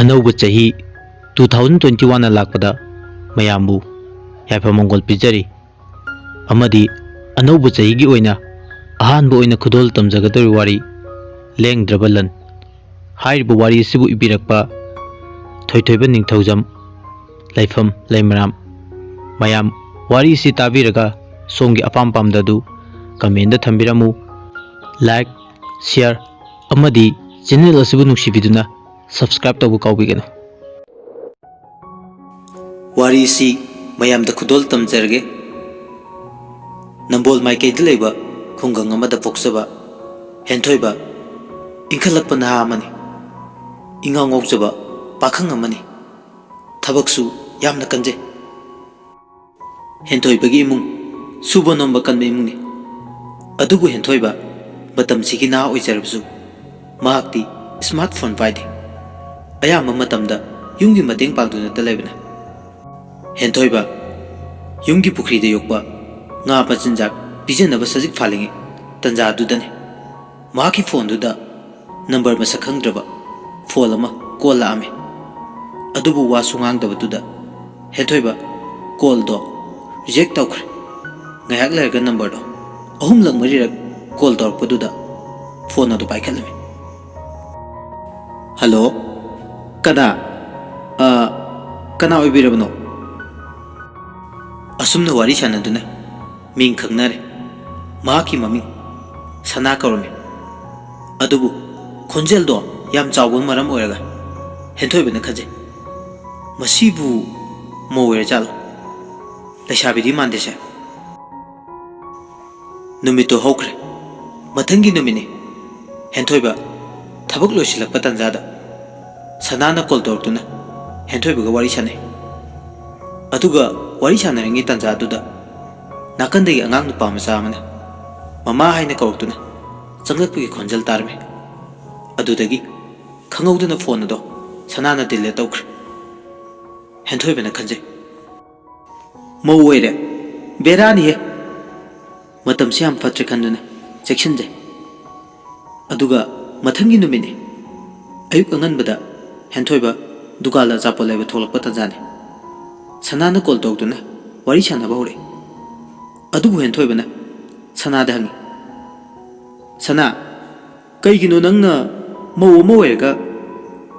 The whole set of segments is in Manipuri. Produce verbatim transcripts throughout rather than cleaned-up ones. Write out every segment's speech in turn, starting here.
ꯑꯅꯧꯕ ꯆꯍꯤ two thousand twenty one ꯂꯥꯛꯄꯗ ꯃꯌꯥꯝꯕꯨ ꯌꯥꯏꯐ ꯃꯪꯒꯣꯜ ꯄꯤꯖꯔꯤ꯫ ꯑꯃꯗꯤ ꯑꯅꯧꯕ ꯆꯍꯤꯒꯤ ꯑꯣꯏꯅ ꯑꯍꯥꯟꯕ ꯑꯣꯏꯅ ꯈꯨꯗꯣꯜ ꯇꯝꯖꯒꯗꯧꯔꯤꯕ ꯋꯥꯔꯤ ꯂꯦꯡꯗ꯭ꯔꯕ ꯂꯟ꯫ ꯍꯥꯏꯔꯤꯕ ꯋꯥꯔꯤ ꯑꯁꯤꯕꯨ ꯏꯕꯤꯔꯛꯄ ꯊꯣꯏꯊꯣꯏꯕ ꯅꯤꯡꯊꯧꯖꯝ, ꯂꯩꯐꯝ ꯂꯩꯃꯔꯥꯝ꯫ ꯃꯌꯥꯝ ꯋꯥꯔꯤ ꯑꯁꯤ ꯇꯥꯕꯤꯔꯒ ꯁꯣꯝꯒꯤ ꯑꯄꯥꯝ ꯄꯥꯝꯗ ꯑꯗꯨ comment ꯊꯝꯕꯤꯔꯝꯃꯨ꯫ Like, share ꯑꯃꯗꯤ channel ꯑꯁꯤꯕꯨ ꯅꯨꯡꯁꯤꯕꯤꯗꯨꯅ subscribe ꯇꯧꯕ ꯀꯥꯎꯕꯤꯒꯅꯨ꯫ ꯋꯥꯔꯤꯁꯤ ꯃꯌꯥꯝꯗ ꯈꯨꯗꯣꯜ ꯇꯝꯖꯔꯒꯦ꯫ ꯅꯝꯕꯣꯜ ꯃꯥꯏꯀꯩꯗ ꯂꯩꯕ ꯈꯨꯡꯒꯪ ꯑꯃꯗ ꯄꯣꯛꯆꯕ ꯍꯦꯟꯊꯣꯏꯕ ꯏꯟꯈꯠꯂꯛꯄ ꯅꯍꯥ ꯑꯃꯅꯤ꯫ ꯏꯉꯥꯎ ꯉꯥꯎꯖꯕ ꯄꯥꯈꯪ ꯑꯃꯅꯤ꯫ ꯊꯕꯛꯁꯨ ꯌꯥꯝꯅ ꯀꯟꯖꯩ꯫ ꯍꯦꯟꯊꯣꯏꯕꯒꯤ ꯏꯃꯨꯡ ꯁꯨꯕ ꯅꯣꯝꯕ ꯀꯟꯕ ꯏꯃꯨꯡꯅꯤ꯫ ꯑꯗꯨꯕꯨ ꯍꯦꯟꯊꯣꯏꯕ ꯃꯇꯝꯁꯤꯒꯤ ꯅꯍꯥ ꯑꯣꯏꯖꯔꯕꯁꯨ ꯃꯍꯥꯛꯇꯤ smartphone ꯄꯥꯏꯗꯦ꯫ ꯑꯌꯥꯝꯕ ꯃꯇꯝꯗ ꯌꯨꯝꯒꯤ ꯃꯇꯦꯡ ꯄꯥꯡꯗꯨꯅꯇ ꯂꯩꯕꯅꯤ꯫ ꯍꯦꯟꯊꯣꯏꯕ ꯌꯨꯝꯒꯤ ꯄꯨꯈ꯭ꯔꯤꯗ ꯌꯣꯛꯄ ꯉꯥ ꯃꯆꯤꯟꯖꯥꯛ ꯄꯤꯖꯅꯕ ꯁꯖꯤꯛ ꯐꯥꯜꯂꯤꯉꯩ ꯇꯟꯖꯥ ꯑꯗꯨꯗꯅꯤ ꯃꯍꯥꯛꯀꯤ phoneꯗꯨꯗ number ꯃꯁꯛ ꯈꯪꯗ꯭ꯔꯕ phone ꯑꯃ call ꯂꯥꯛꯑꯝꯃꯤ꯫ ꯑꯗꯨꯕꯨ ꯋꯥꯁꯨ ꯉꯥꯡꯗꯕꯗꯨꯗ ꯍꯦꯟꯊꯣꯏꯕ callꯗꯣ reject ꯇꯧꯈ꯭ꯔꯦ꯫ ꯉꯥꯏꯍꯥꯛ ꯂꯩꯔꯒ numberꯗꯣ ꯑꯍꯨꯝꯂꯛ ꯃꯔꯤꯔꯛ call ꯇꯧꯔꯛꯄꯗꯨꯗ phone ꯑꯗꯨ ꯄꯥꯏꯈꯠꯂꯝꯃꯤ꯫ "Hello, ꯀꯅꯥ? ꯑ, ꯀꯅꯥ ꯑꯣꯏꯕꯤꯔꯕꯅꯣ?" ꯑꯁꯨꯝꯅ ꯋꯥꯔꯤ ꯁꯥꯟꯅꯗꯨꯅ ꯃꯤꯡ ꯈꯪꯅꯔꯦ꯫ ꯃꯍꯥꯛꯀꯤ ꯃꯃꯤꯡ ꯁꯅꯥ ꯀꯧꯔꯝꯃꯤ꯫ ꯑꯗꯨꯕꯨ ꯈꯣꯟꯖꯦꯜꯗꯣ ꯌꯥꯝ ꯆꯥꯎꯕꯅ ꯃꯔꯝ ꯑꯣꯏꯔꯒ ꯍꯦꯟꯊꯣꯏꯕꯅ ꯈꯟꯖꯩ, "ꯃꯁꯤꯕꯨ ꯃꯧ ꯑꯣꯏꯔꯖꯥꯠꯂꯣ? ꯂꯩꯁꯥꯕꯤꯗꯤ ꯃꯥꯟꯗꯦꯁꯦ"꯫ ꯅꯨꯃꯤꯠꯇꯨ ꯍꯧꯈ꯭ꯔꯦ꯫ ꯃꯊꯪꯒꯤ ꯅꯨꯃꯤꯠꯅꯤ꯫ ꯍꯦꯟꯊꯣꯏꯕ ꯊꯕꯛ ꯂꯣꯏꯁꯤꯜꯂꯛꯄ ꯇꯥꯟꯖꯥꯗ ꯁꯅꯥꯅ call ꯇꯧꯔꯛꯇꯨꯅ ꯍꯦꯟꯊꯣꯏꯕꯒ ꯋꯥꯔꯤ ꯁꯥꯟꯅꯩ꯫ ꯑꯗꯨꯒ ꯋꯥꯔꯤ ꯁꯥꯟꯅꯔꯤꯉꯩ ꯇꯥꯟꯖꯥꯗꯨꯗ ꯅꯥꯀꯟꯗꯒꯤ ꯑꯉꯥꯡ ꯅꯨꯄꯥ ꯃꯆꯥ ꯑꯃꯅ "ꯃꯃꯥ" ꯍꯥꯏꯅ ꯀꯧꯔꯛꯇꯨꯅ ꯆꯪꯂꯛꯄꯒꯤ ꯈꯣꯟꯖꯦꯜ ꯇꯥꯔꯝꯃꯤ꯫ ꯑꯗꯨꯗꯒꯤ ꯈꯪꯍꯧꯗꯅ phone ꯑꯗꯣ ꯁꯅꯥꯅ delete ꯇꯧꯈ꯭ꯔꯦ꯫ ꯍꯦꯟꯊꯣꯏꯕꯅ ꯈꯟꯖꯩ, "ꯃꯧ ꯑꯣꯏꯔꯦ, ꯕꯦꯔꯥꯅꯤꯍꯦ"꯫ ꯃꯇꯝꯁꯤ ꯌꯥꯝ ꯐꯠꯇ꯭ꯔꯦ ꯈꯟꯗꯨꯅ ꯆꯦꯛꯁꯤꯟꯖꯩ꯫ ꯑꯗꯨꯒ ꯃꯊꯪꯒꯤ ꯅꯨꯃꯤꯠꯅꯤ꯫ ꯑꯌꯨꯛ ꯑꯉꯟꯕꯗ ꯍꯦꯟꯊꯣꯏꯕ ꯗꯨꯀꯥꯟꯗ ꯑꯆꯥꯄꯣꯠ ꯂꯩꯕ ꯊꯣꯛꯂꯛꯄ ꯇꯥꯟꯖꯥꯅꯤ꯫ ꯁꯅꯥꯅ ꯀꯣꯜ ꯇꯧꯔꯛꯇꯨꯅ ꯋꯥꯔꯤ ꯁꯥꯟꯅꯕ ꯍꯧꯔꯛꯏ꯫ ꯑꯗꯨꯕꯨ ꯍꯦꯟꯊꯣꯏꯕꯅ ꯁꯅꯥꯗ ꯍꯪꯉꯤ, "ꯁꯅꯥ, ꯀꯩꯒꯤꯅꯣ ꯅꯪꯅ ꯃꯧ ꯑꯃ ꯑꯣꯏꯔꯒ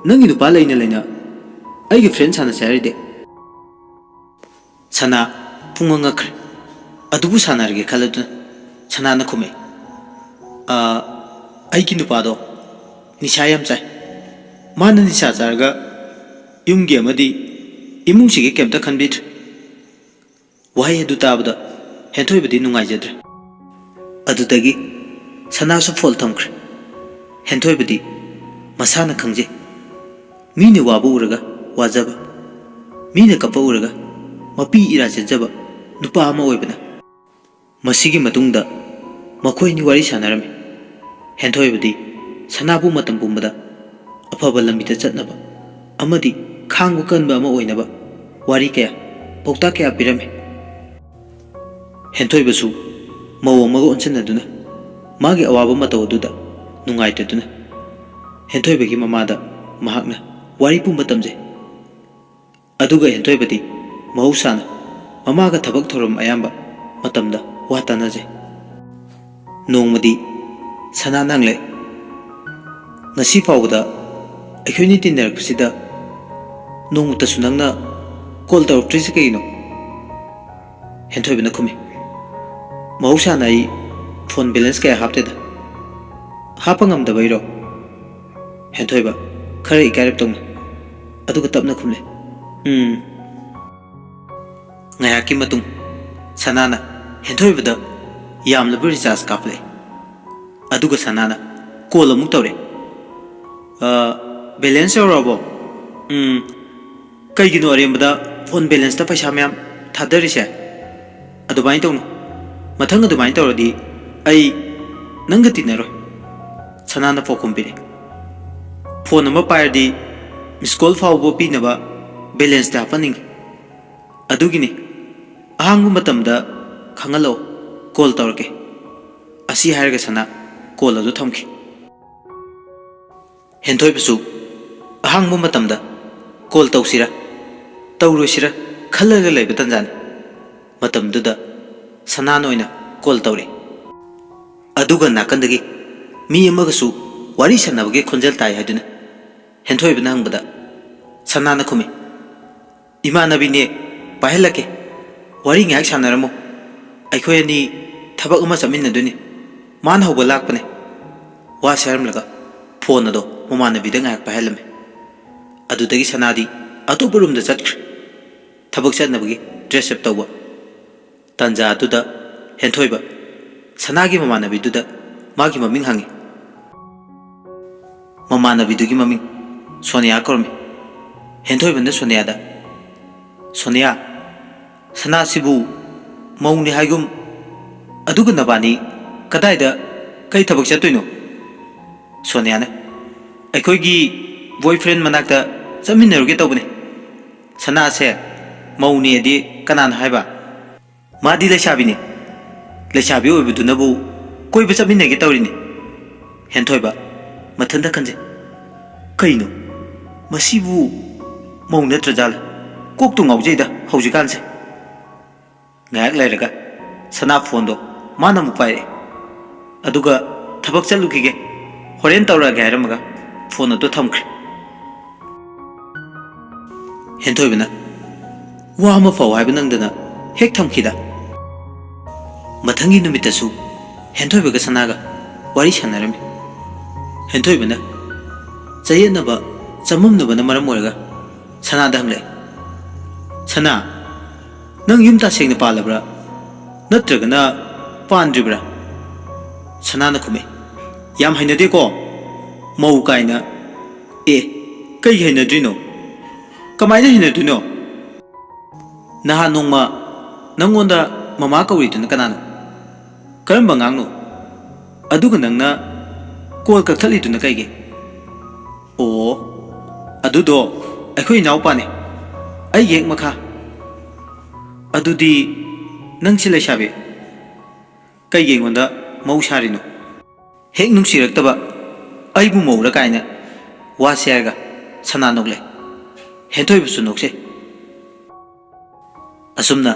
ꯅꯪꯒꯤ ꯅꯨꯄꯥ ꯂꯩꯅ ꯂꯩꯅ ꯑꯩꯒꯤ ꯐ꯭ꯔꯦꯟ ꯁꯥꯟꯅꯁꯦ ꯍꯥꯏꯔꯤꯗꯤ?" ꯁꯅꯥ ꯄꯨꯡꯉꯛ ꯉꯛꯈ꯭ꯔꯦ꯫ ꯑꯗꯨꯕꯨ ꯁꯥꯟꯅꯔꯒꯦ ꯈꯜꯂꯗꯨꯅ ꯁꯅꯥꯅ ꯈꯨꯝꯃꯛꯏ, "ꯑꯥ, ꯑꯩꯒꯤ ꯅꯨꯄꯥꯗꯣ ꯅꯤꯁꯥ ꯌꯥꯝ ꯆꯥꯏ꯫ ꯃꯥꯅ ꯅꯤꯁꯥ ꯆꯥꯔꯒ ꯌꯨꯝꯒꯤ ꯑꯃꯗꯤ ꯏꯃꯨꯡꯁꯤꯒꯤ ꯀꯩꯝꯇ ꯈꯟꯕꯤꯗ꯭ꯔꯦ꯫" ꯋꯥꯍꯩ ꯑꯗꯨ ꯇꯥꯕꯗ ꯍꯦꯟꯊꯣꯏꯕꯗꯤ ꯅꯨꯡꯉꯥꯏꯖꯗ꯭ꯔꯦ꯫ ꯑꯗꯨꯗꯒꯤ ꯁꯅꯥꯁꯨ ꯐꯣꯟ ꯊꯝꯈ꯭ꯔꯦ꯫ ꯍꯦꯟꯊꯣꯏꯕꯗꯤ ꯃꯁꯥꯅ ꯈꯪꯖꯩ꯫ ꯃꯤꯅ ꯋꯥꯕ ꯎꯔꯒ ꯋꯥꯖꯕ, ꯃꯤꯅ ꯀꯞꯄ ꯎꯔꯒ ꯃꯄꯤ ꯏꯔꯥ ꯆꯦꯟꯖꯕ ꯅꯨꯄꯥ ꯑꯃ ꯑꯣꯏꯕꯅ꯫ ꯃꯁꯤꯒꯤ ꯃꯇꯨꯡꯗ ꯃꯈꯣꯏ ꯑꯅꯤ ꯋꯥꯔꯤ ꯁꯥꯟꯅꯔꯝꯃꯤ꯫ ꯍꯦꯟꯊꯣꯏꯕꯗꯤ ꯁꯅꯥꯕꯨ ꯃꯇꯝ ꯄꯨꯝꯕꯗ ꯑꯐꯕ ꯂꯝꯕꯤꯗ ꯆꯠꯅꯕ ꯑꯃꯗꯤ ꯈꯥꯡꯕ ꯀꯟꯕ ꯑꯃ ꯑꯣꯏꯅꯕ ꯋꯥꯔꯤ ꯀꯌꯥ, ꯄꯥꯎꯇꯥꯛ ꯀꯌꯥ ꯄꯤꯔꯝꯃꯤ꯫ ꯍꯦꯟꯊꯣꯏꯕꯁꯨ ꯃꯧ ꯑꯃꯒ ꯑꯣꯟꯁꯤꯟꯅꯗꯨꯅ ꯃꯥꯒꯤ ꯑꯋꯥꯕ ꯃꯇꯧ ꯑꯗꯨꯗ ꯅꯨꯡꯉꯥꯏꯇꯗꯨꯅ ꯍꯦꯟꯊꯣꯏꯕꯒꯤ ꯃꯃꯥꯗ ꯃꯍꯥꯛꯅ ꯋꯥꯔꯤ ꯄꯨꯝꯕ ꯇꯝꯖꯩ꯫ ꯑꯗꯨꯒ ꯍꯦꯟꯊꯣꯏꯕꯗꯤ ꯃꯍꯧꯁꯥꯅ ꯃꯃꯥꯒ ꯊꯕꯛ ꯊꯧꯔꯝ ꯑꯌꯥꯝꯕ ꯃꯇꯝꯗ ꯋꯥ ꯇꯥꯅꯖꯩ꯫ ꯅꯣꯡꯃꯗꯤ ꯁꯅꯥꯅ ꯍꯪꯂꯦ, "ꯉꯁꯤ ꯐꯥꯎꯕꯗ ꯑꯩꯈꯣꯏꯅꯤ ꯇꯤꯟꯅꯔꯛꯄꯁꯤꯗ ꯅꯣꯡꯃꯇꯁꯨ ꯅꯪꯅ ꯀꯣꯜ ꯇꯧꯔꯛꯇ꯭ꯔꯤꯁꯤ ꯀꯩꯒꯤꯅꯣ?" ꯍꯦꯟꯊꯣꯏꯕꯅ ꯈꯨꯝꯃꯤ, "ꯃꯍꯧꯁꯥꯅ ꯑꯩ ꯐꯣꯟ ꯕꯦꯂꯦꯟꯁ ꯀꯌꯥ ꯍꯥꯞꯇꯦꯗ꯫" "ꯍꯥꯞꯄ ꯉꯝꯗꯕꯩꯔꯣ?" ꯍꯦꯟꯊꯣꯏꯕ ꯈꯔ ꯏꯀꯥꯏꯔꯞ ꯇꯧꯅ, ꯑꯗꯨꯒ ꯇꯞꯅ ꯈꯨꯝꯂꯦ, "ꯎꯝ꯫" ꯉꯥꯏꯍꯥꯛꯀꯤ ꯃꯇꯨꯡ ꯁꯅꯥꯅ ꯍꯦꯟꯊꯣꯏꯕꯗ ꯌꯥꯝꯂꯕ ꯔꯤꯆꯥꯔꯖ ꯀꯥꯞꯂꯛꯏ꯫ ꯑꯗꯨꯒ ꯁꯅꯥꯅ ꯀꯣꯜ ꯑꯃꯨꯛ ꯇꯧꯔꯦ꯫ "ꯑ, ꯕꯦꯂꯦꯟꯁ ꯌꯧꯔꯛꯑꯕꯣ?" "ꯎꯝ꯫ ꯀꯩꯒꯤꯅꯣ ꯑꯔꯦꯝꯕꯗ ꯐꯣꯟ ꯕꯦꯂꯦꯟꯁꯇ ꯄꯩꯁꯥ ꯃꯌꯥꯝ ꯊꯥꯗꯔꯤꯁꯦ? ꯑꯗꯨꯃꯥꯏꯅ ꯇꯧꯅꯨ꯫ ꯃꯊꯪ ꯑꯗꯨꯃꯥꯏꯅ ꯇꯧꯔꯗꯤ ꯑꯩ ꯅꯪꯒ ꯇꯤꯟꯅꯔꯣꯏ꯫" ꯁꯅꯥꯅ ꯄꯥꯎꯈꯨꯝ ꯄꯤꯔꯦ꯫ "ꯐꯣꯟ ꯑꯃ ꯄꯥꯏꯔꯗꯤ ꯃꯤꯁ ꯀꯣꯜ ꯐꯥꯎꯕ ꯄꯤꯅꯕ ꯕꯦꯂꯦꯟꯁꯇ ꯍꯥꯞꯍꯟꯅꯤꯡꯉꯤ꯫ ꯑꯗꯨꯒꯤꯅꯤ꯫ ꯑꯍꯥꯡꯕ ꯃꯇꯝꯗ ꯈꯪꯍꯜꯂꯛꯑꯣ, ꯀꯣꯜ ꯇꯧꯔꯛꯀꯦ꯫" ꯑꯁꯤ ꯍꯥꯏꯔꯒ ꯁꯅꯥ ꯀꯣꯜ ꯑꯗꯨ ꯊꯝꯈꯤ꯫ ꯍꯦꯟꯊꯣꯏꯕꯁꯨ ꯑꯍꯥꯡꯕ ꯃꯇꯝꯗ ꯀꯣꯜ ꯇꯧꯁꯤꯔꯥ ꯇꯧꯔꯣꯏꯁꯤꯔꯥ ꯈꯜꯂꯒ ꯂꯩꯕ ꯇꯟꯖꯥꯅꯤ꯫ ꯃꯇꯝꯗꯨꯗ ꯁꯅꯥꯅ ꯑꯣꯏꯅ ꯀꯣꯜ ꯇꯧꯔꯛꯏ꯫ ꯑꯗꯨꯒ ꯅꯥꯀꯟꯗꯒꯤ ꯃꯤ ꯑꯃꯒꯁꯨ ꯋꯥꯔꯤ ꯁꯥꯟꯅꯕꯒꯤ ꯈꯣꯟꯖꯦꯜ ꯇꯥꯏ ꯍꯥꯏꯗꯨꯅ ꯍꯦꯟꯊꯣꯏꯕꯅ ꯍꯪꯕꯗ, ꯁꯅꯥꯅ ꯈꯨꯝꯃꯤ, "ꯏꯃꯥꯟꯅꯕꯤꯅꯦ, ꯄꯥꯏꯍꯜꯂꯛꯀꯦ꯫ ꯋꯥꯔꯤ ꯉꯥꯏꯍꯥꯛ ꯁꯥꯟꯅꯔꯝꯃꯣ꯫ ꯑꯩꯈꯣꯏ ꯑꯅꯤ ꯊꯕꯛ ꯑꯃ ꯆꯠꯃꯤꯟꯅꯗꯣꯏꯅꯤ꯫ ꯃꯥꯅ ꯍꯧꯕ ꯂꯥꯛꯄꯅꯦ꯫" ꯋꯥꯁꯦ ꯍꯥꯏꯔꯝꯂꯒ ꯐꯣꯟ ꯑꯗꯣ ꯃꯃꯥꯟꯅꯕꯤꯗ ꯉꯥꯏꯍꯥꯛ ꯄꯥꯏꯍꯜꯂꯝꯃꯤ꯫ ꯑꯗꯨꯗꯒꯤ ꯁꯅꯥꯗꯤ ꯑꯇꯣꯞꯄ ꯔꯨꯝꯗ ꯆꯠꯈ꯭ꯔꯦ, ꯊꯕꯛ ꯆꯠꯅꯕꯒꯤ ꯗ꯭ꯔꯦꯁ ꯑꯞ ꯇꯧꯕ꯫ ꯇꯥꯟꯖꯥ ꯑꯗꯨꯗ ꯍꯦꯟꯊꯣꯏꯕ ꯁꯅꯥꯒꯤ ꯃꯃꯥꯟꯅꯕꯤꯗꯨꯗ ꯃꯥꯒꯤ ꯃꯃꯤꯡ ꯍꯪꯉꯤ꯫ ꯃꯃꯥꯟꯅꯕꯤꯗꯨꯒꯤ ꯃꯃꯤꯡ ꯁꯣꯅꯤꯌꯥ ꯀꯧꯔꯝꯃꯤ꯫ ꯍꯦꯟꯊꯣꯏꯕꯅ ꯁꯣꯅꯤꯌꯥꯗ, "ꯁꯣꯅꯤꯌꯥ, ꯁꯅꯥꯁꯤꯕꯨ ꯃꯧꯅꯤ ꯍꯥꯏꯒꯨꯝ, ꯑꯗꯨꯒ ꯅꯕꯥꯅꯤ ꯀꯗꯥꯏꯗ ꯀꯩ ꯊꯕꯛ ꯆꯠꯇꯣꯏꯅꯣ?" ꯁꯣꯅꯤꯌꯥꯅ, "ꯑꯩꯈꯣꯏꯒꯤ ꯕꯣꯏꯐ꯭ꯔꯦꯟ ꯃꯅꯥꯛꯇ ꯆꯠꯃꯤꯟꯅꯔꯨꯒꯦ ꯇꯧꯕꯅꯤ꯫ ꯁꯅꯥꯁꯦ ꯃꯧꯅꯦꯗꯤ ꯀꯅꯥꯅ ꯍꯥꯏꯕ? ꯃꯥꯗꯤ ꯂꯩꯁꯥꯕꯤꯅꯤ꯫ ꯂꯩꯁꯥꯕꯤ ꯑꯣꯏꯕꯗꯨꯅꯕꯨ ꯀꯣꯏꯕ ꯆꯠꯃꯤꯟꯅꯒꯦ ꯇꯧꯔꯤꯅꯤ꯫" ꯍꯦꯟꯊꯣꯏꯕ ꯃꯊꯟꯇ ꯈꯟꯖꯩ, "ꯀꯩꯅꯣ? ꯃꯁꯤꯕꯨ ꯃꯧ ꯅꯠꯇ꯭ꯔꯖꯥꯠꯂ? ꯀꯣꯛꯇꯨ ꯉꯥꯎꯖꯩꯗ ꯍꯧꯖꯤꯛꯀꯥꯟꯁꯦ꯫" ꯉꯥꯏꯍꯥꯛ ꯂꯩꯔꯒ ꯁꯅꯥ ꯐꯣꯟꯗꯣ ꯃꯥꯅ ꯑꯃꯨꯛ ꯄꯥꯏꯔꯛꯑꯦ꯫ ꯑꯗꯨꯒ, "ꯊꯕꯛ ꯆꯠꯂꯨꯈꯤꯒꯦ, ꯍꯣꯔꯦꯟ ꯇꯧꯔꯛꯑꯒꯦ" ꯍꯥꯏꯔꯝꯃꯒ ꯐꯣꯟ ꯑꯗꯨ ꯊꯝꯈ꯭ꯔꯦ꯫ ꯍꯦꯟꯊꯣꯏꯕꯅ ꯋꯥ ꯑꯃ ꯐꯥꯎ ꯍꯥꯏꯕ ꯅꯪꯗꯅ ꯍꯦꯛ ꯊꯝꯈꯤꯗ꯫ ꯃꯊꯪꯒꯤ ꯅꯨꯃꯤꯠꯇꯁꯨ ꯍꯦꯟꯊꯣꯏꯕꯒ ꯁꯅꯥꯒ ꯋꯥꯔꯤ ꯁꯥꯟꯅꯔꯝꯃꯤ꯫ ꯍꯦꯟꯊꯣꯏꯕꯅ ꯆꯌꯦꯠꯅꯕ, ꯆꯃꯝꯅꯕꯅ ꯃꯔꯝ ꯑꯣꯏꯔꯒ ꯁꯅꯥꯗ ꯍꯪꯂꯛꯑꯦ, "ꯁꯅꯥ, ꯅꯪ ꯌꯨꯝ ꯇꯁꯦꯡꯅ ꯄꯥꯜꯂꯕ꯭ꯔꯥ? ꯅꯠꯇ꯭ꯔꯒꯅ ꯄꯥꯟꯗ꯭ꯔꯤꯕ꯭ꯔꯥ?" ꯁꯅꯥꯅ ꯈꯨꯝꯃꯦ, "ꯌꯥꯝ ꯍꯩꯅꯗꯦꯀꯣ, ꯃꯧ ꯀꯥꯏꯅ꯫ ꯑꯦ, ꯀꯩ ꯍꯩꯅꯗ꯭ꯔꯤꯅꯣ? ꯀꯃꯥꯏꯅ ꯍꯩꯅꯗꯣꯏꯅꯣ? ꯅꯍꯥꯟ ꯅꯣꯡꯃ ꯅꯪꯉꯣꯟꯗ ꯃꯃꯥ ꯀꯧꯔꯤꯗꯨꯅ ꯀꯅꯥꯅꯣ? ꯀꯔꯝꯕ ꯑꯉꯥꯡꯅꯣ? ꯑꯗꯨꯒ ꯅꯪꯅ ꯀꯣꯜ ꯀꯛꯊꯠꯂꯤꯗꯨꯅ ꯀꯩꯒꯤ?" "ꯑꯣ, ꯑꯗꯨꯗꯣ ꯑꯩꯈꯣꯏ ꯏꯅꯥꯎꯄꯥꯅꯦ, ꯑꯩꯒꯤ ꯍꯦꯛ ꯃꯈꯥ꯫" "ꯑꯗꯨꯗꯤ ꯅꯪꯁꯤ ꯂꯩꯁꯥꯕꯤ, ꯀꯩꯒꯤ ꯑꯩꯉꯣꯟꯗ ꯃꯧ ꯁꯥꯔꯤꯅꯣ? ꯍꯦꯛ ꯅꯨꯡꯁꯤꯔꯛꯇꯕ ꯑꯩꯕꯨ ꯃꯧꯔ ꯀꯥꯏꯅ ꯋꯥꯁꯦ ꯍꯥꯏꯔꯒ ꯁꯅꯥ ꯅꯣꯛꯂꯦ꯫ ꯍꯦꯟꯊꯣꯏꯕꯁꯨ ꯅꯣꯛꯆꯩ꯫ ꯑꯁꯨꯝꯅ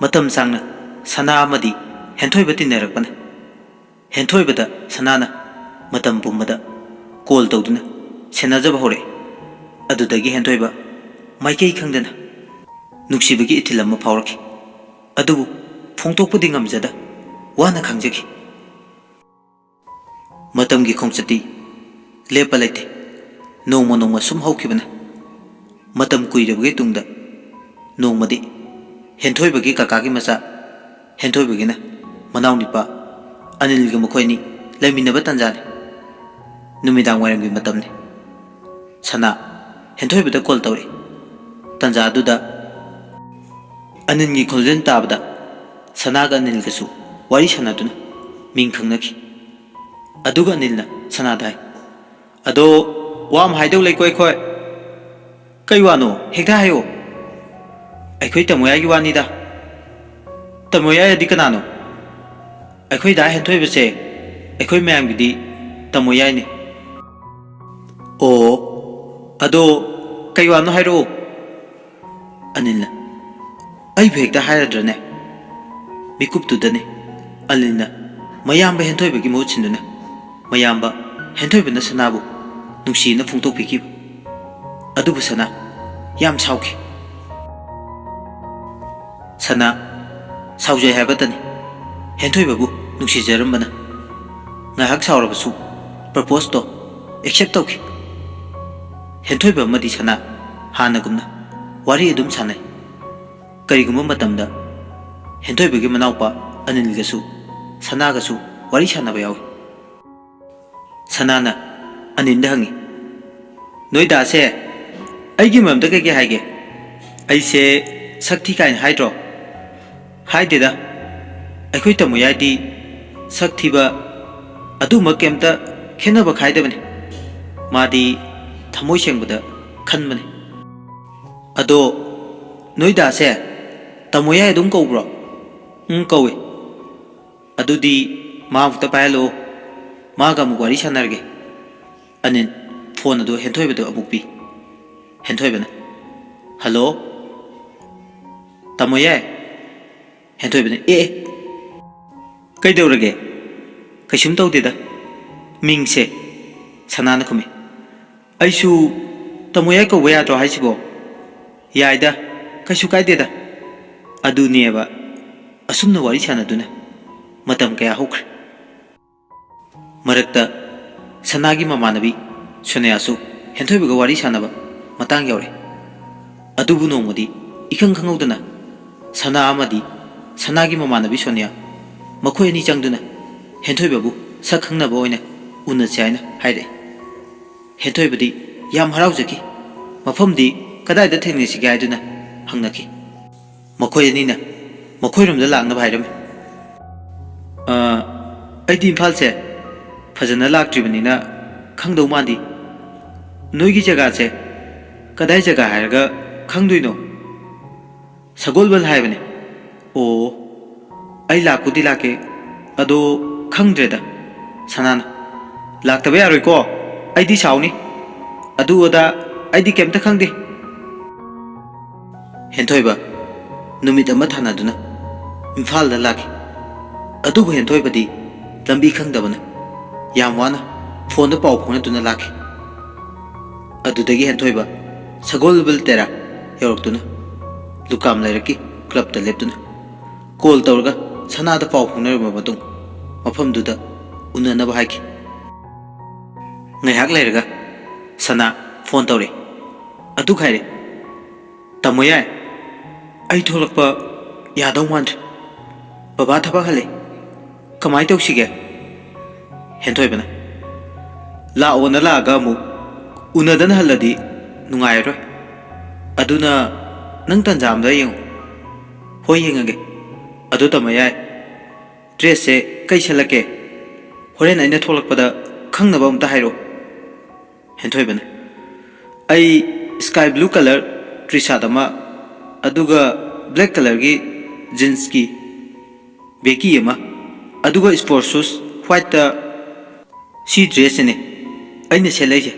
ꯃꯇꯝ ꯁꯥꯡꯅ ꯁꯅꯥ ꯑꯃꯗꯤ ꯍꯦꯟꯊꯣꯏꯕ ꯇꯤꯟꯅꯔꯛꯄꯅ꯫ ꯍꯦꯟꯊꯣꯏꯕꯗ ꯁꯅꯥꯅ ꯃꯇꯝ ꯄꯨꯝꯕꯗ ꯀꯣꯜ ꯇꯧꯗꯨꯅ ꯁꯦꯟꯅꯖꯕ ꯍꯧꯔꯛꯏ꯫ ꯑꯗꯨꯗꯒꯤ ꯍꯦꯟꯊꯣꯏꯕ ꯃꯥꯏꯀꯩ ꯈꯪꯗꯅ ꯅꯨꯡꯁꯤꯕꯒꯤ ꯏꯊꯤꯜ ꯑꯃ ꯐꯥꯎꯔꯛꯈꯤ꯫ ꯑꯗꯨꯕꯨ ꯐꯣꯡꯗꯣꯛꯄꯗꯤ ꯉꯝꯖꯗ ꯋꯥꯅ ꯈꯥꯡꯖꯈꯤ꯫ ꯃꯇꯝꯒꯤ ꯈꯣꯡꯆꯠꯇꯤ ꯂꯦꯞꯄ ꯂꯩꯇꯦ꯫ ꯅꯣꯡꯃ ꯅꯣꯡꯃ ꯁꯨꯝ ꯍꯧꯈꯤꯕꯅ꯫ ꯃꯇꯝ ꯀꯨꯏꯔꯕꯒꯤ ꯇꯨꯡꯗ ꯅꯣꯡꯃꯗꯤ ꯍꯦꯟꯊꯣꯏꯕꯒꯤ ꯀꯀꯥꯒꯤ ꯃꯆꯥ ꯍꯦꯟꯊꯣꯏꯕꯒꯤꯅ ꯃꯅꯥꯎꯅꯨꯄꯥ ꯑꯅꯤꯜꯒ ꯃꯈꯣꯏ ꯑꯅꯤ ꯂꯩꯃꯤꯟꯅꯕ ꯇꯥꯟꯖꯥꯅꯤ꯫ ꯅꯨꯃꯤꯗꯥꯡ ꯋꯥꯏꯔꯝꯒꯤ ꯃꯇꯝꯅꯤ꯫ ꯁꯅꯥ ꯍꯦꯟꯊꯣꯏꯕꯗ ꯀꯣꯜ ꯇꯧꯔꯛꯏ꯫ ꯇꯥꯟꯖꯥ ꯑꯗꯨꯗ ꯑꯅꯤꯜꯒꯤ ꯈꯣꯟꯖꯦꯜ ꯇꯥꯕꯗ ꯁꯅꯥꯒ ꯑꯅꯤꯜꯒꯁꯨ ꯋꯥꯔꯤ ꯁꯥꯟꯅꯗꯨꯅ ꯃꯤꯡ ꯈꯪꯅꯈꯤ꯫ ꯑꯗꯨꯒ ꯑꯅꯤꯜꯅ ꯁꯅꯥꯗ ꯍꯥꯏ, "ꯑꯗꯣ ꯋꯥ ꯑꯃ ꯍꯥꯏꯗꯧ ꯂꯩꯀꯣ ꯑꯩꯈꯣꯏ꯫" "ꯀꯩ ꯋꯥꯅꯣ? ꯍꯦꯛꯇ ꯍꯥꯏꯌꯣ꯫" "ꯑꯩꯈꯣꯏ ꯇꯃꯣꯌꯥꯏꯒꯤ ꯋꯥꯅꯤꯗ꯫" "ꯇꯃꯣꯌꯥꯏ ꯑꯗꯤ ꯀꯅꯥꯅꯣ?" "ꯑꯩꯈꯣꯏ ꯗꯥ ꯍꯦꯟꯊꯣꯏꯕꯁꯦ ꯑꯩꯈꯣꯏ ꯃꯌꯥꯝꯒꯤꯗꯤ ꯇꯃꯣꯌꯥꯏꯅꯦ꯫" "ꯑꯣ, ꯑꯗꯣ ꯀꯩ ꯋꯥꯅꯣ ꯍꯥꯏꯔꯛꯑꯣ꯫" ꯑꯅꯤꯜꯅ, "ꯑꯩꯕꯨ ꯍꯦꯛꯇ ꯍꯥꯏꯔꯗ꯭ꯔꯅꯦ?" ꯃꯤꯀꯨꯞꯇꯨꯗꯅꯤ ꯑꯅꯤꯜꯅ ꯃꯌꯥꯝꯕ ꯍꯦꯟꯊꯣꯏꯕꯒꯤ ꯃꯍꯨꯠ ꯁꯤꯟꯗꯨꯅ ꯃꯌꯥꯝꯕ ꯍꯦꯟꯊꯣꯏꯕꯅ ꯁꯅꯥꯕꯨ ꯅꯨꯡꯁꯤꯅ ꯐꯣꯡꯗꯣꯛꯄꯤꯈꯤꯕ꯫ ꯑꯗꯨꯕꯨ ꯁꯅꯥ ꯌꯥꯝ ꯁꯥꯎꯈꯤ꯫ ꯁꯅꯥ ꯁꯥꯎꯖꯩ ꯍꯥꯏꯕꯇꯅꯤ ꯍꯦꯟꯊꯣꯏꯕꯕꯨ ꯅꯨꯡꯁꯤꯖꯔꯝꯕꯅ꯫ ꯉꯥꯏꯍꯥꯛ ꯁꯥꯎꯔꯕꯁꯨ ꯄ꯭ꯔꯄꯣꯁꯇꯣ ꯑꯦꯛꯁꯦꯞ ꯇꯧꯈꯤ꯫ ꯍꯦꯟꯊꯣꯏꯕ ꯑꯃꯗꯤ ꯁꯅꯥ ꯍꯥꯟꯅꯒꯨꯝꯅ ꯋꯥꯔꯤ ꯑꯗꯨꯝ ꯁꯥꯟꯅꯩ꯫ ꯀꯔꯤꯒꯨꯝꯕ ꯃꯇꯝꯗ ꯍꯦꯟꯊꯣꯏꯕꯒꯤ ꯃꯅꯥꯎꯄꯥ ꯑꯅꯤꯜꯒꯁꯨ ꯁꯅꯥꯒꯁꯨ ꯋꯥꯔꯤ ꯁꯥꯟꯅꯕ ꯌꯥꯎꯏ꯫ ꯁꯅꯥꯅ ꯑꯅꯤꯜꯗ ꯍꯪꯉꯤ, "ꯅꯣꯏ ꯗꯥꯁꯦ ꯑꯩꯒꯤ ꯃꯔꯝꯗ ꯀꯩꯀꯩ ꯍꯥꯏꯒꯦ? ꯑꯩꯁꯦ ꯁꯛ ꯊꯤ ꯀꯥꯏꯅ ꯍꯥꯏꯗ꯭ꯔꯣ?" "ꯍꯥꯏꯗꯦꯗ꯫ ꯑꯩꯈꯣꯏ ꯇꯃꯣꯌꯥꯏꯗꯤ ꯁꯛ ꯊꯤꯕ ꯑꯗꯨꯝꯕ ꯀꯩꯝꯇ ꯈꯦꯠꯅꯕ ꯈꯥꯏꯗꯕꯅꯤ꯫ ꯃꯥꯗꯤ ꯊꯃꯣꯏ ꯁꯦꯡꯕꯗ ꯈꯟꯕꯅꯤ꯫" "ꯑꯗꯣ ꯅꯣꯏ ꯗꯥꯁꯦ ꯇꯃꯣꯌꯥꯏ ꯑꯗꯨꯝ ꯀꯧꯕ꯭ꯔꯣ?" "ꯎꯝ, ꯀꯧꯏ꯫" "ꯑꯗꯨꯗꯤ ꯃꯥ ꯑꯃꯨꯛꯇ ꯄꯥꯏꯍꯜꯂꯛꯑꯣ, ꯃꯥꯒ ꯑꯃꯨꯛ ꯋꯥꯔꯤ ꯁꯥꯟꯅꯔꯒꯦ꯫" ꯑꯅꯤꯜ ꯐꯣꯟ ꯑꯗꯨ ꯍꯦꯟꯊꯣꯏꯕꯗ ꯑꯃꯨꯛ ꯄꯤ꯫ ꯍꯦꯟꯊꯣꯏꯕꯅ, "ꯍꯜꯂꯣ, ꯇꯥꯃꯣ ꯌꯥꯏ?" ꯍꯦꯟꯊꯣꯏꯕꯅ, "ꯑꯦ, ꯑꯦ, ꯀꯩꯗꯧꯔꯒꯦ? ꯀꯩꯁꯨꯝ ꯇꯧꯗꯦꯗ꯫ ꯃꯤꯡꯁꯦ?" ꯁꯅꯥꯅ ꯈꯨꯝꯃꯤ꯫ "ꯑꯩꯁꯨ ꯇꯥꯃꯣ ꯌꯥꯏ ꯀꯧꯕ ꯌꯥꯗ꯭ꯔꯣ ꯍꯥꯏꯁꯤꯕꯣ?" "ꯌꯥꯏꯗ, ꯀꯩꯁꯨ ꯀꯥꯏꯗꯦꯗ꯫" ꯑꯗꯨꯅꯦꯕ, ꯑꯁꯨꯝꯅ ꯋꯥꯔꯤ ꯁꯥꯟꯅꯗꯨꯅ ꯃꯇꯝ ꯀꯌꯥ ꯍꯧꯈ꯭ꯔꯦ꯫ ꯃꯔꯛꯇ ꯁꯅꯥꯒꯤ ꯃꯃꯥꯟꯅꯕꯤ ꯁꯣꯅꯤꯌꯥꯁꯨ ꯍꯦꯟꯊꯣꯏꯕꯒ ꯋꯥꯔꯤ ꯁꯥꯟꯅꯕ ꯃꯇꯥꯡ ꯌꯧꯔꯛꯏ꯫ ꯑꯗꯨꯕꯨ ꯅꯣꯡꯃꯗꯤ ꯏꯈꯪ ꯈꯪꯍꯧꯗꯅ ꯁꯅꯥ ꯑꯃꯗꯤ ꯁꯅꯥꯒꯤ ꯃꯃꯥꯟꯅꯕꯤ ꯁꯣꯅꯤꯌꯥ ꯃꯈꯣꯏ ꯑꯅꯤ ꯆꯪꯗꯨꯅ ꯍꯦꯟꯊꯣꯏꯕꯕꯨ ꯁꯛ ꯈꯪꯅꯕ ꯑꯣꯏꯅ ꯎꯅꯁꯦ ꯍꯥꯏꯅ ꯍꯥꯏꯔꯛꯏ꯫ ꯍꯦꯟꯊꯣꯏꯕꯗꯤ ꯌꯥꯝ ꯍꯔꯥꯎꯖꯈꯤ꯫ ꯃꯐꯝꯗꯤ ꯀꯗꯥꯏꯗ ꯊꯦꯡꯅꯁꯤꯒꯦ ꯍꯥꯏꯗꯨꯅ ꯍꯪꯅꯈꯤ꯫ ꯃꯈꯣꯏ ꯑꯅꯤꯅ ꯃꯈꯣꯏꯔꯣꯝꯗ ꯂꯥꯛꯅꯕ ꯍꯥꯏꯔꯝꯃꯤ꯫ "ꯑ, ꯑꯩꯗꯤ ꯏꯝꯐꯥꯜꯁꯦ ꯐꯖꯅ ꯂꯥꯛꯇ꯭ꯔꯤꯕꯅꯤꯅ ꯈꯪꯗꯧ ꯃꯥꯟꯗꯦ꯫ ꯅꯣꯏꯒꯤ ꯖꯒꯥꯁꯦ ꯀꯗꯥꯏ ꯖꯒꯥ ꯍꯥꯏꯔꯒ ꯈꯪꯗꯣꯏꯅꯣ?" "ꯁꯒꯣꯜꯕꯜ ꯍꯥꯏꯕꯅꯦ꯫" "ꯑꯣ, ꯑꯩ ꯂꯥꯛꯄꯨꯗꯤ ꯂꯥꯛꯀꯦ, ꯑꯗꯣ ꯈꯪꯗ꯭ꯔꯦꯗ꯫" ꯁꯅꯥꯅ, "ꯂꯥꯛꯇꯕ ꯌꯥꯔꯣꯏꯀꯣ, ꯑꯩꯗꯤ ꯁꯥꯎꯅꯤ꯫ ꯑꯗꯨ ꯑꯗꯥ ꯑꯩꯗꯤ ꯀꯩꯝꯇ ꯈꯪꯗꯦ꯫" ꯍꯦꯟꯊꯣꯏꯕ ꯅꯨꯃꯤꯠ ꯑꯃ ꯊꯥꯅꯗꯨꯅ ꯏꯝꯐꯥꯜꯗ ꯂꯥꯛꯈꯤ꯫ ꯑꯗꯨꯕꯨ ꯍꯦꯟꯊꯣꯏꯕꯗꯤ ꯂꯝꯕꯤ ꯈꯪꯗꯕꯅ ꯌꯥꯝ ꯋꯥꯅ ꯐꯣꯟꯗ ꯄꯥꯎ ꯐꯥꯎꯅꯗꯨꯅ ꯂꯥꯛꯈꯤ꯫ ꯑꯗꯨꯗꯒꯤ ꯍꯦꯟꯊꯣꯏꯕ ꯁꯒꯣꯜꯕꯜ ꯇꯦꯔꯥ ꯌꯧꯔꯛꯇꯨꯅ ꯂꯨꯀꯥꯝ ꯂꯩꯔꯛꯀꯤ ꯀ꯭ꯂꯕꯇ ꯂꯦꯞꯇꯨꯅ ꯀꯣꯜ ꯇꯧꯔꯒ ꯁꯅꯥꯗ ꯄꯥꯎ ꯐꯥꯎꯅꯔꯕ ꯃꯇꯨꯡ ꯃꯐꯝꯗꯨꯗ ꯎꯅꯅꯕ ꯍꯥꯏꯈꯤ꯫ ꯉꯥꯏꯍꯥꯛ ꯂꯩꯔꯒ ꯁꯅꯥ ꯐꯣꯟ ꯇꯧꯔꯛꯏ꯫ ꯑꯗꯨ ꯍꯥꯏꯔꯦ, "ꯇꯥꯃꯣ ꯌꯥꯏ, ꯑꯩ ꯊꯣꯛꯂꯛꯄ ꯌꯥꯗꯧ ꯃꯥꯟꯗ꯭ꯔꯦ꯫ ꯕꯕꯥ ꯊꯕꯛ ꯍꯜꯂꯦ꯫ ꯀꯃꯥꯏ ꯇꯧꯁꯤꯒꯦ?" ꯍꯦꯟꯊꯣꯏꯕꯅ, "ꯂꯥꯛꯑꯣꯅ ꯂꯥꯛꯑꯒ ꯑꯃꯨꯛ ꯎꯅꯗꯅ ꯍꯜꯂꯗꯤ ꯅꯨꯡꯉꯥꯏꯔꯔꯣꯏ꯫ ꯑꯗꯨꯅ ꯅꯪ ꯇꯟꯖꯥ ꯑꯝꯗ ꯌꯦꯡꯉꯨ꯫" "ꯍꯣꯏ, ꯌꯦꯡꯉꯒꯦ꯫ ꯑꯗꯨ ꯇꯥꯃꯣ ꯌꯥꯏ, ꯗ꯭ꯔꯦꯁꯁꯦ ꯀꯩ ꯁꯦꯠꯂꯛꯀꯦ? ꯍꯣꯔꯦꯟ ꯑꯩꯅ ꯊꯣꯛꯂꯛꯄꯗ ꯈꯪꯅꯕ ꯑꯝꯇ ꯍꯥꯏꯔꯛꯑꯣ꯫" ꯍꯦꯟꯊꯣꯏꯕꯅ, "ꯑꯩ ꯁ꯭ꯀꯥꯏ ꯕ꯭ꯂꯨ ꯀꯂꯔ ꯇ꯭ꯔꯤꯁꯥꯠ ꯑꯃ, ꯑꯗꯨꯒ ꯕ꯭ꯂꯦꯛ ꯀꯂꯔꯒꯤ ꯖꯤꯟꯁꯀꯤ ꯕꯦꯒꯤ ꯑꯃ, ꯑꯗꯨꯒ ꯁ꯭ꯄꯣꯔꯠ ꯁꯨꯁ ꯋꯥꯏꯠꯇ, ꯁꯤ ꯗ꯭ꯔꯦꯁꯁꯤꯅꯦ ꯑꯩꯅ ꯁꯦꯠꯂꯛꯏꯁꯦ꯫"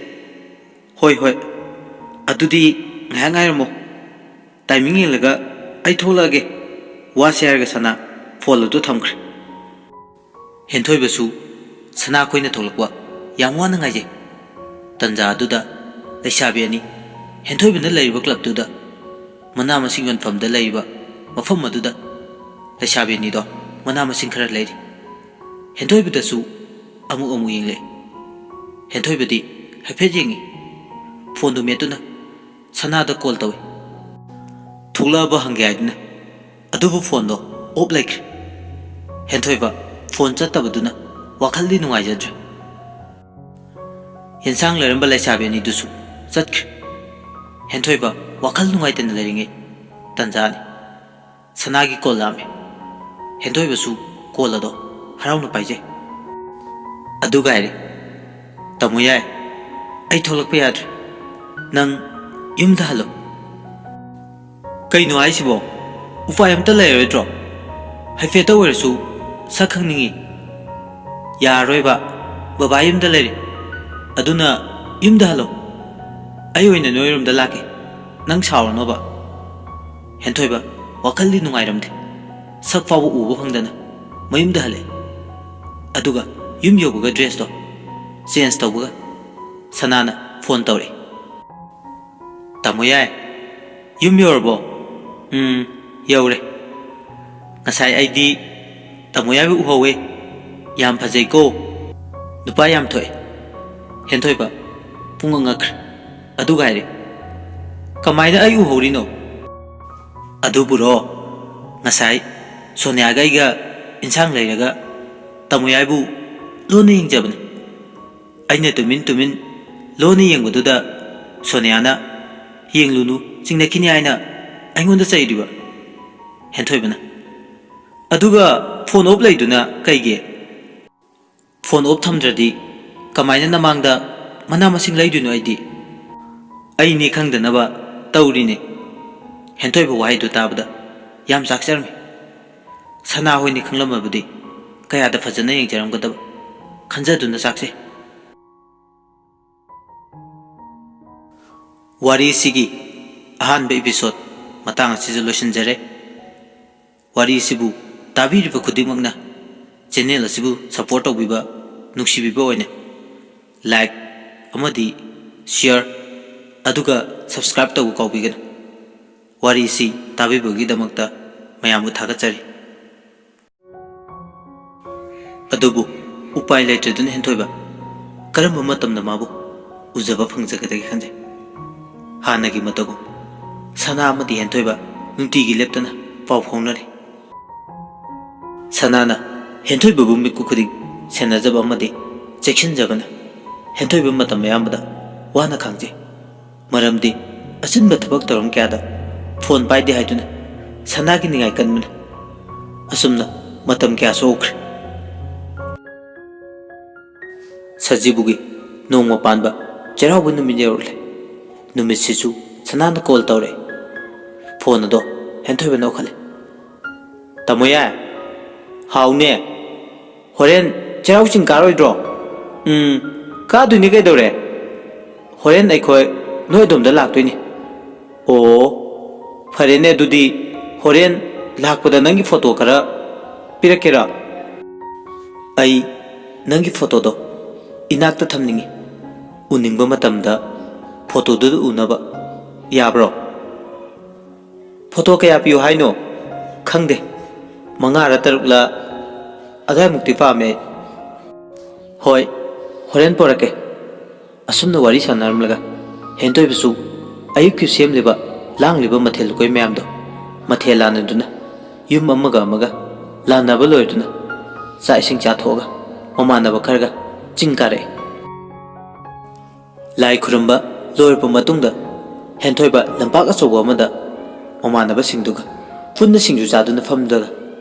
"ꯍꯣꯏ, ꯍꯣꯏ, "ꯑꯗꯨꯗꯤ ꯉꯥꯏꯍꯥꯛ ꯉꯥꯏꯔꯝꯃꯣ, ꯇꯥꯏꯃꯤꯡ ꯌꯦꯡꯂꯒ ꯑꯩ ꯊꯣꯛꯂꯛꯑꯒꯦ" ꯋꯥꯁꯦ ꯍꯥꯏꯔꯒ ꯁꯅꯥ ꯐꯣꯟ ꯑꯗꯨ ꯊꯝꯈ꯭ꯔꯦ꯫ ꯍꯦꯟꯊꯣꯏꯕꯁꯨ ꯁꯅꯥ ꯈꯣꯏꯅ ꯊꯣꯛꯂꯛꯄ ꯌꯥꯝ ꯋꯥꯅ ꯉꯥꯏꯖꯩ꯫ ꯇꯟꯖꯥ ꯑꯗꯨꯗ ꯂꯩꯁꯥꯕꯤ ꯑꯅꯤ ꯍꯦꯟꯊꯣꯏꯕꯅ ꯂꯩꯔꯤꯕ ꯀ꯭ꯂꯕꯇꯨꯗ, ꯃꯅꯥ ꯃꯁꯤꯡ ꯌꯣꯟꯐꯝꯗ ꯂꯩꯔꯤꯕ ꯃꯐꯝ ꯑꯗꯨꯗ ꯂꯩꯁꯥꯕꯤ ꯑꯅꯤꯗꯣ ꯃꯅꯥ ꯃꯁꯤꯡ ꯈꯔ ꯂꯩꯔꯤ꯫ ꯍꯦꯟꯊꯣꯏꯕꯗꯁꯨ ꯑꯃꯨꯛ ꯑꯃꯨꯛ ꯌꯦꯡꯂꯛꯏ꯫ ꯍꯦꯟꯊꯣꯏꯕꯗꯤ ꯍꯥꯏꯐꯦꯠ ꯌꯦꯡꯉꯤ꯫ ꯐꯣꯟꯗꯨ ꯃꯦꯠꯇꯨꯅ ꯁꯅꯥꯗ ꯀꯣꯜ ꯇꯧꯏ꯫ ꯊꯣꯛꯂꯛꯑꯕ ꯍꯪꯒꯦ ꯍꯥꯏꯗꯨꯅ, ꯑꯗꯨꯕꯨ ꯐꯣꯟꯗꯣ ꯑꯣꯞ ꯂꯩꯈ꯭ꯔꯦ꯫ ꯍꯦꯟꯊꯣꯏꯕ ꯐꯣꯟ ꯆꯠꯇꯕꯗꯨꯅ ꯋꯥꯈꯜꯗꯤ ꯅꯨꯡꯉꯥꯏꯖꯗ꯭ꯔꯦ꯫ ꯌꯦꯟꯁꯥꯡ ꯂꯩꯔꯝꯕ ꯂꯩꯁꯥꯕꯤ ꯑꯅꯤꯗꯨꯁꯨ ꯆꯠꯈ꯭ꯔꯦ꯫ ꯍꯦꯟꯊꯣꯏꯕ ꯋꯥꯈꯜ ꯅꯨꯡꯉꯥꯏꯇꯅ ꯂꯩꯔꯤꯉꯩ ꯇꯟꯖꯥꯅꯤ꯫ ꯁꯅꯥꯒꯤ ꯀꯣꯜ ꯂꯥꯛꯑꯝꯃꯤ꯫ ꯍꯦꯟꯊꯣꯏꯕꯁꯨ ꯀꯣꯜ ꯑꯗꯣ ꯍꯔꯥꯎꯅ ꯄꯥꯏꯖꯩ꯫ ꯑꯗꯨꯒ ꯍꯥꯏꯔꯦ, "ꯇꯥꯃꯣ ꯌꯥꯏ, ꯑꯩ ꯊꯣꯛꯂꯛꯄ ꯌꯥꯗ꯭ꯔꯦ꯫ ꯅꯪ ꯌꯨꯝꯗ ꯍꯜꯂꯣ"꯫ "ꯀꯩꯅꯣ ꯍꯥꯏꯁꯤꯕꯣ? ꯎꯄꯥꯏ ꯑꯝꯇ ꯂꯩꯔꯣꯏꯗ꯭ꯔꯣ? ꯍꯥꯏꯐꯦꯠꯇ ꯑꯣꯏꯔꯁꯨ ꯁꯛ ꯈꯪꯅꯤꯡꯉꯤ"꯫ "ꯌꯥꯔꯔꯣꯏꯕ, ꯕꯕꯥ ꯌꯨꯝꯗ ꯂꯩꯔꯤ꯫ ꯑꯗꯨꯅ ꯌꯨꯝꯗ ꯍꯜꯂꯣ꯫ ꯑꯩ ꯑꯣꯏꯅ ꯅꯣꯏꯔꯣꯝꯗ ꯂꯥꯛꯀꯦ, ꯅꯪ ꯁꯥꯎꯔꯅꯣꯕ"꯫ ꯍꯦꯟꯊꯣꯏꯕ ꯋꯥꯈꯜꯗꯤ ꯅꯨꯡꯉꯥꯏꯔꯝꯗꯦ꯫ ꯁꯛ ꯐꯥꯎꯕ ꯎꯕ ꯐꯪꯗꯅ ꯃꯌꯨꯝꯗ ꯍꯜꯂꯛꯏ꯫ ꯑꯗꯨꯒ ꯌꯨꯝ ꯌꯧꯕꯒ ꯗ꯭ꯔꯦꯁꯇꯣ ꯆꯦꯟꯖ ꯇꯧꯕꯒ ꯁꯅꯥꯅ ꯐꯣꯟ ꯇꯧꯔꯛꯏ꯫ "ꯇꯥꯃꯣ ꯌꯥꯏ, ꯌꯨꯝ ꯌꯧꯔꯕꯣ?" "ꯎꯝ, ꯌꯧꯔꯦ꯫ ꯉꯁꯥꯏ ꯑꯩꯗꯤ ꯇꯥꯃꯣ ꯌꯥꯏꯕꯨ ꯎꯍꯧꯋꯦ꯫ ꯌꯥꯝ ꯐꯖꯩꯀꯣ꯫ ꯅꯨꯄꯥ ꯌꯥꯝ ꯊꯣꯛꯑꯦ"꯫ ꯍꯦꯟꯊꯣꯏꯕ ꯄꯨꯡꯉꯛ ꯉꯛꯈ꯭ꯔꯦ꯫ ꯑꯗꯨꯒ ꯍꯥꯏꯔꯦ, "ꯀꯃꯥꯏꯅ ꯑꯩ ꯎꯍꯧꯔꯤꯅꯣ?" "ꯑꯗꯨꯕꯨꯔꯣ, ꯉꯁꯥꯏ ꯁꯣꯅꯤꯌꯥꯒ ꯑꯩꯒ ꯏꯟꯁꯥꯡ ꯂꯩꯔꯒ ꯇꯥꯃꯣ ꯌꯥꯏꯕꯨ ꯂꯣꯟꯅ ꯌꯦꯡꯖꯕꯅꯤ꯫ ꯑꯩꯅ ꯇꯨꯃꯤꯟ ꯇꯨꯃꯤꯟ ꯂꯣꯟꯅ ꯌꯦꯡꯕꯗꯨꯗ ꯁꯣꯅꯤꯌꯥꯅ 'ꯌꯦꯡꯂꯨꯅꯨ, ꯆꯤꯡꯅꯈꯤꯅꯤ' ꯍꯥꯏꯅ ꯑꯩꯉꯣꯟꯗ ꯆꯩꯔꯤꯕ"꯫ ꯍꯦꯟꯊꯣꯏꯕꯅ, "ꯑꯗꯨꯒ ꯐꯣꯟ ꯑꯣꯞ ꯂꯩꯗꯨꯅ ꯀꯩꯒꯤ?" "ꯐꯣꯟ ꯑꯣꯞ ꯊꯝꯗ꯭ꯔꯗꯤ ꯀꯃꯥꯏꯅ ꯅꯃꯥꯡꯗ ꯃꯅꯥ ꯃꯁꯤꯡ ꯂꯩꯗꯣꯏꯅꯣ ꯑꯩꯗꯤ? ꯑꯩꯅꯤ ꯈꯪꯗꯅꯕ ꯇꯧꯔꯤꯅꯦ"꯫ ꯍꯦꯟꯊꯣꯏꯕ ꯋꯥꯍꯩꯗꯨ ꯇꯥꯕꯗ ꯌꯥꯝ ꯆꯥꯛꯆꯔꯝꯃꯤ꯫ ꯁꯅꯥ ꯍꯣꯏꯅꯤ ꯈꯪꯂꯝꯃꯕꯗꯤ ꯀꯌꯥꯗ ꯐꯖꯅ ꯌꯦꯡꯖꯔꯝꯒꯗꯕ ꯈꯟꯖꯗꯨꯅ ꯆꯥꯛꯆꯩ꯫ ꯋꯥꯔꯤꯁꯤꯒꯤ ꯑꯍꯥꯟꯕ episode ꯃꯇꯥꯡ ꯑꯁꯤꯗ ꯂꯣꯏꯁꯤꯟꯖꯔꯦ꯫ ꯋꯥꯔꯤꯁꯤꯕꯨ ꯇꯥꯕꯤꯔꯤꯕ ꯈꯨꯗꯤꯡꯃꯛꯅ channel ꯑꯁꯤꯕꯨ support ꯇꯧꯕꯤꯕ, ꯅꯨꯡꯁꯤꯕꯤꯕ ꯑꯣꯏꯅ like ꯑꯃꯗꯤ share ꯑꯗꯨꯒ subscribe ꯇꯧꯕ ꯀꯥꯎꯕꯤꯒꯅꯨ꯫ ꯋꯥꯔꯤꯁꯤ ꯇꯥꯕꯤꯕꯒꯤꯗꯃꯛꯇ ꯃꯌꯥꯝꯕꯨ ꯊꯥꯒꯠꯆꯔꯤ꯫ ꯑꯗꯨꯕꯨ ꯎꯄꯥꯏ ꯂꯩꯇ꯭ꯔꯗꯨꯅ ꯍꯦꯟꯊꯣꯏꯕ ꯀꯔꯝꯕ ꯃꯇꯝꯗ ꯃꯥꯕꯨ ꯎꯖꯕ ꯐꯪꯖꯒꯗꯒꯦ ꯈꯟꯖꯩ꯫ ꯍꯥꯟꯅꯒꯤ ꯃꯇꯧꯒꯨꯝ ꯁꯅꯥ ꯑꯃꯗꯤ ꯍꯦꯟꯊꯣꯏꯕ ꯅꯨꯡꯇꯤꯒꯤ ꯂꯦꯞꯇꯅ ꯄꯥꯎ ꯐꯥꯎꯅꯔꯤ꯫ ꯁꯅꯥꯅ ꯍꯦꯟꯊꯣꯏꯕꯕꯨ ꯃꯤꯠꯀꯨ ꯈꯨꯗꯤꯡ ꯁꯦꯟꯅꯖꯕ ꯑꯃꯗꯤ ꯆꯦꯛꯁꯤꯟꯖꯕꯅ ꯍꯦꯟꯊꯣꯏꯕ ꯃꯇꯝ ꯑꯌꯥꯝꯕꯗ ꯋꯥꯅ ꯈꯥꯡꯖꯩ꯫ ꯃꯔꯝꯗꯤ ꯑꯆꯤꯟꯕ ꯊꯕꯛ ꯊꯧꯔꯝ ꯀꯌꯥꯗ phone ꯄꯥꯏꯗꯦ ꯍꯥꯏꯗꯨꯅ ꯁꯅꯥꯒꯤ ꯅꯤꯡꯉꯥꯏ ꯀꯟꯕꯅ ꯑꯁꯨꯝꯅ ꯃꯇꯝ ꯀꯌꯥꯁꯨ ꯍꯧꯈ꯭ꯔꯦ꯫ ꯁꯖꯤꯕꯨꯒꯤ ꯅꯣꯡꯃ ꯄꯥꯟꯕ ꯆꯩꯔꯥꯎꯕ ꯅꯨꯃꯤꯠ ꯌꯧꯔꯛꯂꯦ꯫ ꯅꯨꯃꯤꯠꯁꯤꯁꯨ ꯁꯅꯥꯅ call ꯇꯧꯔꯛꯑꯦ꯫ Phone ꯑꯗꯣ ꯍꯦꯟꯊꯣꯏꯕꯅ ꯂꯧꯈꯠꯂꯦ꯫ "ꯇꯥꯃꯣ ꯌꯥꯏ?" "ꯍꯥꯎꯅꯦ꯫ ꯍꯣꯔꯦꯟ ꯆꯩꯔꯥꯎ ꯆꯤꯡ ꯀꯥꯔꯣꯏꯗ꯭ꯔꯣ?" "ꯎꯝ, ꯀꯥꯗꯣꯏꯅꯤ ꯀꯩꯗꯧꯔꯦ? ꯍꯣꯔꯦꯟ ꯑꯩꯈꯣꯏ ꯅꯣꯏ ꯑꯗꯣꯝꯗ ꯂꯥꯛꯇꯣꯏꯅꯤ꯫" "ꯑꯣ, ꯐꯔꯦꯅꯦ ꯑꯗꯨꯗꯤ꯫ ꯍꯣꯔꯦꯟ ꯂꯥꯛꯄꯗ ꯅꯪꯒꯤ photo ꯈꯔ ꯄꯤꯔꯛꯀꯦꯔꯥ? ꯑꯩ ꯅꯪꯒꯤ photoꯗꯣ ꯏꯅꯥꯛꯇ ꯊꯝꯅꯤꯡꯉꯤ꯫ ꯎꯅꯤꯡꯕ ꯃꯇꯝꯗ photoꯗꯨꯗ ꯎꯅꯕ꯫ ꯌꯥꯕ꯭ꯔꯣ?" "Photo ꯀꯌꯥ ꯄꯤꯌꯨ ꯍꯥꯏꯅꯣ?" "ꯈꯪꯗꯦ, ꯃꯉꯥꯔ ꯇꯔꯨꯛꯂ ꯑꯗꯥꯏꯃꯨꯛꯇꯤ ꯄꯥꯝꯃꯦ ꯑꯩ꯫" "ꯍꯣꯏ, ꯍꯣꯔꯦꯟ ꯄꯣꯔꯛꯀꯦ꯫" ꯑꯁꯨꯝꯅ ꯋꯥꯔꯤ ꯁꯥꯟꯅꯔꯝꯂꯒ ꯍꯦꯟꯊꯣꯏꯕꯁꯨ ꯑꯌꯨꯛꯀꯤ ꯁꯦꯝꯂꯤꯕ ꯂꯥꯡꯂꯤꯕ ꯃꯊꯦꯜ ꯂꯨꯀꯣꯏ ꯃꯌꯥꯝꯗꯣ ꯃꯊꯦꯜ ꯂꯥꯟꯅꯗꯨꯅ ꯌꯨꯝ ꯑꯃꯒ ꯑꯃꯒ ꯂꯥꯟꯅꯕ ꯂꯣꯏꯔꯗꯨꯅ ꯆꯥꯛ ꯏꯁꯤꯡ ꯆꯥꯊꯣꯛꯑꯒ ꯃꯃꯥꯟꯅꯕ ꯈꯔꯒ ꯆꯤꯡ ꯀꯥꯔꯛꯑꯦ꯫ ꯂꯥꯏ ꯈꯨꯔꯨꯝꯕ ꯂꯣꯏꯔꯕ ꯃꯇꯨꯡꯗ ꯍꯦꯟꯊꯣꯏꯕ ꯂꯝꯄꯥꯛ ꯑꯆꯧꯕ ꯑꯃꯗ ꯃꯃꯥꯟꯅꯕꯁꯤꯡꯗꯨꯒ ꯄꯨꯟꯅ ꯁꯤꯡꯖꯨ ꯆꯥꯗꯨꯅ ꯐꯝꯗꯨꯅ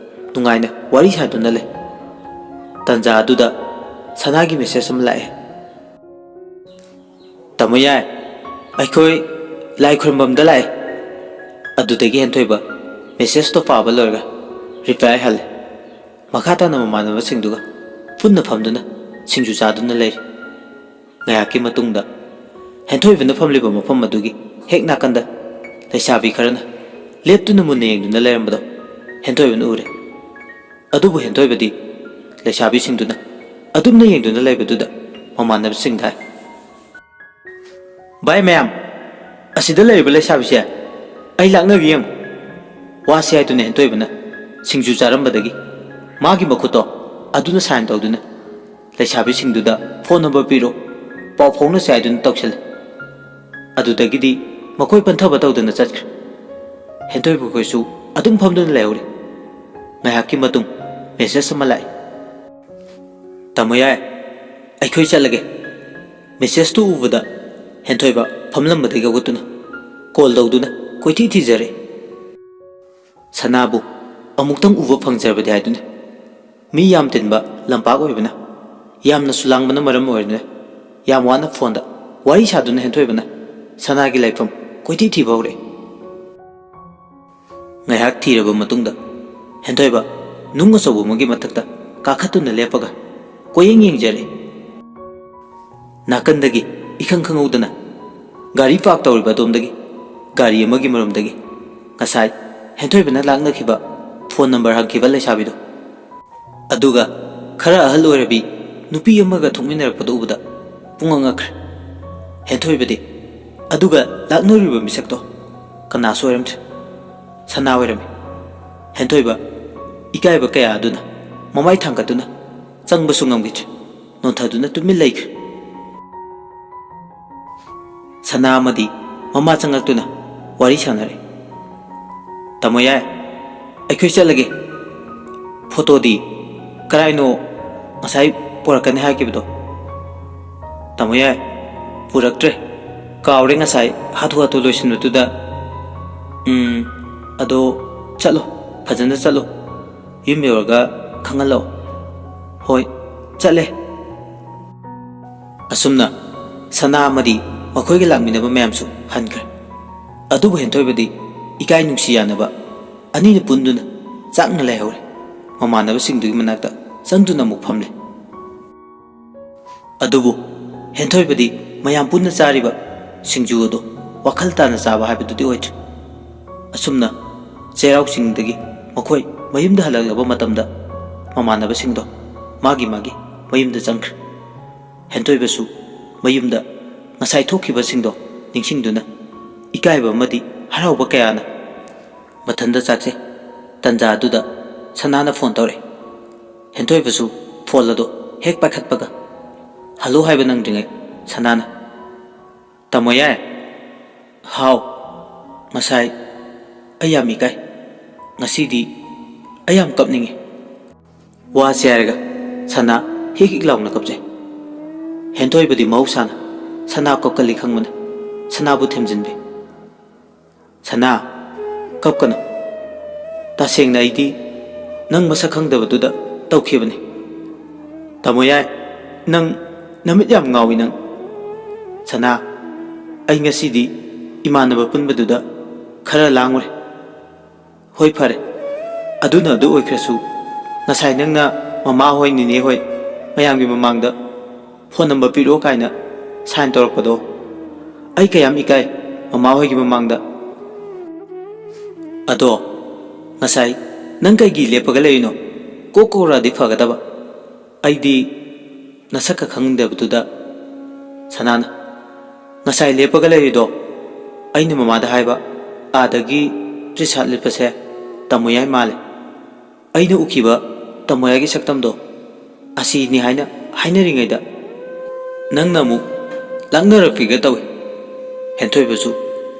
ꯅꯨꯡꯉꯥꯏꯅ ꯋꯥꯔꯤ ꯁꯥꯗꯨꯅ ꯂꯩ꯫ ꯇꯟꯖꯥ ꯑꯗꯨꯗ ꯁꯅꯥꯒꯤ message ꯑꯃ ꯂꯥꯛꯑꯦ꯫ "ꯇꯥꯃꯣ ꯌꯥꯏ, ꯑꯩꯈꯣꯏ ꯂꯥꯏ ꯈꯨꯔꯨꯝꯐꯝꯗ ꯂꯥꯛꯑꯦ꯫" ꯑꯗꯨꯗꯒꯤ ꯍꯦꯟꯊꯣꯏꯕ messageꯇꯣ ꯄꯥꯕ ꯂꯣꯏꯔꯒ reply ꯍꯜꯂꯦ꯫ ꯃꯈꯥ ꯇꯥꯅ ꯃꯃꯥꯟꯅꯕꯁꯤꯡꯗꯨꯒ ꯄꯨꯟꯅ ꯐꯝꯗꯨꯅ ꯁꯤꯡꯖꯨ ꯆꯥꯗꯨꯅ ꯂꯩꯔꯤ꯫ ꯉꯥꯏꯍꯥꯛꯀꯤ ꯃꯇꯨꯡꯗ ꯍꯦꯟꯊꯣꯏꯕꯅ ꯐꯝꯂꯤꯕ ꯃꯐꯝ ꯑꯗꯨꯒꯤ ꯍꯦꯛ ꯅꯥꯀꯟꯗ ꯂꯩꯁꯥꯕꯤ ꯈꯔꯅ ꯂꯦꯞꯇꯨꯅ ꯃꯨꯟꯅ ꯌꯦꯡꯗꯨꯅ ꯂꯩꯔꯝꯕꯗꯣ ꯍꯦꯟꯊꯣꯏꯕꯅ ꯎꯔꯦ꯫ ꯑꯗꯨꯕꯨ ꯍꯦꯟꯊꯣꯏꯕꯗꯤ ꯂꯩꯁꯥꯕꯤꯁꯤꯡꯗꯨꯅ ꯑꯗꯨꯝꯅ ꯌꯦꯡꯗꯨꯅ ꯂꯩꯕꯗꯨꯗ ꯃꯃꯥꯟꯅꯕꯁꯤꯡꯗ ꯍꯥꯏ, "ꯚꯥꯏ ꯃꯌꯥꯝ, ꯑꯁꯤꯗ ꯂꯩꯔꯤꯕ ꯂꯩꯁꯥꯕꯤꯁꯦ ꯑꯩ ꯂꯥꯛꯅꯒꯦ ꯌꯦꯡꯉꯨ꯫ ꯋꯥꯁꯦ" ꯍꯥꯏꯗꯨꯅ ꯍꯦꯟꯊꯣꯏꯕꯅ ꯁꯤꯡꯖꯨ ꯆꯥꯔꯝꯕꯗꯒꯤ ꯃꯥꯒꯤ ꯃꯈꯨꯠꯇꯣ ꯑꯗꯨꯅ ꯁꯥꯏꯟ ꯇꯧꯗꯨꯅ ꯂꯩꯁꯥꯕꯤꯁꯤꯡꯗꯨꯗ "ꯐꯣꯟ ꯅꯝꯕꯔ ꯄꯤꯔꯣ, ꯄꯥꯎ ꯐꯥꯎꯅꯁꯦ" ꯍꯥꯏꯗꯨꯅ ꯇꯧꯁꯤꯜꯂꯦ꯫ ꯑꯗꯨꯗꯒꯤꯗꯤ ꯃꯈꯣꯏ ꯄꯟꯊꯕ ꯇꯧꯗꯅ ꯆꯠꯈ꯭ꯔꯦ꯫ ꯍꯦꯟꯊꯣꯏꯕ ꯈꯣꯏꯁꯨ ꯑꯗꯨꯝ ꯐꯝꯗꯨꯅ ꯂꯩꯍꯧꯔꯦ꯫ ꯉꯥꯏꯍꯥꯛꯀꯤ ꯃꯇꯨꯡ ꯃꯦꯁꯦꯖ ꯑꯃ ꯂꯥꯛꯏ꯫ "ꯇꯥꯃꯣ ꯌꯥꯏ, ꯑꯩꯈꯣꯏ ꯆꯠꯂꯒꯦ"꯫ ꯃꯦꯁꯦꯖꯇꯨ ꯎꯕꯗ ꯍꯦꯟꯊꯣꯏꯕ ꯐꯝꯂꯝꯕꯗꯒꯤ ꯍꯧꯒꯠꯇꯨꯅ ꯀꯣꯜ ꯇꯧꯗꯨꯅ ꯀꯣꯏꯊꯤ ꯊꯤꯖꯔꯦ꯫ ꯁꯅꯥꯕꯨ ꯑꯃꯨꯛꯇꯪ ꯎꯕ ꯐꯪꯖꯔꯕꯗꯤ ꯍꯥꯏꯗꯨꯅ꯫ ꯃꯤ ꯌꯥꯝ ꯇꯤꯟꯕ ꯂꯝꯄꯥꯛ ꯑꯣꯏꯕꯅ, ꯌꯥꯝꯅꯁꯨ ꯂꯥꯡꯕꯅ ꯃꯔꯝ ꯑꯣꯏꯔꯗꯨꯅ ꯌꯥꯝ ꯋꯥꯅ ꯐꯣꯟꯗ ꯋꯥꯔꯤ ꯁꯥꯗꯨꯅ ꯍꯦꯟꯊꯣꯏꯕꯅ ꯁꯅꯥꯒꯤ ꯂꯩꯐꯝ ꯀꯣꯏꯊꯤ ꯊꯤꯕ ꯍꯧꯔꯛꯏ꯫ ꯉꯥꯏꯍꯥꯛ ꯊꯤꯔꯕ ꯃꯇꯨꯡꯗ ꯍꯦꯟꯊꯣꯏꯕ ꯅꯨꯡ ꯑꯆꯧꯕ ꯑꯃꯒꯤ ꯃꯊꯛꯇ ꯀꯥꯈꯠꯇꯨꯅ ꯂꯦꯞꯄꯒ ꯀꯣꯏꯌꯦꯡ ꯌꯦꯡꯖꯔꯦ꯫ ꯅꯥꯀꯟꯗꯒꯤ ꯏꯈꯪ ꯈꯪꯍꯧꯗꯅ ꯒꯥꯔꯤ ꯄꯥꯔꯛ ꯇꯧꯔꯤꯕ ꯑꯗꯣꯝꯗꯒꯤ ꯒꯥꯔꯤ ꯑꯃꯒꯤ ꯃꯔꯨꯝꯗꯒꯤ ꯉꯁꯥꯏ ꯍꯦꯟꯊꯣꯏꯕꯅ ꯂꯥꯛꯅꯈꯤꯕ, ꯐꯣꯟ ꯅꯝꯕꯔ ꯍꯪꯈꯤꯕ ꯂꯩꯁꯥꯕꯤꯗꯣ, ꯑꯗꯨꯒ ꯈꯔ ꯑꯍꯜ ꯑꯣꯏꯔꯕꯤ ꯅꯨꯄꯤ ꯑꯃꯒ ꯊꯣꯛꯃꯤꯟꯅꯔꯛꯄꯗꯨ ꯎꯕꯗ ꯄꯨꯡꯉꯛ ꯉꯛꯈ꯭ꯔꯦ꯫ ꯍꯦꯟꯊꯣꯏꯕꯗꯤ ꯑꯗꯨꯒ ꯂꯥꯛꯅꯔꯤꯕ ꯃꯤꯁꯛꯇꯣ ꯀꯅꯥꯁꯨ ꯑꯣꯏꯔꯝꯗ꯭ꯔꯦ꯫ ꯁꯅꯥ ꯑꯣꯏꯔꯝꯃꯤ꯫ ꯍꯦꯟꯊꯣꯏꯕ ꯏꯀꯥꯏꯕ ꯀꯌꯥ ꯑꯗꯨꯅ ꯃꯃꯥꯏ ꯊꯥꯡꯒꯠꯇꯨꯅ ꯆꯪꯕꯁꯨ ꯉꯝꯈꯤꯗ꯭ꯔꯦ꯫ ꯅꯣꯟꯊꯗꯨꯅ ꯇꯨꯃꯤꯟ ꯂꯩꯈ꯭ꯔꯦ꯫ ꯁꯅꯥ ꯑꯃꯗꯤ ꯃꯃꯥ ꯆꯪꯂꯛꯇꯨꯅ ꯋꯥꯔꯤ ꯁꯥꯟꯅꯔꯦ꯫ "ꯇꯥꯃꯣ ꯌꯥꯏ, ꯑꯩꯈꯣꯏ ꯆꯠꯂꯒꯦ꯫ ꯐꯣꯇꯣꯗꯤ ꯀꯔꯥꯏꯅꯣ ꯉꯁꯥꯏ ꯄꯨꯔꯛꯀꯅꯤ ꯍꯥꯏꯈꯤꯕꯗꯣ?" "ꯇꯥꯃꯣ ꯌꯥꯏ, ꯄꯨꯔꯛꯇ꯭ꯔꯦ꯫ ꯀꯥꯎꯔꯦ ꯉꯁꯥꯏ ꯍꯥꯊꯨ ꯍꯥꯊꯨ ꯂꯣꯏꯁꯤꯟꯕꯗꯨꯗ꯫ ꯎꯝ, ꯑꯗꯣ ꯆꯠꯂꯣ, ꯐꯖꯅ ꯆꯠꯂꯣ꯫ ꯌꯨꯝ ꯌꯧꯔꯒ ꯈꯪꯍꯜꯂꯛꯑꯣ꯫" "ꯍꯣꯏ, ꯆꯠꯂꯦ꯫" ꯑꯁꯨꯝꯅ ꯁꯅꯥ ꯑꯃꯗꯤ ꯃꯈꯣꯏꯒ ꯂꯥꯛꯃꯤꯟꯅꯕ ꯃꯌꯥꯝꯁꯨ ꯍꯟꯈ꯭ꯔꯦ꯫ ꯑꯗꯨꯕꯨ ꯍꯦꯟꯊꯣꯏꯕꯗꯤ ꯏꯀꯥꯏ ꯅꯨꯡꯁꯤ ꯌꯥꯅꯕ ꯑꯅꯤꯅ ꯄꯨꯟꯗꯨꯅ ꯆꯥꯛꯅ ꯂꯩꯍꯧꯔꯦ꯫ ꯃꯃꯥꯟꯅꯕꯁꯤꯡꯗꯨꯒꯤ ꯃꯅꯥꯛꯇ ꯆꯪꯗꯨꯅ ꯑꯃꯨꯛ ꯐꯝꯂꯦ꯫ ꯑꯗꯨꯕꯨ ꯍꯦꯟꯊꯣꯏꯕꯗꯤ ꯃꯌꯥꯝ ꯄꯨꯟꯅ ꯆꯥꯔꯤꯕ ꯁꯤꯡꯖꯨ ꯑꯗꯨ ꯋꯥꯈꯜ ꯇꯥꯅ ꯆꯥꯕ ꯍꯥꯏꯕꯗꯨꯗꯤ ꯑꯣꯏꯗ꯭ꯔꯦ꯫ ꯑꯁꯨꯝꯅ ꯆꯩꯔꯥꯎ ꯆꯤꯡꯗꯒꯤ ꯃꯈꯣꯏ ꯃꯌꯨꯝꯗ ꯍꯜꯂꯛꯂꯕ ꯃꯇꯝꯗ, ꯃꯃꯥꯟꯅꯕꯁꯤꯡꯗꯣ ꯃꯥꯒꯤ ꯃꯥꯒꯤ ꯃꯌꯨꯝꯗ ꯆꯪꯈ꯭ꯔꯦ꯫ ꯍꯦꯟꯊꯣꯏꯕꯁꯨ ꯃꯌꯨꯝꯗ ꯉꯁꯥꯏ ꯊꯣꯛꯈꯤꯕꯁꯤꯡꯗꯣ ꯅꯤꯡꯁꯤꯡꯗꯨꯅ ꯏꯀꯥꯏꯕ ꯑꯃꯗꯤ ꯍꯔꯥꯎꯕ ꯀꯌꯥꯅ ꯃꯊꯟꯇ ꯆꯥꯛꯆꯩ꯫ ꯇꯟꯖꯥ ꯑꯗꯨꯗ ꯁꯅꯥꯅ ꯐꯣꯟ ꯇꯧꯔꯛꯏ꯫ ꯍꯦꯟꯊꯣꯏꯕꯁꯨ ꯐꯣꯟ ꯑꯗꯨ ꯍꯦꯛ ꯄꯥꯏꯈꯠꯄꯒ "ꯍꯜꯂꯣ" ꯍꯥꯏꯕ ꯅꯪꯗ꯭ꯔꯤꯉꯩ ꯁꯅꯥꯅ, "ꯇꯥꯃꯣ ꯌꯥꯏ, ꯍꯥꯎ, ꯉꯁꯥꯏ ꯑꯩ ꯌꯥꯝ ꯏꯀꯥꯏ꯫ ꯉꯁꯤꯗꯤ ꯑꯩ ꯌꯥꯝ ꯀꯞꯅꯤꯡꯉꯤ"꯫ ꯋꯥꯁꯦ ꯍꯥꯏꯔꯒ ꯁꯅꯥ ꯍꯤꯛ ꯍꯤꯛ ꯂꯥꯎꯅ ꯀꯞꯆꯩ꯫ ꯍꯦꯟꯊꯣꯏꯕꯗꯤ ꯃꯍꯧꯁꯥꯅ ꯁꯅꯥ ꯀꯞꯀꯜꯂꯤ ꯈꯪꯕꯅ ꯁꯅꯥꯕꯨ ꯊꯦꯝꯖꯤꯟꯕꯤ꯫ "ꯁꯅꯥ, ꯀꯞꯀꯅꯨ꯫ ꯇꯁꯦꯡꯅ ꯑꯩꯗꯤ ꯅꯪ ꯃꯁꯛ ꯈꯪꯗꯕꯗꯨꯗ ꯇꯧꯈꯤꯕꯅꯤ꯫ ꯇꯥꯃꯣ ꯌꯥꯏ, ꯅꯪ ꯅꯃꯤꯠ ꯌꯥꯝ ꯉꯥꯎꯏ ꯅꯪ"꯫ "ꯁꯅꯥ, ꯑꯩ ꯉꯁꯤꯗꯤ ꯏꯃꯥꯟꯅꯕ ꯄꯨꯟꯕꯗꯨꯗ ꯈꯔ ꯂꯥꯡꯉꯨꯔꯦ"꯫ "ꯍꯣꯏ, ꯐꯔꯦ꯫ ꯑꯗꯨꯅ ꯑꯗꯨ ꯑꯣꯏꯈ꯭ꯔꯁꯨ, ꯉꯁꯥꯏ ꯅꯪꯅ ꯃꯃꯥ ꯍꯣꯏ, ꯅꯦꯅꯦ ꯍꯣꯏ ꯃꯌꯥꯝꯒꯤ ꯃꯃꯥꯡꯗ ꯐꯣꯟ ꯅꯝꯕꯔ ꯄꯤꯔꯛꯑꯣ ꯀꯥꯏꯅ ꯁꯥꯏꯟ ꯇꯧꯔꯛꯄꯗꯣ, ꯑꯩ ꯀꯌꯥꯝ ꯏꯀꯥꯏ ꯃꯃꯥ ꯍꯣꯏꯒꯤ ꯃꯃꯥꯡꯗ꯫ ꯑꯗꯣ ꯉꯁꯥꯏ ꯅꯪ ꯀꯩꯒꯤ ꯂꯦꯞꯄꯒ ꯂꯩꯔꯤꯅꯣ? ꯀꯣꯛ ꯀꯧꯔꯛꯑꯗꯤ ꯐꯒꯗꯕ꯫ ꯑꯩꯗꯤ ꯅꯁꯛꯀ ꯈꯪꯗꯕꯗꯨꯗ"꯫ ꯁꯅꯥꯅ, "ꯉꯁꯥꯏ ꯂꯦꯞꯄꯒ ꯂꯩꯔꯤꯗꯣ ꯑꯩꯅ ꯃꯃꯥꯗ ꯍꯥꯏꯕ, ꯑꯥꯗꯒꯤ ꯇ꯭ꯔꯤꯁꯥꯠ ꯂꯤꯠꯄꯁꯦ ꯇꯥꯃꯣ ꯌꯥꯏ ꯃꯥꯜꯂꯦ꯫ ꯑꯩꯅ ꯎꯈꯤꯕ ꯇꯥꯃꯣ ꯌꯥꯏꯒꯤ ꯁꯛꯇꯝꯗꯣ ꯑꯁꯤꯅꯤ ꯍꯥꯏꯅ ꯍꯥꯏꯅꯔꯤꯉꯩꯗ ꯅꯪꯅ ꯑꯃꯨꯛ ꯂꯥꯛꯅꯔꯛꯄꯤꯒ ꯇꯧꯏ"꯫ ꯍꯦꯟꯊꯣꯏꯕꯁꯨ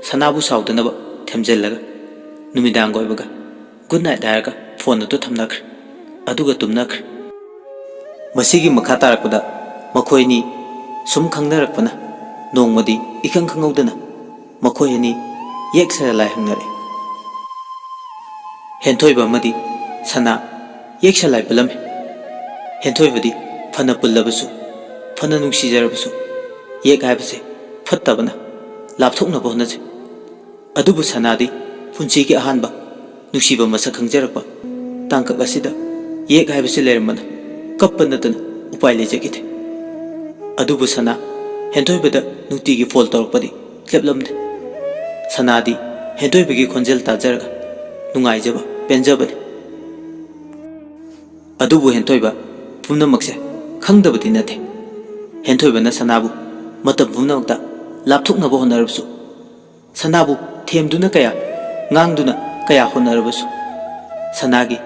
ꯁꯅꯥꯕꯨ ꯁꯥꯎꯗꯅꯕ ꯊꯦꯝꯖꯤꯜꯂꯒ ꯅꯨꯃꯤꯗꯥꯡꯒ ꯑꯣꯏꯕꯒ "ꯒꯨꯗ ꯅꯥꯏꯠ" ꯍꯥꯏꯔꯒ ꯐꯣꯟ ꯑꯗꯨ ꯊꯝꯅꯈ꯭ꯔꯦ꯫ ꯑꯗꯨꯒ ꯇꯨꯝꯅꯈ꯭ꯔꯦ꯫ ꯃꯁꯤꯒꯤ ꯃꯈꯥ ꯇꯥꯔꯛꯄꯗ ꯃꯈꯣꯏ ꯑꯅꯤ ꯁꯨꯝ ꯈꯪꯅꯔꯛꯄꯅ ꯅꯣꯡꯃꯗꯤ ꯏꯈꯪ ꯈꯪꯍꯧꯗꯅ ꯃꯈꯣꯏ ꯑꯅꯤ ꯌꯦꯛ ꯁꯂꯥꯏ ꯍꯪꯅꯔꯛꯏ꯫ ꯍꯦꯟꯊꯣꯏꯕ ꯑꯃꯗꯤ ꯁꯅꯥ ꯌꯦꯛ ꯁꯂꯥꯏ ꯄꯨꯜꯂꯝꯃꯤ꯫ ꯍꯦꯟꯊꯣꯏꯕꯗꯤ ꯐꯅ ꯄꯨꯜꯂꯕꯁꯨ, ꯐꯅ ꯅꯨꯡꯁꯤꯖꯔꯕꯁꯨ, ꯌꯦꯛ ꯍꯥꯏꯕꯁꯦ ꯐꯠꯇꯕꯅ ꯂꯥꯞꯊꯣꯛꯅꯕ ꯍꯣꯠꯅꯖꯩ꯫ ꯑꯗꯨꯕꯨ ꯁꯅꯥꯗꯤ ꯄꯨꯟꯁꯤꯒꯤ ꯑꯍꯥꯟꯕ ꯅꯨꯡꯁꯤꯕ ꯃꯁꯛ ꯈꯪꯖꯔꯛꯄ ꯇꯥꯡꯀꯛ ꯑꯁꯤꯗ ꯌꯦꯛ ꯍꯥꯏꯕꯁꯤ ꯂꯩꯔꯝꯕꯅ ꯀꯞꯄ ꯅꯠꯇꯅ ꯎꯄꯥꯏ ꯂꯩꯖꯈꯤꯗꯦ꯫ ꯑꯗꯨꯕꯨ ꯁꯅꯥ ꯍꯦꯟꯊꯣꯏꯕꯗ ꯅꯨꯡꯇꯤꯒꯤ ꯐꯣꯟ ꯇꯧꯔꯛꯄꯗꯤ ꯂꯦꯞꯂꯝꯗꯦ꯫ ꯁꯅꯥꯗꯤ ꯍꯦꯟꯊꯣꯏꯕꯒꯤ ꯈꯣꯟꯖꯦꯜ ꯇꯥꯖꯔꯒ ꯅꯨꯡꯉꯥꯏꯖꯕ, ꯄꯦꯟꯖꯕꯅꯤ꯫ ꯑꯗꯨꯕꯨ ꯍꯦꯟꯊꯣꯏꯕ ꯄꯨꯝꯅꯃꯛꯁꯦ ꯈꯪꯗꯕꯗꯤ ꯅꯠꯇꯦ꯫ ꯍꯦꯟꯊꯣꯏꯕꯅ ꯁꯅꯥꯕꯨ ꯃꯇꯝ ꯄꯨꯝꯅꯃꯛꯇ ꯂꯥꯞꯊꯣꯛꯅꯕ ꯍꯣꯠꯅꯔꯕꯁꯨ, ꯁꯅꯥꯕꯨ ꯊꯦꯝꯗꯨꯅ ꯀꯌꯥ, ꯉꯥꯡꯗꯨꯅ ꯀꯌꯥ ꯍꯣꯠꯅꯔꯕꯁꯨ, ꯁꯅꯥꯒꯤ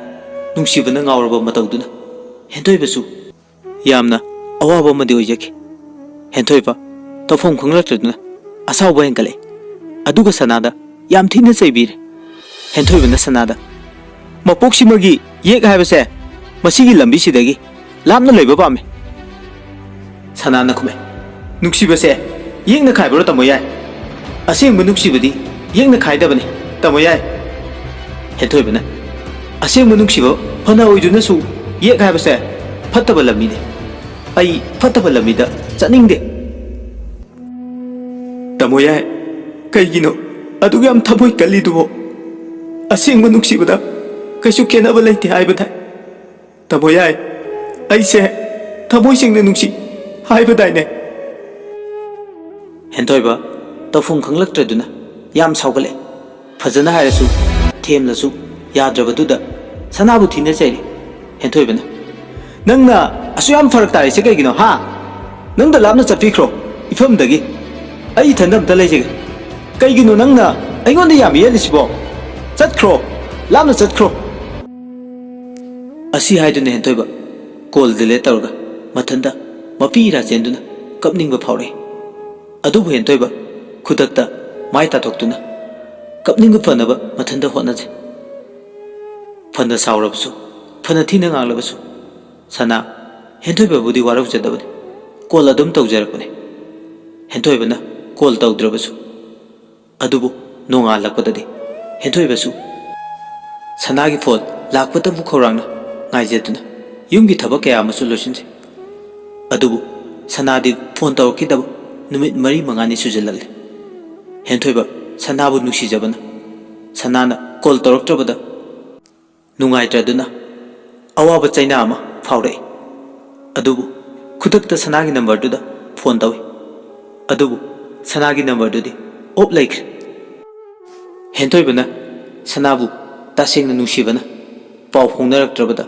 ꯅꯨꯡꯁꯤꯕꯅ ꯉꯥꯎꯔꯕ ꯃꯇꯧꯗꯨꯅ ꯍꯦꯟꯊꯣꯏꯕꯁꯨ ꯌꯥꯝꯅ ꯑꯋꯥꯕ ꯑꯃꯗꯤ ꯑꯣꯏꯖꯈꯤ꯫ ꯍꯦꯟꯊꯣꯏꯕ ꯇꯧꯐꯝ ꯈꯪꯂꯛꯇꯗꯨꯅ ꯑꯁꯥꯎꯕ ꯍꯦꯟꯒꯠꯂꯛꯏ꯫ ꯑꯗꯨꯒ ꯁꯅꯥꯗ ꯌꯥꯝ ꯊꯤꯅ ꯆꯩꯕꯤꯔꯦ꯫ ꯍꯦꯟꯊꯣꯏꯕꯅ ꯁꯅꯥꯗ, "ꯃꯄꯣꯛꯁꯤꯃꯒꯤ ꯌꯦꯛ ꯍꯥꯏꯕꯁꯦ ꯃꯁꯤꯒꯤ ꯂꯝꯕꯤꯁꯤꯗꯒꯤ ꯂꯥꯞꯅ ꯂꯩꯕ ꯄꯥꯝꯃꯤ꯫" ꯁꯅꯥꯅ ꯈꯨꯝꯃꯦ, "ꯅꯨꯡꯁꯤꯕꯁꯦ ꯌꯦꯛꯅ ꯈꯥꯏꯕ꯭ꯔꯣ, ꯇꯥꯃꯣ ꯌꯥꯏ? ꯑꯁꯦꯡꯕ ꯅꯨꯡꯁꯤꯕꯗꯤ ꯌꯦꯛꯅ ꯈꯥꯏꯗꯕꯅꯤ, ꯇꯥꯃꯣ ꯌꯥꯏ꯫" ꯍꯦꯟꯊꯣꯏꯕꯅ, "ꯑꯁꯦꯡꯕ ꯅꯨꯡꯁꯤꯕ ꯐꯅ ꯑꯣꯏꯗꯨꯅꯁꯨ ꯌꯦꯛ ꯍꯥꯏꯕꯁꯦ ꯐꯠꯇꯕ ꯂꯝꯕꯤꯅꯤ꯫ ꯑꯩ ꯐꯠꯇꯕ ꯂꯝꯕꯤꯗ ꯆꯠꯅꯤꯡꯗꯦ꯫" "ꯇꯥꯃꯣ ꯌꯥꯏ, ꯀꯩꯒꯤꯅꯣ ꯑꯗꯨꯛ ꯌꯥꯝ ꯊꯃꯣꯏ ꯀꯜꯂꯤꯗꯨꯕꯣ? ꯑꯁꯦꯡꯕ ꯅꯨꯡꯁꯤꯕꯗ ꯀꯩꯁꯨ ꯈꯦꯠꯅꯕ ꯂꯩꯇꯦ ꯍꯥꯏꯕ ꯇꯥꯏ꯫" "ꯇꯥꯃꯣ ꯌꯥꯏ, ꯑꯩꯁꯦ ꯊꯃꯣꯏ ꯁꯦꯡꯅ ꯅꯨꯡꯁꯤ ꯍꯥꯏꯕꯗꯥꯏꯅꯦ?" ꯍꯦꯟꯊꯣꯏꯕ ꯇꯧꯐꯝ ꯈꯪꯂꯛꯇ꯭ꯔꯗꯨꯅ ꯌꯥꯝ ꯁꯥꯎꯒꯠꯂꯦ꯫ ꯐꯖꯅ ꯍꯥꯏꯔꯁꯨ, ꯊꯦꯝꯂꯁꯨ ꯌꯥꯗ꯭ꯔꯕꯗꯨꯗ ꯁꯅꯥꯕꯨ ꯊꯤꯅ ꯆꯩꯔꯦ꯫ ꯍꯦꯟꯊꯣꯏꯕꯅ, "ꯅꯪꯅ ꯑꯁꯨꯛ ꯌꯥꯝ ꯐꯔꯛ ꯇꯥꯔꯤꯁꯦ ꯀꯩꯒꯤꯅꯣ, ꯍꯥ? ꯅꯪꯗ ꯂꯥꯞꯅ ꯆꯠꯄꯤꯈ꯭ꯔꯣ, ꯏꯐꯝꯗꯒꯤ꯫ ꯑꯩ ꯏꯊꯟꯗ ꯑꯝꯇ ꯂꯩꯖꯒꯦ꯫ ꯀꯩꯒꯤꯅꯣ ꯅꯪꯅ ꯑꯩꯉꯣꯟꯗ ꯌꯥꯝ ꯌꯦꯠꯂꯤꯁꯤꯕꯣ? ꯆꯠꯈ꯭ꯔꯣ, ꯂꯥꯞꯅ ꯆꯠꯈ꯭ꯔꯣ꯫" ꯑꯁꯤ ꯍꯥꯏꯗꯨꯅ ꯍꯦꯟꯊꯣꯏꯕ ꯀꯣꯜ ꯗꯤꯂꯦꯠ ꯇꯧꯔꯒ ꯃꯊꯟꯇ ꯃꯄꯤ ꯏꯔꯥ ꯆꯦꯟꯗꯨꯅ ꯀꯞꯅꯤꯡꯕ ꯐꯥꯎꯔꯛꯏ꯫ ꯑꯗꯨꯕꯨ ꯍꯦꯟꯊꯣꯏꯕ ꯈꯨꯗꯛꯇ ꯃꯥꯏ ꯇꯥꯊꯣꯛꯇꯨꯅ ꯀꯞꯅꯤꯡꯕ ꯐꯅꯕ ꯃꯊꯟꯇ ꯍꯣꯠꯅꯖꯩ꯫ ꯐꯅ ꯁꯥꯎꯔꯕꯁꯨ, ꯐꯅ ꯊꯤꯅ ꯉꯥꯡꯂꯕꯁꯨ, ꯁꯅꯥ ꯍꯦꯟꯊꯣꯏꯕꯕꯨꯗꯤ ꯋꯥꯔꯧꯖꯗꯕꯅꯤ꯫ ꯀꯣꯜ ꯑꯗꯨꯝ ꯇꯧꯖꯔꯛꯄꯅꯤ꯫ ꯍꯦꯟꯊꯣꯏꯕꯅ ꯀꯣꯜ ꯇꯧꯗ꯭ꯔꯕꯁꯨ, ꯑꯗꯨꯕꯨ ꯅꯣꯡꯉꯥꯜꯂꯛꯄꯗꯗꯤ ꯍꯦꯟꯊꯣꯏꯕꯁꯨ ꯁꯅꯥꯒꯤ ꯐꯣꯟ ꯂꯥꯛꯄꯇꯕꯨ ꯈꯧꯔꯥꯡꯅ ꯉꯥꯏꯖꯗꯨꯅ ꯌꯨꯝꯒꯤ ꯊꯕꯛ ꯀꯌꯥ ꯑꯃꯁꯨ ꯂꯣꯏꯁꯤꯟꯖꯩ꯫ ꯑꯗꯨꯕꯨ ꯁꯅꯥꯗꯤ ꯐꯣꯟ ꯇꯧꯔꯛꯈꯤꯗꯕ ꯅꯨꯃꯤꯠ ꯃꯔꯤ ꯃꯉꯥꯅꯤ ꯁꯨꯖꯜꯂꯛꯂꯦ꯫ ꯍꯦꯟꯊꯣꯏꯕ ꯁꯅꯥꯕꯨ ꯅꯨꯡꯁꯤꯖꯕꯅ ꯁꯅꯥꯅ ꯀꯣꯜ ꯇꯧꯔꯛꯇ꯭ꯔꯕꯗ ꯅꯨꯡꯉꯥꯏꯇ꯭ꯔꯗꯨꯅ ꯑꯋꯥꯕ ꯆꯩꯅꯥ ꯑꯃ ꯐꯥꯎꯔꯛꯏ꯫ ꯑꯗꯨꯕꯨ ꯈꯨꯗꯛꯇ ꯁꯅꯥꯒꯤ ꯅꯝꯕꯔꯗꯨꯗ ꯐꯣꯟ ꯇꯧꯏ꯫ ꯑꯗꯨꯕꯨ ꯁꯅꯥꯒꯤ ꯅꯝꯕꯔꯗꯨꯗꯤ ꯑꯣꯞ ꯂꯩꯈ꯭ꯔꯦ꯫ ꯍꯦꯟꯊꯣꯏꯕꯅ ꯁꯅꯥꯕꯨ ꯇꯁꯦꯡꯅ ꯅꯨꯡꯁꯤꯕꯅ ꯄꯥꯎ ꯐꯥꯎꯅꯔꯛꯇ꯭ꯔꯕꯗ,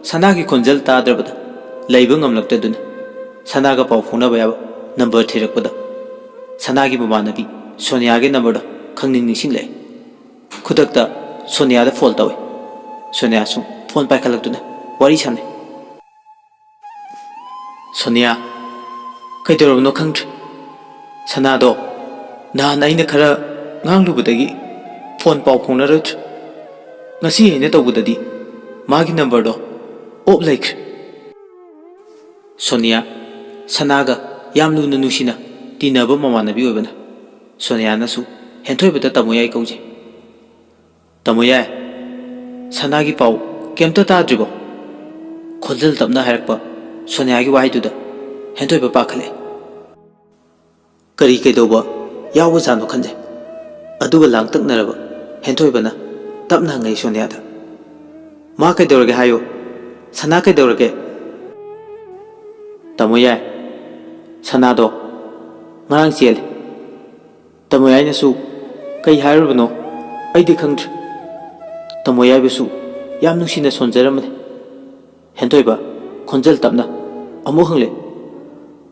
ꯁꯅꯥꯒꯤ ꯈꯣꯟꯖꯦꯜ ꯇꯥꯗ꯭ꯔꯕꯗ ꯂꯩꯕ ꯉꯝꯂꯛꯇꯗꯨꯅ ꯁꯅꯥꯒ ꯄꯥꯎ ꯐꯥꯎꯅꯕ ꯌꯥꯕ ꯅꯝꯕꯔ ꯊꯤꯔꯛꯄꯗ, ꯁꯅꯥꯒꯤ ꯃꯃꯥꯟꯅꯕꯤ ꯁꯣꯅꯤꯌꯥꯒꯤ ꯅꯝꯕꯔꯗꯣ ꯈꯪꯅꯤꯡ ꯅꯤꯡꯁꯤꯡꯂꯛꯑꯦ꯫ ꯈꯨꯗꯛꯇ ꯁꯣꯅꯤꯌꯥꯗ ꯐꯣꯟ ꯇꯧꯏ꯫ ꯁꯣꯅꯤꯌꯥꯁꯨ ꯐꯣꯟ ꯄꯥꯏꯈꯠꯂꯛꯇꯨꯅ ꯋꯥꯔꯤ ꯁꯥꯟꯅꯩ꯫ "ꯁꯣꯅꯤꯌꯥ, ꯀꯩꯗꯧꯔꯕꯅꯣ ꯈꯪꯗ꯭ꯔꯦ꯫ ꯁꯅꯥꯗꯣ ꯅꯍꯥꯟ ꯑꯩꯅ ꯈꯔ ꯉꯥꯡꯂꯨꯕꯗꯒꯤ ꯐꯣꯟ ꯄꯥꯎ ꯐꯥꯎꯅꯔꯨꯗ꯭ꯔꯦ꯫ ꯉꯁꯤ ꯑꯩꯅ ꯇꯧꯕꯗꯗꯤ ꯃꯥꯒꯤ ꯅꯝꯕꯔꯗꯣ ꯑꯣꯞ ꯂꯩꯈ꯭ꯔꯦ꯫" ꯁꯣꯅꯤꯌꯥ, ꯁꯅꯥꯒ ꯌꯥꯝ ꯂꯨꯅ ꯅꯨꯡꯁꯤꯅ ꯇꯤꯟꯅꯕ ꯃꯃꯥꯟꯅꯕꯤ ꯑꯣꯏꯕꯅ, ꯁꯣꯅꯤꯌꯥꯅꯁꯨ ꯍꯦꯟꯊꯣꯏꯕꯗ "ꯇꯥꯃꯣ ꯌꯥꯏ" ꯀꯧꯖꯩ꯫ "ꯇꯥꯃꯣ ꯌꯥꯏ, ꯁꯅꯥꯒꯤ ꯄꯥꯎ ꯀꯩꯝꯇ ꯇꯥꯗ꯭ꯔꯤꯕꯣ?" ꯈꯣꯟꯖꯦꯜ ꯇꯞꯅ ꯍꯥꯏꯔꯛꯄ ꯁꯣꯅꯤꯌꯥꯒꯤ ꯋꯥꯍꯩꯗꯨꯗ ꯍꯦꯟꯊꯣꯏꯕ ꯄꯥꯈꯠꯂꯦ꯫ ꯀꯔꯤ ꯀꯩꯗꯧꯕ ꯌꯥꯎꯕꯖꯥꯠꯅꯣ ꯈꯟꯖꯩ꯫ ꯑꯗꯨꯒ ꯂꯥꯡꯇꯛꯅꯔꯕ ꯍꯦꯟꯊꯣꯏꯕꯅ ꯇꯞꯅ ꯍꯪꯉꯛꯏ ꯁꯣꯅꯤꯌꯥꯗ, "ꯃꯥ ꯀꯩꯗꯧꯔꯒꯦ ꯍꯥꯏꯌꯨ? ꯁꯅꯥ ꯀꯩꯗꯧꯔꯒꯦ?" "ꯇꯥꯃꯣ ꯌꯥꯏ, ꯁꯅꯥꯗꯣ ꯉꯔꯥꯡ ꯆꯦꯜꯂꯦ꯫" ꯇꯥꯃꯣ ꯌꯥꯏꯅꯁꯨ ꯀꯩ ꯍꯥꯏꯔꯨꯕꯅꯣ ꯑꯩꯗꯤ ꯈꯪꯗ꯭ꯔꯦ꯫ ꯇꯥꯃꯣ ꯌꯥꯏꯕꯨꯁꯨ ꯌꯥꯝ ꯅꯨꯡꯁꯤꯅ ꯁꯣꯟꯖꯔꯝꯕꯅꯤ꯫ ꯍꯦꯟꯊꯣꯏꯕ ꯈꯣꯟꯖꯦꯜ ꯇꯞꯅ ꯑꯃꯨꯛ ꯍꯪꯂꯦ,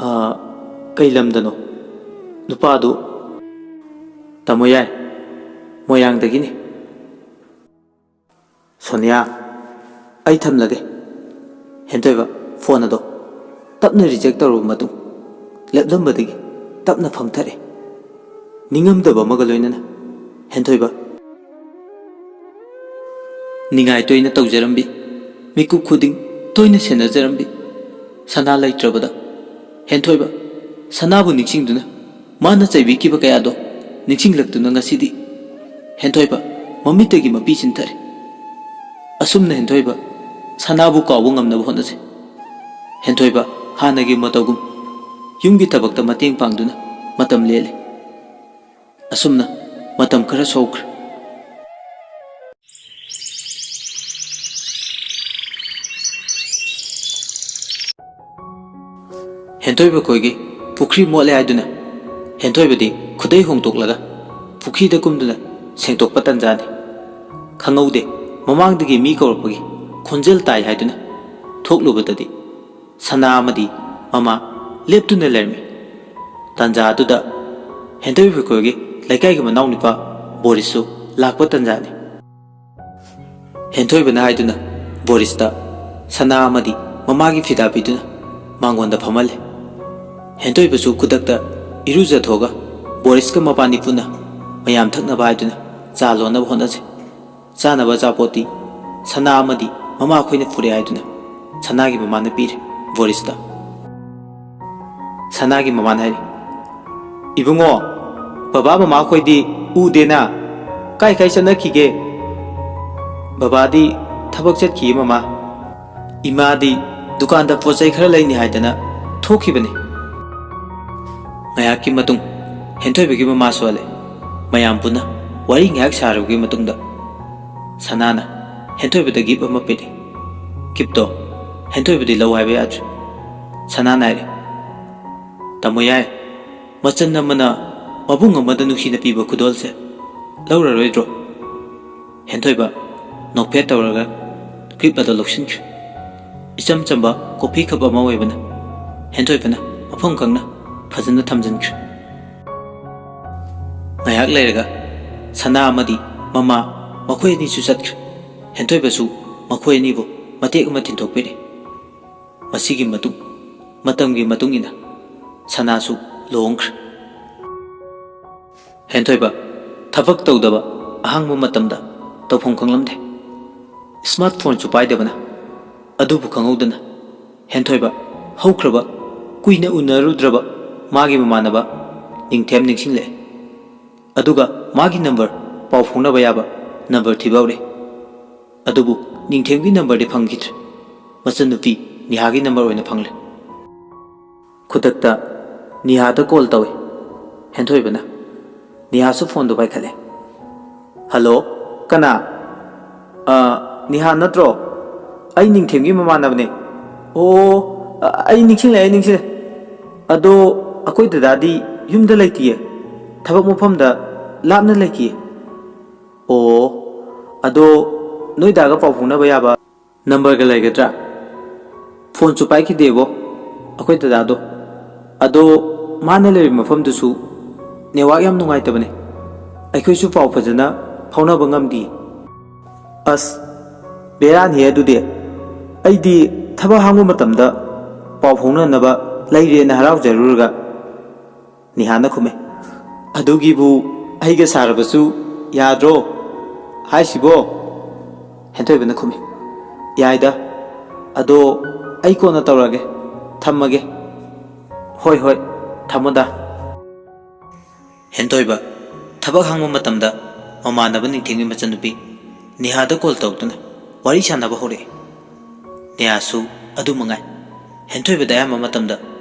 "ꯑꯥ, ꯀꯩ ꯂꯝꯗꯅꯣ ꯅꯨꯄꯥꯗꯨ?" "ꯇꯥꯃꯣ ꯌꯥꯏ, ꯃꯣꯏꯔꯥꯡꯗꯒꯤꯅꯤ꯫" "ꯁꯣꯅꯤꯌꯥ, ꯑꯩ ꯊꯝꯂꯒꯦ꯫" ꯍꯦꯟꯊꯣꯏꯕ ꯐꯣꯟ ꯑꯗꯣ ꯇꯞꯅ ꯔꯤꯖꯦꯛ ꯇꯧꯔꯕ ꯃꯇꯨꯡ, ꯂꯦꯞꯂꯝꯕꯗꯒꯤ ꯇꯞꯅ ꯐꯝꯊꯔꯦ꯫ ꯅꯤꯡꯉꯝꯗꯕ ꯑꯃꯒ ꯂꯣꯏꯅꯅ ꯍꯦꯟꯊꯣꯏꯕ ꯅꯤꯡꯉꯥꯏ ꯇꯣꯏꯅ ꯇꯧꯖꯔꯝꯕꯤ, ꯃꯤꯀꯨꯞ ꯈꯨꯗꯤꯡ ꯇꯣꯏꯅ ꯁꯦꯟꯅꯖꯔꯝꯕꯤ ꯁꯅꯥ ꯂꯩꯇ꯭ꯔꯕꯗ, ꯍꯦꯟꯊꯣꯏꯕ ꯁꯅꯥꯕꯨ ꯅꯤꯡꯁꯤꯡꯗꯨꯅ, ꯃꯥꯅ ꯆꯩꯕꯤꯈꯤꯕ ꯀꯌꯥꯗꯣ ꯅꯤꯡꯁꯤꯡꯂꯛꯇꯨꯅ ꯉꯁꯤꯗꯤ ꯍꯦꯟꯊꯣꯏꯕ ꯃꯃꯤꯠꯇꯒꯤ ꯃꯄꯤ ꯆꯤꯟꯊꯔꯦ꯫ ꯑꯁꯨꯝꯅ ꯍꯦꯟꯊꯣꯏꯕ ꯁꯅꯥꯕꯨ ꯀꯥꯎꯕ ꯉꯝꯅꯕ ꯍꯣꯠꯅꯖꯩ꯫ ꯍꯦꯟꯊꯣꯏꯕ ꯍꯥꯟꯅꯒꯤ ꯃꯇꯧꯒꯨꯝ ꯌꯨꯝꯒꯤ ꯊꯕꯛꯇ ꯃꯇꯦꯡ ꯄꯥꯡꯗꯨꯅ ꯃꯇꯝ ꯂꯦꯜꯂꯤ꯫ ꯑꯁꯨꯝꯅ ꯃꯇꯝ ꯈꯔꯁꯨ ꯍꯧꯈ꯭ꯔꯦ꯫ ꯍꯦꯟꯊꯣꯏꯕ ꯈꯣꯏꯒꯤ ꯄꯨꯈ꯭ꯔꯤ ꯃꯣꯠꯂꯦ ꯍꯥꯏꯗꯨꯅ ꯍꯦꯟꯊꯣꯏꯕꯗꯤ ꯈꯨꯗꯩ ꯍꯣꯡꯗꯣꯛꯂꯒ ꯄꯨꯈ꯭ꯔꯤꯗ ꯀꯨꯝꯗꯨꯅ ꯁꯦꯡꯗꯣꯛꯄ ꯇꯟꯖꯥꯅꯤ꯫ ꯈꯪꯍꯧꯗꯦ, ꯃꯃꯥꯡꯗꯒꯤ ꯃꯤ ꯀꯧꯔꯛꯄꯒꯤ ꯈꯣꯟꯖꯦꯜ ꯇꯥꯏ ꯍꯥꯏꯗꯨꯅ ꯊꯣꯛꯂꯨꯕꯗꯗꯤ ꯁꯅꯥ ꯑꯃꯗꯤ ꯃꯃꯥ ꯂꯦꯞꯇꯨꯅ ꯂꯩꯔꯝꯃꯤ꯫ ꯇꯟꯖꯥ ꯑꯗꯨꯗ ꯍꯦꯟꯊꯣꯏꯕ ꯈꯣꯏꯒꯤ ꯂꯩꯀꯥꯏꯒꯤ ꯃꯅꯥꯎꯅꯨꯄꯥ ꯕꯣꯔꯤꯁꯁꯨ ꯂꯥꯛꯄ ꯇꯟꯖꯥꯅꯤ꯫ ꯍꯦꯟꯊꯣꯏꯕꯅ ꯍꯥꯏꯗꯨꯅ ꯕꯣꯔꯤꯁꯇ ꯁꯅꯥ ꯑꯃꯗꯤ ꯃꯃꯥꯒꯤ ꯐꯤꯗꯥ ꯄꯤꯗꯨꯅ ꯃꯉꯣꯟꯗ ꯐꯝꯍꯜꯂꯦ꯫ ꯍꯦꯟꯊꯣꯏꯕꯁꯨ ꯈꯨꯗꯛꯇ ꯏꯔꯨꯖꯊꯣꯛꯑꯒ ꯕꯣꯔꯤꯁꯀ ꯃꯕꯥꯅꯤ ꯄꯨꯟꯅ ꯃꯌꯥꯝ ꯊꯛꯅꯕ ꯍꯥꯏꯗꯨꯅ ꯆꯥ ꯂꯣꯟꯅꯕ ꯍꯣꯠꯅꯖꯩ꯫ ꯆꯥꯅꯕ ꯑꯆꯥꯄꯣꯠꯇꯤ ꯁꯅꯥ ꯑꯃꯗꯤ ꯃꯃꯥ ꯑꯩꯈꯣꯏꯅ ꯄꯨꯔꯛꯑꯦ ꯍꯥꯏꯗꯨꯅ ꯁꯅꯥꯒꯤ ꯃꯃꯥꯅ ꯄꯤꯔꯦ ꯕꯣꯔꯤꯁꯇ꯫ ꯁꯅꯥꯒꯤ ꯃꯃꯥꯅ ꯍꯥꯏꯔꯤ, "ꯏꯕꯨꯡꯉꯣ, ꯕꯕꯥ ꯃꯃꯥ ꯈꯣꯏꯗꯤ ꯎꯗꯦꯅ, ꯀꯥꯏ ꯀꯥꯏ ꯆꯠꯅꯈꯤꯒꯦ?" "ꯕꯕꯥꯗꯤ ꯊꯕꯛ ꯆꯠꯈꯤꯌꯦ ꯃꯃꯥ, ꯏꯃꯥꯗꯤ ꯗꯨꯀꯥꯟꯗ ꯄꯣꯠ ꯆꯩ ꯈꯔ ꯂꯩꯅꯤ ꯍꯥꯏꯗꯅ ꯊꯣꯛꯈꯤꯕꯅꯤ꯫" ꯉꯥꯏꯍꯥꯛꯀꯤ ꯃꯇꯨꯡ ꯍꯦꯟꯊꯣꯏꯕꯒꯤ ꯃꯃꯥꯁꯨ ꯍꯜꯂꯦ꯫ ꯃꯌꯥꯝ ꯄꯨꯟꯅ ꯋꯥꯔꯤ ꯉꯥꯏꯍꯥꯛ ꯁꯥꯔꯕꯒꯤ ꯃꯇꯨꯡꯗ ꯁꯅꯥꯅ ꯍꯦꯟꯊꯣꯏꯕꯗ ꯒꯤꯐ ꯑꯃ ꯄꯤꯔꯛꯏ꯫ ꯒꯤꯐꯇꯣ ꯍꯦꯟꯊꯣꯏꯕꯗꯤ ꯂꯧ ꯍꯥꯏꯕ ꯌꯥꯗ꯭ꯔꯦ꯫ ꯁꯅꯥꯅ ꯍꯥꯏꯔꯦ, "ꯇꯥꯃꯣ ꯌꯥꯏ, ꯃꯆꯟ ꯑꯃꯅ ꯃꯕꯨꯡ ꯑꯃꯗ ꯅꯨꯡꯁꯤꯅ ꯄꯤꯕ ꯈꯨꯗꯣꯜꯁꯦ ꯂꯧꯔꯔꯣꯏꯗ꯭ꯔꯣ?" ꯍꯦꯟꯊꯣꯏꯕ ꯅꯣꯛꯐꯦꯠ ꯇꯧꯔꯒ ꯒꯤꯐ ꯑꯗꯨ ꯂꯧꯁꯤꯟꯈ꯭ꯔꯦ꯫ ꯏꯆꯝ ꯆꯝꯕ ꯀꯣꯐꯤ ꯀꯞ ꯑꯃ ꯑꯣꯏꯕꯅ ꯍꯦꯟꯊꯣꯏꯕꯅ ꯃꯐꯝ ꯈꯪꯅ ꯐꯖꯅ ꯊꯝꯖꯤꯟꯈ꯭ꯔꯦ꯫ ꯉꯥꯏꯍꯥꯛ ꯂꯩꯔꯒ ꯁꯅꯥ ꯑꯃꯗꯤ ꯃꯃꯥ ꯃꯈꯣꯏ ꯑꯅꯤꯁꯨ ꯆꯠꯈ꯭ꯔꯦ꯫ ꯍꯦꯟꯊꯣꯏꯕꯁꯨ ꯃꯈꯣꯏ ꯑꯅꯤꯕꯨ ꯃꯇꯦꯛ ꯑꯃ ꯊꯤꯟꯗꯣꯛꯄꯤꯔꯦ꯫ ꯃꯁꯤꯒꯤ ꯃꯇꯨꯡ, ꯃꯇꯝꯒꯤ ꯃꯇꯨꯡ ꯏꯟꯅ ꯁꯅꯥꯁꯨ ꯂꯨꯍꯣꯡꯈ꯭ꯔꯦ꯫ ꯍꯦꯟꯊꯣꯏꯕ ꯊꯕꯛ ꯇꯧꯗꯕ ꯑꯍꯥꯡꯕ ꯃꯇꯝꯗ ꯇꯧꯐꯝ ꯈꯪꯂꯝꯗꯦ꯫ ꯁ꯭ꯃꯥꯔꯠ ꯐꯣꯟꯁꯨ ꯄꯥꯏꯗꯕꯅ꯫ ꯑꯗꯨꯕꯨ ꯈꯪꯍꯧꯗꯅ ꯍꯦꯟꯊꯣꯏꯕ ꯍꯧꯈ꯭ꯔꯕ, ꯀꯨꯏꯅ ꯎꯅꯔꯨꯗ꯭ꯔꯕ ꯃꯥꯒꯤ ꯃꯃꯥꯟꯅꯕ ꯅꯤꯡꯊꯦꯝ ꯅꯤꯡꯁꯤꯡꯂꯛꯑꯦ꯫ ꯑꯗꯨꯒ ꯃꯥꯒꯤ ꯅꯝꯕꯔ, ꯄꯥꯎ ꯐꯥꯎꯅꯕ ꯌꯥꯕ ꯅꯝꯕꯔ ꯊꯤꯕ ꯍꯧꯔꯦ꯫ ꯑꯗꯨꯕꯨ ꯅꯤꯡꯊꯦꯝꯒꯤ ꯅꯝꯕꯔꯗꯤ ꯐꯪꯈꯤꯗ꯭ꯔꯦ꯫ ꯃꯆꯟꯅꯨꯄꯤ ꯅꯤꯍꯥꯒꯤ ꯅꯝꯕꯔ ꯑꯣꯏꯅ ꯐꯪꯂꯦ꯫ ꯈꯨꯗꯛꯇ ꯅꯤꯍꯥꯗ ꯀꯣꯜ ꯇꯧꯏ ꯍꯦꯟꯊꯣꯏꯕꯅ꯫ ꯅꯤꯍꯥꯁꯨ ꯐꯣꯟꯗꯨ ꯄꯥꯏꯈꯠꯂꯦ꯫ "ꯍꯜꯂꯣ, ꯀꯅꯥ?" "ꯑ, ꯅꯤꯍꯥ ꯅꯠꯇ꯭ꯔꯣ? ꯑꯩ ꯅꯤꯡꯊꯦꯝꯒꯤ ꯃꯃꯥꯟꯅꯕꯅꯦ꯫" "ꯑꯣ, ꯑ, ꯑꯩ ꯅꯤꯡꯁꯤꯡꯂꯦ, ꯑꯩ ꯅꯤꯡꯁꯤꯡꯂꯦ꯫ ꯑꯗꯣ ꯑꯩꯈꯣꯏ ꯗꯗꯥꯗꯤ "ꯌꯨꯝꯗ ꯂꯩꯇꯤꯌꯦ, ꯊꯕꯛ ꯃꯐꯝꯗ ꯂꯥꯞꯅ ꯂꯩꯈꯤꯌꯦ꯫" "ꯑꯣ, ꯑꯗꯣ ꯅꯣꯏ ꯗꯥꯒ ꯄꯥꯎ ꯐꯥꯎꯅꯕ ꯌꯥꯕ ꯅꯝꯕꯔꯒ ꯂꯩꯒꯗ꯭ꯔꯥ? ꯐꯣꯟꯁꯨ ꯄꯥꯏꯈꯤꯗꯦꯕꯣ ꯑꯩꯈꯣꯏ ꯗꯗꯥꯗꯣ꯫ ꯑꯗꯣ ꯃꯥꯅ ꯂꯩꯔꯤꯕ ꯃꯐꯝꯗꯨꯁꯨ ꯅꯦꯠꯋꯥꯛ ꯌꯥꯝ ꯅꯨꯡꯉꯥꯏꯇꯕꯅꯦ꯫ ꯑꯩꯈꯣꯏꯁꯨ ꯄꯥꯎ ꯐꯖꯅ ꯐꯥꯎꯅꯕ ꯉꯝꯗꯤꯌꯦ꯫" "ꯑꯁ, ꯕꯦꯔꯥꯅꯤꯍꯦ ꯑꯗꯨꯗꯤ꯫ ꯑꯩꯗꯤ ꯊꯕꯛ ꯍꯥꯡꯕ ꯃꯇꯝꯗ ꯄꯥꯎ ꯐꯥꯎꯅꯅꯕ ꯂꯩꯔꯦꯅ ꯍꯔꯥꯎꯖꯔꯨꯔꯒ꯫" ꯅꯤꯍꯥꯅ ꯈꯨꯝꯃꯦ꯫ "ꯑꯗꯨꯒꯤꯕꯨ ꯑꯩꯒ ꯁꯥꯔꯕꯁꯨ ꯌꯥꯗ꯭ꯔꯣ ꯍꯥꯏꯁꯤꯕꯣ?" ꯍꯦꯟꯊꯣꯏꯕꯅ ꯈꯨꯝꯃꯤ꯫ "ꯌꯥꯏꯗ꯫ ꯑꯗꯣ ꯑꯩ ꯀꯣꯟꯅ ꯇꯧꯔꯛꯑꯒꯦ꯫ ꯊꯝꯃꯒꯦ꯫" "ꯍꯣꯏ, ꯍꯣꯏ, ꯊꯝꯃꯣꯗ꯫" ꯍꯦꯟꯊꯣꯏꯕ ꯊꯕꯛ ꯍꯥꯡꯕ ꯃꯇꯝꯗ ꯃꯃꯥꯟꯅꯕ ꯅꯤꯡꯊꯦꯝꯒꯤ ꯃꯆꯟꯅꯨꯄꯤ ꯅꯤꯍꯥꯗ ꯀꯣꯜ ꯇꯧꯗꯨꯅ ꯋꯥꯔꯤ ꯁꯥꯟꯅꯕ ꯍꯧꯔꯛꯏ꯫ ꯅꯤꯍꯥꯁꯨ ꯑꯗꯨ ꯃꯉꯥꯏ꯫ ꯍꯦꯟꯊꯣꯏꯕꯗ ꯑꯌꯥꯝꯕ ꯃꯇꯝꯗ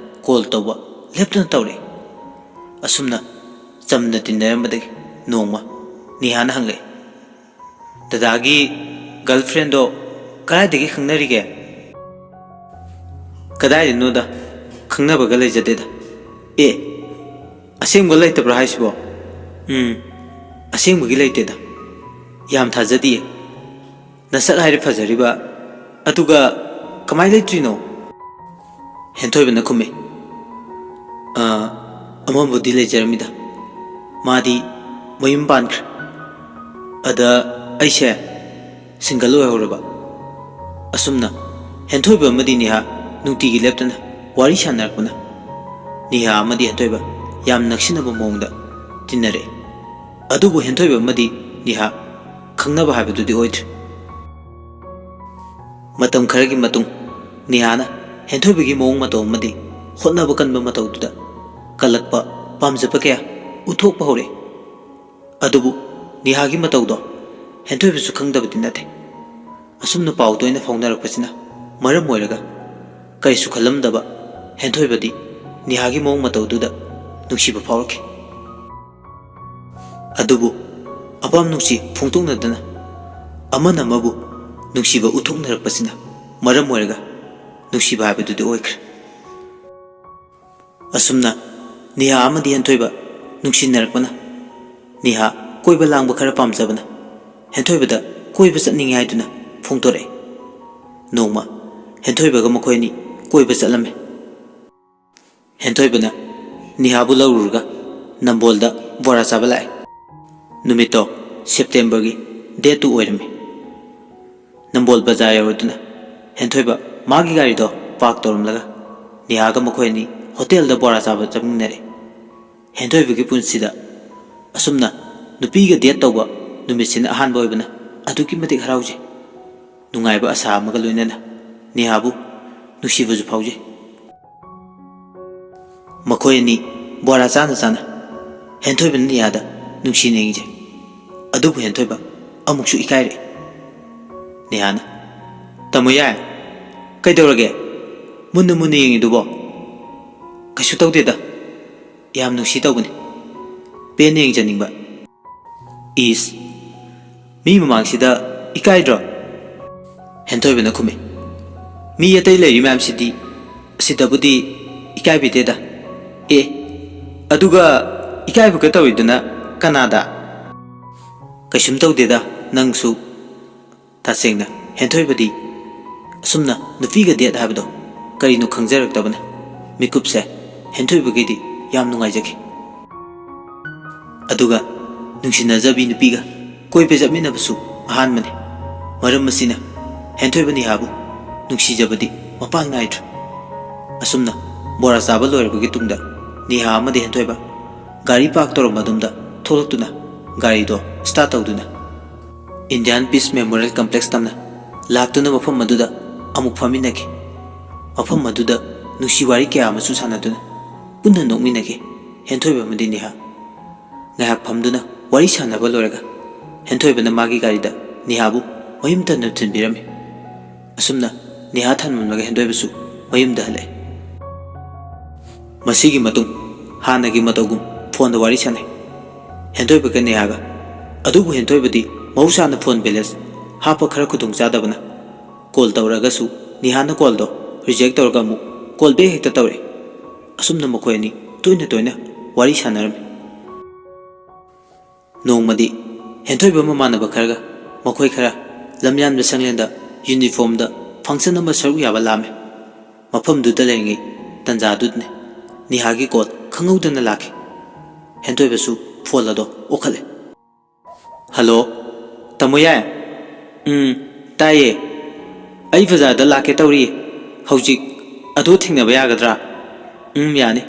ꯀꯣꯜ ꯇꯧꯕ ꯂꯦꯞꯇꯅ ꯇꯧꯔꯛꯏ꯫ ꯑꯁꯨꯝꯅ ꯆꯝꯅ ꯇꯤꯟꯅꯔꯝꯕꯗꯒꯤ ꯅꯣꯡꯃ ꯅꯤꯍꯥꯅ ꯍꯪꯂꯛꯏ, "ꯗꯗꯥꯒꯤ ꯒꯔꯜꯐ꯭ꯔꯦꯟꯗꯣ ꯀꯗꯥꯏꯗꯒꯤ ꯈꯪꯅꯔꯤꯒꯦ?" "ꯀꯗꯥꯏꯗꯅꯣꯗ, ꯈꯪꯅꯕꯒ ꯂꯩꯖꯗꯦꯗ꯫" "ꯑꯦ, ꯑꯁꯦꯡꯕ ꯂꯩꯇꯕ꯭ꯔꯥ ꯍꯥꯏꯁꯤꯕꯣ?" "ꯎꯝ, ꯑꯁꯦꯡꯕꯒꯤ ꯂꯩꯇꯦꯗ꯫ ꯌꯥꯝ ꯊꯥꯖꯗꯤꯌꯦ꯫ ꯅꯁꯛ ꯍꯥꯏꯔꯦ ꯐꯖꯔꯤꯕ, ꯑꯗꯨꯒ ꯀꯃꯥꯏ ꯂꯩꯇ꯭ꯔꯤꯅꯣ?" ꯍꯦꯟꯊꯣꯏꯕꯅ ꯈꯨꯝꯃꯤ, "ꯑ, ꯑꯃꯕꯨꯗꯤ ꯂꯩꯖꯔꯝꯃꯤꯗ꯫ ꯃꯥꯗꯤ ꯃꯌꯨꯝ ꯄꯥꯟꯈ꯭ꯔꯦ꯫ ꯑꯗ ꯑꯩꯁꯦ ꯁꯤꯡꯒꯜ ꯑꯣꯏꯍꯧꯔꯕ꯫" ꯑꯁꯨꯝꯅ ꯍꯦꯟꯊꯣꯏꯕ ꯑꯃꯗꯤ ꯅꯤꯍꯥ ꯅꯨꯡꯇꯤꯒꯤ ꯂꯦꯞꯇꯅ ꯋꯥꯔꯤ ꯁꯥꯟꯅꯔꯛꯄꯅ ꯅꯤꯍꯥ ꯑꯃꯗꯤ ꯍꯦꯟꯊꯣꯏꯕ ꯌꯥꯝ ꯅꯛꯁꯤꯟꯅꯕ ꯃꯑꯣꯡꯗ ꯇꯤꯟꯅꯔꯛꯏ꯫ ꯑꯗꯨꯕꯨ ꯍꯦꯟꯊꯣꯏꯕ ꯑꯃꯗꯤ ꯅꯤꯍꯥ ꯈꯪꯅꯕ ꯍꯥꯏꯕꯗꯨꯗꯤ ꯑꯣꯏꯗ꯭ꯔꯦ꯫ ꯃꯇꯝ ꯈꯔꯒꯤ ꯃꯇꯨꯡ ꯅꯤꯍꯥꯅ ꯍꯦꯟꯊꯣꯏꯕꯒꯤ ꯃꯑꯣꯡ ꯃꯇꯧ ꯑꯃꯗꯤ ꯍꯣꯠꯅꯕ ꯀꯟꯕ ꯃꯇꯧꯗꯨꯗ ꯀꯜꯂꯛꯄ, ꯄꯥꯝꯖꯕ ꯀꯌꯥ ꯎꯠꯊꯣꯛꯄ ꯍꯧꯔꯛꯏ꯫ ꯑꯗꯨꯕꯨ ꯅꯤꯍꯥꯒꯤ ꯃꯇꯧꯗꯣ ꯍꯦꯟꯊꯣꯏꯕꯁꯨ ꯈꯪꯗꯕꯗꯤ ꯅꯠꯇꯦ꯫ ꯑꯁꯨꯝꯅ ꯄꯥꯎ ꯇꯣꯏꯅ ꯐꯥꯎꯅꯔꯛꯄꯁꯤꯅ ꯃꯔꯝ ꯑꯣꯏꯔꯒ ꯀꯔꯤꯁꯨ ꯈꯜꯂꯝꯗꯕ ꯍꯦꯟꯊꯣꯏꯕꯗꯤ ꯅꯤꯍꯥꯒꯤ ꯃꯑꯣꯡ ꯃꯇꯧꯗꯨꯗ ꯅꯨꯡꯁꯤꯕ ꯐꯥꯎꯔꯛꯈꯤ꯫ ꯑꯗꯨꯕꯨ ꯑꯄꯥꯝ ꯅꯨꯡꯁꯤ ꯐꯣꯡꯗꯣꯛꯅꯗꯅ ꯑꯃꯅ ꯑꯃꯕꯨ ꯅꯨꯡꯁꯤꯕ ꯎꯠꯊꯣꯛꯅꯔꯛꯄꯁꯤꯅ ꯃꯔꯝ ꯑꯣꯏꯔꯒ ꯅꯨꯡꯁꯤꯕ ꯍꯥꯏꯕꯗꯨꯗꯤ ꯑꯣꯏꯈ꯭ꯔꯦ꯫ ꯑꯁꯨꯝꯅ ꯅꯤꯍꯥ ꯑꯃꯗꯤ ꯍꯦꯟꯊꯣꯏꯕ ꯅꯨꯡꯁꯤꯅꯔꯛꯄꯅ ꯅꯤꯍꯥ ꯀꯣꯏꯕ ꯂꯥꯡꯕ ꯈꯔ ꯄꯥꯝꯖꯕꯅ ꯍꯦꯟꯊꯣꯏꯕꯗ ꯀꯣꯏꯕ ꯆꯠꯅꯤꯡꯉꯤ ꯍꯥꯏꯗꯨꯅ ꯐꯣꯡꯗꯣꯔꯛꯑꯦ꯫ ꯅꯣꯡꯃ ꯍꯦꯟꯊꯣꯏꯕꯒ ꯃꯈꯣꯏ ꯑꯅꯤ ꯀꯣꯏꯕ ꯆꯠꯂꯝꯃꯦ꯫ ꯍꯦꯟꯊꯣꯏꯕꯅ ꯅꯤꯍꯥꯕꯨ ꯂꯧꯔꯨꯔꯒ ꯅꯝꯕꯣꯜꯗ ꯕꯣꯔꯥ ꯆꯥꯕ ꯂꯥꯛꯑꯦ꯫ ꯅꯨꯃꯤꯠꯇꯣ ꯁꯦꯞꯇꯦꯝꯕꯔꯒꯤ ꯗꯦꯠ ꯇꯨ ꯑꯣꯏꯔꯝꯃꯤ꯫ ꯅꯝꯕꯣꯜ ꯕꯖꯥꯔ ꯌꯧꯔꯗꯨꯅ ꯍꯦꯟꯊꯣꯏꯕ ꯃꯥꯒꯤ ꯒꯥꯔꯤꯗꯣ ꯄꯥꯔꯛ ꯇꯧꯔꯝꯂꯒ ꯅꯤꯍꯥꯒ ꯃꯈꯣꯏ ꯑꯅꯤ ꯍꯣꯇꯦꯜꯗ ꯕꯣꯔꯥ ꯆꯥꯕ ꯆꯠꯃꯤꯟꯅꯔꯦ꯫ ꯍꯦꯟꯊꯣꯏꯕꯒꯤ ꯄꯨꯟꯁꯤꯗ ꯑꯁꯨꯝꯅ ꯅꯨꯄꯤꯒ ꯗꯦꯠ ꯇꯧꯕ ꯅꯨꯃꯤꯠꯁꯤꯅ ꯑꯍꯥꯟꯕ ꯑꯣꯏꯕꯅ ꯑꯗꯨꯛꯀꯤ ꯃꯇꯤꯛ ꯍꯔꯥꯎꯖꯩ꯫ ꯅꯨꯡꯉꯥꯏꯕ ꯑꯁꯥ ꯑꯃꯒ ꯂꯣꯏꯅꯅ ꯅꯤꯍꯥꯕꯨ ꯅꯨꯡꯁꯤꯕꯁꯨ ꯐꯥꯎꯖꯩ꯫ ꯃꯈꯣꯏ ꯑꯅꯤ ꯕꯣꯔꯥ ꯆꯥꯅ ꯆꯥꯅ ꯍꯦꯟꯊꯣꯏꯕꯅ ꯅꯤꯍꯥꯗ ꯅꯨꯡꯁꯤꯅ ꯌꯦꯡꯖꯩ꯫ ꯑꯗꯨꯕꯨ ꯍꯦꯟꯊꯣꯏꯕ ꯑꯃꯨꯛꯁꯨ ꯏꯀꯥꯏꯔꯛꯏ꯫ ꯅꯤꯍꯥꯅ, "ꯇꯥꯃꯣ ꯌꯥꯏ, ꯀꯩꯗꯧꯔꯒꯦ? ꯃꯨꯟꯅ ꯃꯨꯟꯅ ꯌꯦꯡꯉꯤꯗꯨꯕꯣ?" "ꯀꯩꯁꯨ ꯇꯧꯗꯦꯗ, ꯌꯥꯝ ꯅꯨꯡꯁꯤ ꯇꯧꯕꯅꯤ, ꯄꯦꯟꯅ ꯌꯦꯡꯖꯅꯤꯡꯕ꯫" "ꯏꯁ, ꯃꯤ ꯃꯃꯥꯡꯁꯤꯗ ꯏꯀꯥꯏꯗ꯭ꯔꯣ?" ꯍꯦꯟꯊꯣꯏꯕꯅ ꯈꯨꯝꯃꯤ꯫ "ꯃꯤ ꯑꯇꯩ ꯂꯩꯔꯤ ꯃꯌꯥꯝꯁꯤꯗꯤ ꯑꯁꯤꯗꯕꯨꯗꯤ ꯏꯀꯥꯏꯕꯤꯗꯦꯗ꯫ ꯑꯦ, ꯑꯗꯨꯒ ꯏꯀꯥꯏꯕꯒ ꯇꯧꯔꯤꯗꯨꯅ ꯀꯅꯥꯗ?" "ꯀꯩꯁꯨꯝ ꯇꯧꯗꯦꯗ, ꯅꯪꯁꯨ꯫" ꯇꯁꯦꯡꯅ ꯍꯦꯟꯊꯣꯏꯕꯗꯤ ꯑꯁꯨꯝꯅ ꯅꯨꯄꯤꯒ ꯗꯦꯠ ꯍꯥꯏꯕꯗꯣ ꯀꯔꯤꯅꯣ ꯈꯪꯖꯔꯛꯇꯕꯅ ꯃꯤꯀꯨꯞꯁꯦ ꯍꯦꯟꯊꯣꯏꯕꯒꯤꯗꯤ ꯌꯥꯝ ꯅꯨꯡꯉꯥꯏꯖꯈꯤ꯫ ꯑꯗꯨꯒ ꯅꯨꯡꯁꯤꯅꯖꯕꯤ ꯅꯨꯄꯤꯒ ꯀꯣꯏꯕ ꯆꯠꯃꯤꯟꯅꯕꯁꯨ ꯑꯍꯥꯟꯕꯅꯤ꯫ ꯃꯔꯝ ꯑꯁꯤꯅ ꯍꯦꯟꯊꯣꯏꯕ ꯅꯤꯍꯥꯕꯨ ꯅꯨꯡꯁꯤꯖꯕꯗꯤ ꯃꯄꯥꯟ ꯅꯥꯏꯗ꯭ꯔꯦ꯫ ꯑꯁꯨꯝꯅ ꯕꯣꯔꯥ ꯆꯥꯕ ꯂꯣꯏꯔꯕꯒꯤ ꯇꯨꯡꯗ ꯅꯤꯍꯥ ꯑꯃꯗꯤ ꯍꯦꯟꯊꯣꯏꯕ ꯒꯥꯔꯤ ꯄꯥꯔꯛ ꯇꯧꯔꯝꯕ ꯑꯗꯣꯝꯗ ꯊꯣꯛꯂꯛꯇꯨꯅ ꯒꯥꯔꯤꯗꯣ ꯁ꯭ꯇꯥꯔꯠ ꯇꯧꯗꯨꯅ ꯏꯟꯗꯤꯌꯥꯟ ꯄꯤꯁ ꯃꯦꯃꯣꯔꯤꯌꯦꯜ ꯀꯝꯄ꯭ꯂꯦꯛꯁ ꯇꯝꯅ ꯂꯥꯛꯇꯨꯅ ꯃꯐꯝ ꯑꯗꯨꯗ ꯑꯃꯨꯛ ꯐꯝꯃꯤꯟꯅꯈꯤ꯫ ꯃꯐꯝ ꯑꯗꯨꯗ ꯅꯨꯡꯁꯤ ꯋꯥꯔꯤ ꯀꯌꯥ ꯑꯃꯁꯨ ꯁꯥꯟꯅꯗꯨꯅ ꯄꯨꯟꯅ ꯅꯣꯛꯃꯤꯟꯅꯈꯤ꯫ ꯍꯦꯟꯊꯣꯏꯕ ꯑꯃꯗꯤ ꯅꯤꯍꯥ ꯉꯥꯏꯍꯥꯛ ꯐꯝꯗꯨꯅ ꯋꯥꯔꯤ ꯁꯥꯟꯅꯕ ꯂꯣꯏꯔꯒ ꯍꯦꯟꯊꯣꯏꯕꯅ ꯃꯥꯒꯤ ꯒꯥꯔꯤꯗ ꯅꯤꯍꯥꯕꯨ ꯃꯌꯨꯝ ꯇꯝꯅ ꯊꯤꯟꯕꯤꯔꯝꯃꯤ꯫ ꯑꯁꯨꯝꯅ ꯅꯤꯍꯥ ꯊꯝꯂꯝꯂꯒ ꯍꯦꯟꯊꯣꯏꯕꯁꯨ ꯃꯌꯨꯝꯗ ꯍꯜꯂꯛꯑꯦ꯫ ꯃꯁꯤꯒꯤ ꯃꯇꯨꯡ ꯍꯥꯟꯅꯒꯤ ꯃꯇꯧꯒꯨꯝ ꯐꯣꯟꯗ ꯋꯥꯔꯤ ꯁꯥꯟꯅꯩ ꯍꯦꯟꯊꯣꯏꯕꯒ ꯅꯤꯍꯥꯒ꯫ ꯑꯗꯨꯕꯨ ꯍꯦꯟꯊꯣꯏꯕꯗꯤ ꯃꯍꯧꯁꯥꯅ ꯐꯣꯟ ꯕꯦꯂꯦꯟꯁ ꯍꯥꯞꯄ ꯈꯔ ꯈꯨꯗꯣꯡ ꯆꯥꯗꯕꯅ ꯀꯣꯜ ꯇꯧꯔꯒꯁꯨ ꯅꯤꯍꯥꯅ ꯀꯣꯜꯗꯣ ꯔꯤꯖꯦꯛ ꯇꯧꯔꯒ ꯑꯃꯨꯛ ꯀꯣꯜ ꯕꯦꯛ ꯍꯦꯛꯇ ꯇꯧꯔꯛꯏ꯫ ꯑꯁꯨꯝꯅ ꯃꯈꯣꯏ ꯑꯅꯤ ꯇꯣꯏꯅ ꯇꯣꯏꯅ ꯋꯥꯔꯤ ꯁꯥꯟꯅꯔꯝꯃꯤ꯫ ꯅꯣꯡꯃꯗꯤ ꯍꯦꯟꯊꯣꯏꯕ ꯃꯃꯥꯟꯅꯕ ꯈꯔꯒ ꯃꯈꯣꯏ ꯈꯔ ꯂꯝꯌꯥꯟꯕ ꯁꯪꯂꯦꯟꯗ ꯌꯨꯅꯤꯐꯣꯔꯝꯗ ꯐꯪꯁꯟ ꯑꯃ ꯁꯔꯨꯛ ꯌꯥꯕ ꯂꯥꯛꯑꯝꯃꯤ꯫ ꯃꯐꯝꯗꯨꯗ ꯂꯩꯔꯤꯉꯩ ꯇꯟꯖꯥꯗꯨꯗꯅꯤ ꯅꯤꯍꯥꯒꯤ ꯀꯣꯜ ꯈꯪꯍꯧꯗꯅ ꯂꯥꯛꯈꯤ꯫ ꯍꯦꯟꯊꯣꯏꯕꯁꯨ ꯐꯣꯟ ꯑꯗꯣ ꯑꯣꯛꯈꯠꯂꯦ꯫ "ꯍꯜꯂꯣ, ꯇꯥꯃꯣ ꯌꯥꯏ?" "ꯎꯝ, ꯇꯥꯏꯌꯦ꯫ ꯑꯩ ꯕꯖꯥꯔꯗ ꯂꯥꯛꯀꯦ ꯇꯧꯔꯤ꯫ ꯍꯧꯖꯤꯛ ꯑꯗꯣ ꯊꯦꯡꯅꯕ ꯌꯥꯒꯗ꯭ꯔꯥ?" "ꯎꯝ, ꯌꯥꯅꯤ꯫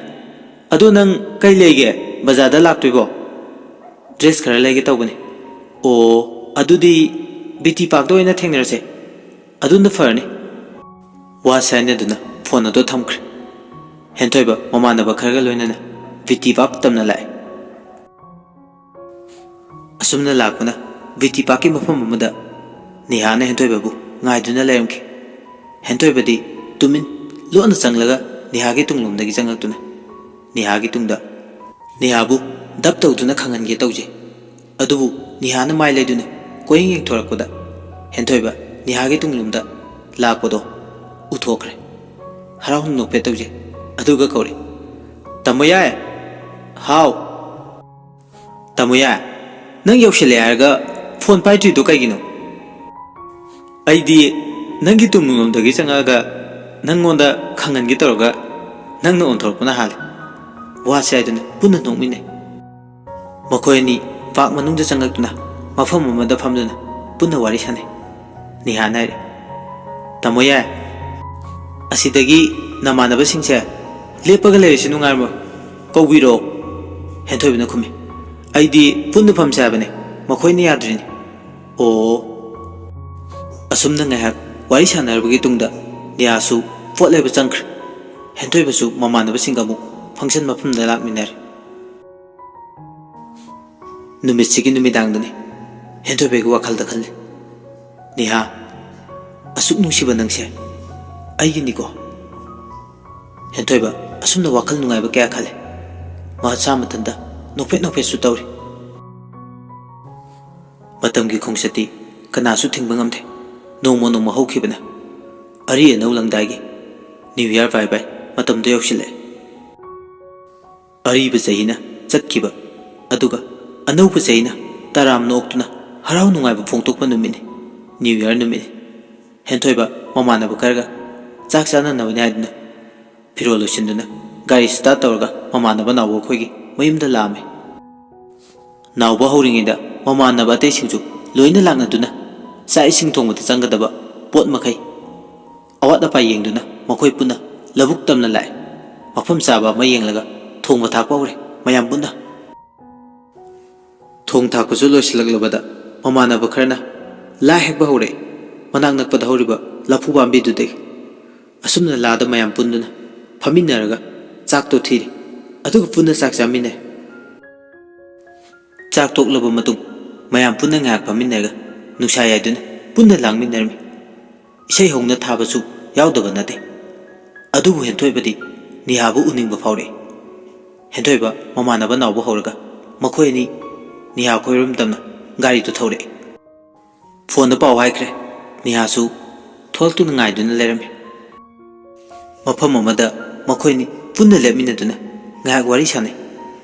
ꯑꯗꯣ ꯅꯪ ꯀꯩ ꯂꯩꯒꯦ? ꯕꯖꯥꯔꯗ ꯂꯥꯛꯇꯣꯏꯕꯣ?" "ꯗ꯭ꯔꯦꯁ ꯈꯔ ꯂꯩꯒꯦ ꯇꯧꯕꯅꯤ꯫" "ꯑꯣ, ꯑꯗꯨꯗꯤ ꯕꯤ ꯇꯤ ꯄꯥꯔꯛꯇ ꯑꯣꯏꯅ ꯊꯦꯡꯅꯔꯁꯦ꯫ ꯑꯗꯨꯅ ꯐꯔꯅꯤ꯫" ꯋꯥꯁꯦ ꯍꯥꯏꯅꯗꯨꯅ ꯐꯣꯟ ꯑꯗꯨ ꯊꯝꯈ꯭ꯔꯦ꯫ ꯍꯦꯟꯊꯣꯏꯕ ꯃꯃꯥꯟꯅꯕ ꯈꯔꯒ ꯂꯣꯏꯅꯅ ꯕꯤ ꯇꯤ ꯄꯥꯔꯛ ꯇꯝꯅ ꯂꯥꯛꯑꯦ꯫ ꯑꯁꯨꯝꯅ ꯂꯥꯛꯄꯅ ꯕꯤ ꯇꯤ ꯄꯥꯔꯛꯀꯤ ꯃꯐꯝ ꯑꯃꯗ ꯅꯤꯍꯥꯅ ꯍꯦꯟꯊꯣꯏꯕꯕꯨ ꯉꯥꯏꯗꯨꯅ ꯂꯩꯔꯝꯈꯤ꯫ ꯍꯦꯟꯊꯣꯏꯕꯗꯤ ꯇꯨꯃꯤꯟ ꯂꯣꯟꯅ ꯆꯪꯂꯒ ꯅꯤꯍꯥꯒꯤ ꯇꯨꯡꯂꯣꯝꯗꯒꯤ ꯆꯪꯂꯛꯇꯨꯅ ꯅꯤꯍꯥꯒꯤ ꯇꯨꯡꯗ ꯅꯤꯍꯥꯕꯨ ꯗꯞ ꯇꯧꯗꯨꯅ ꯈꯪꯍꯟꯒꯦ ꯇꯧꯖꯩ꯫ ꯑꯗꯨꯕꯨ ꯅꯤꯍꯥꯅ ꯃꯥꯏ ꯂꯩꯗꯨꯅ ꯀꯣꯏꯌꯦꯡ ꯌꯦꯡꯊꯣꯔꯛꯄꯗ ꯍꯦꯟꯊꯣꯏꯕ ꯅꯤꯍꯥꯒꯤ ꯇꯨꯡꯂꯣꯝꯗ ꯂꯥꯛꯄꯗꯣ ꯎꯊꯣꯛꯈ꯭ꯔꯦ꯫ ꯍꯔꯥꯎꯅ ꯅꯣꯛꯐꯦꯠ ꯇꯧꯖꯩ꯫ ꯑꯗꯨꯒ ꯀꯧꯔꯦ, "ꯇꯥꯃꯣ ꯌꯥꯏ!" "ꯍꯥꯎ!" "ꯇꯥꯃꯣ ꯌꯥꯏ, ꯅꯪ ꯌꯧꯁꯤꯜꯂꯦ ꯍꯥꯏꯔꯒ ꯐꯣꯟ ꯄꯥꯏꯗ꯭ꯔꯤꯗꯣ ꯀꯩꯒꯤꯅꯣ?" "ꯑꯩꯗꯤ ꯅꯪꯒꯤ ꯇꯨꯡꯂꯣꯝꯗꯒꯤ ꯆꯪꯉꯛꯑꯒ ꯅꯪꯉꯣꯟꯗ ꯈꯪꯍꯟꯒꯦ ꯇꯧꯔꯒ ꯅꯪꯅ ꯑꯣꯟꯊꯣꯔꯛꯄꯅ ꯍꯥꯜꯂꯦ꯫" ꯋꯥꯁꯦ ꯍꯥꯏꯗꯨꯅ ꯄꯨꯟꯅ ꯅꯣꯛꯃꯤꯟꯅꯩ꯫ ꯃꯈꯣꯏ ꯑꯅꯤ ꯄꯥꯔꯛ ꯃꯅꯨꯡꯗ ꯆꯪꯂꯛꯇꯨꯅ ꯃꯐꯝ ꯑꯃꯗ ꯐꯝꯗꯨꯅ ꯄꯨꯟꯅ ꯋꯥꯔꯤ ꯁꯥꯟꯅꯩ꯫ ꯅꯤꯍꯥꯅ ꯍꯥꯏꯔꯦ, "ꯇꯥꯃꯣ ꯌꯥꯏ, ꯑꯁꯤꯗꯒꯤ ꯅꯃꯥꯟꯅꯕꯁꯤꯡꯁꯦ ꯂꯦꯞꯄꯒ ꯂꯩꯔꯤꯁꯤ ꯅꯨꯡꯉꯥꯏꯔꯝꯃꯣꯏ, ꯀꯧꯕꯤꯔꯛꯑꯣ꯫" ꯍꯦꯟꯊꯣꯏꯕꯅ ꯈꯨꯝꯃꯤ, "ꯑꯩꯗꯤ ꯄꯨꯟꯅ ꯐꯝꯁꯦ ꯍꯥꯏꯕꯅꯦ, ꯃꯈꯣꯏꯅ ꯌꯥꯗ꯭ꯔꯤꯅꯤ꯫" "ꯑꯣ꯫" ꯑꯁꯨꯝꯅ ꯉꯥꯏꯍꯥꯛ ꯋꯥꯔꯤ ꯁꯥꯟꯅꯔꯕꯒꯤ ꯇꯨꯡꯗ ꯅꯤꯍꯥꯁꯨ ꯄꯣꯠ ꯂꯩꯕ ꯆꯪꯈ꯭ꯔꯦ꯫ ꯍꯦꯟꯊꯣꯏꯕꯁꯨ ꯃꯃꯥꯟꯅꯕꯁꯤꯡꯒ ꯑꯃꯨꯛ ꯐꯪꯁꯟ ꯃꯐꯝꯗ ꯂꯥꯛꯃꯤꯟꯅꯔꯦ꯫ ꯅꯨꯃꯤꯠꯁꯤꯒꯤ ꯅꯨꯃꯤꯗꯥꯡꯗꯅꯤ ꯍꯦꯟꯊꯣꯏꯕꯒꯤ ꯋꯥꯈꯜꯗ ꯈꯜꯂꯤ, "ꯅꯤꯍꯥ, ꯑꯁꯨꯛ ꯅꯨꯡꯁꯤꯕ ꯅꯪꯁꯦ ꯑꯩꯒꯤꯅꯤꯀꯣ?" ꯍꯦꯟꯊꯣꯏꯕ ꯑꯁꯨꯝꯅ ꯋꯥꯈꯜ ꯅꯨꯡꯉꯥꯏꯕ ꯀꯌꯥ ꯈꯜꯂꯤ꯫ ꯃꯁꯥ ꯃꯊꯟꯇ ꯅꯣꯛꯐꯦꯠ ꯅꯣꯛꯐꯦꯠꯁꯨ ꯇꯧꯔꯤ꯫ ꯃꯇꯝꯒꯤ ꯈꯣꯡꯆꯠꯇꯤ ꯀꯅꯥꯁꯨ ꯊꯤꯡꯕ ꯉꯝꯗꯦ꯫ ꯅꯣꯡꯃ ꯅꯣꯡꯃ ꯍꯧꯈꯤꯕꯅ ꯑꯔꯤ ꯑꯅꯧ ꯂꯪꯗꯥꯏꯒꯤ ꯅ꯭ꯌꯨ ꯏꯌꯥꯔ ꯕꯥꯏ ꯕꯥꯏ ꯃꯇꯝꯗꯣ ꯌꯧꯁꯤꯜꯂꯛꯑꯦ꯫ ꯑꯔꯤꯕ ꯆꯍꯤꯅ ꯆꯠꯈꯤꯕ, ꯑꯗꯨꯒ ꯑꯅꯧꯕ ꯆꯍꯤꯅ ꯇꯔꯥꯝꯅ ꯑꯣꯛꯇꯨꯅ ꯍꯔꯥꯎ ꯅꯨꯡꯉꯥꯏꯕ ꯐꯣꯡꯗꯣꯛꯄ ꯅꯨꯃꯤꯠꯅꯤ꯫ New Year ꯅꯨꯃꯤꯠꯅꯤ꯫ ꯍꯦꯟꯊꯣꯏꯕ ꯃꯃꯥꯟꯅꯕ ꯈꯔꯒ ꯆꯥꯛ ꯆꯥꯅꯅꯕꯅꯤ ꯍꯥꯏꯗꯨꯅ ꯐꯤꯔꯣꯜ ꯂꯣꯏꯁꯤꯟꯗꯨꯅ ꯒꯥꯔꯤ start ꯇꯧꯔꯒ ꯃꯃꯥꯟꯅꯕ ꯅꯥꯎꯕ ꯑꯩꯈꯣꯏꯒꯤ ꯃꯌꯨꯝꯗ ꯂꯥꯛꯑꯝꯃꯤ꯫ ꯅꯥꯎꯕ ꯍꯧꯔꯤꯉꯩꯗ ꯃꯃꯥꯟꯅꯕ ꯑꯇꯩꯁꯤꯡꯁꯨ ꯂꯣꯏꯅ ꯂꯥꯛꯅꯗꯨꯅ ꯆꯥꯛ ꯏꯁꯤꯡ ꯊꯣꯡꯕꯗ ꯆꯪꯒꯗꯕ ꯄꯣꯠ ꯃꯈꯩ ꯑꯋꯥꯠ ꯑꯄꯥ ꯌꯦꯡꯗꯨꯅ ꯃꯈꯣꯏ ꯄꯨꯟꯅ ꯂꯧꯕꯨꯛ ꯇꯝꯅ ꯂꯥꯛꯑꯦ꯫ ꯃꯐꯝ ꯆꯥꯕ ꯑꯃ ꯌꯦꯡꯂꯒ ꯊꯣꯡꯕ ꯊꯥꯛꯄ ꯍꯧꯔꯦ ꯃꯌꯥꯝ ꯄꯨꯟꯅ꯫ ꯊꯣꯡ ꯊꯥꯛꯄꯁꯨ ꯂꯣꯏꯁꯤꯜꯂꯛꯂꯕꯗ ꯃꯃꯥꯟꯅꯕ ꯈꯔꯅ ꯂꯥ ꯍꯦꯛꯄ ꯍꯧꯔꯛꯏ꯫ ꯃꯅꯥꯛ ꯅꯛꯄꯗ ꯍꯧꯔꯤꯕ ꯂꯐꯨ ꯄꯥꯝꯕꯤꯗꯨꯗꯒꯤ꯫ ꯑꯁꯨꯝꯅ ꯂꯥꯗ ꯃꯌꯥꯝ ꯄꯨꯟꯗꯨꯅ ꯐꯝꯃꯤꯟꯅꯔꯒ ꯆꯥꯛꯇꯣ ꯊꯤꯔꯤ꯫ ꯑꯗꯨꯒ ꯄꯨꯟꯅ ꯆꯥꯛ ꯆꯥꯃꯤꯟꯅꯩ꯫ ꯆꯥꯛ ꯇꯣꯛꯂꯕ ꯃꯇꯨꯡ ꯃꯌꯥꯝ ꯄꯨꯟꯅ ꯉꯥꯏꯍꯥꯛ ꯐꯝꯃꯤꯟꯅꯔꯒ ꯅꯨꯡꯁꯥ ꯌꯥꯏꯗꯨꯅ ꯄꯨꯟꯅ ꯂꯥꯡꯃꯤꯟꯅꯔꯝꯃꯤ꯫ ꯏꯁꯩ ꯍꯧꯅ ꯊꯥꯕꯁꯨ ꯌꯥꯎꯗꯕ ꯅꯠꯇꯦ꯫ ꯑꯗꯨꯕꯨ ꯍꯦꯟꯊꯣꯏꯕꯗꯤ ꯅꯤꯍꯥꯕꯨ ꯎꯅꯤꯡꯕ ꯐꯥꯎꯔꯛꯏ꯫ ꯍꯦꯟꯊꯣꯏꯕ ꯃꯃꯥꯟꯅꯕ ꯅꯥꯎꯕ ꯍꯧꯔꯒ ꯃꯈꯣꯏ ꯑꯅꯤ ꯅꯤꯍꯥ ꯈꯣꯏꯔꯨꯝ ꯇꯝꯅ ꯒꯥꯔꯤꯗꯨ ꯊꯧꯔꯛꯏ꯫ ꯐꯣꯟꯗ ꯄꯥꯎ ꯍꯥꯏꯈ꯭ꯔꯦ꯫ ꯅꯤꯍꯥꯁꯨ ꯊꯣꯛꯂꯛꯇꯨꯅ ꯉꯥꯏꯗꯨꯅ ꯂꯩꯔꯝꯃꯤ꯫ ꯃꯐꯝ ꯑꯃꯗ ꯃꯈꯣꯏꯅꯤ ꯄꯨꯟꯅ ꯂꯦꯞꯃꯤꯟꯅꯗꯨꯅ ꯉꯥꯏꯍꯥꯛ ꯋꯥꯔꯤ ꯁꯥꯟꯅꯩ꯫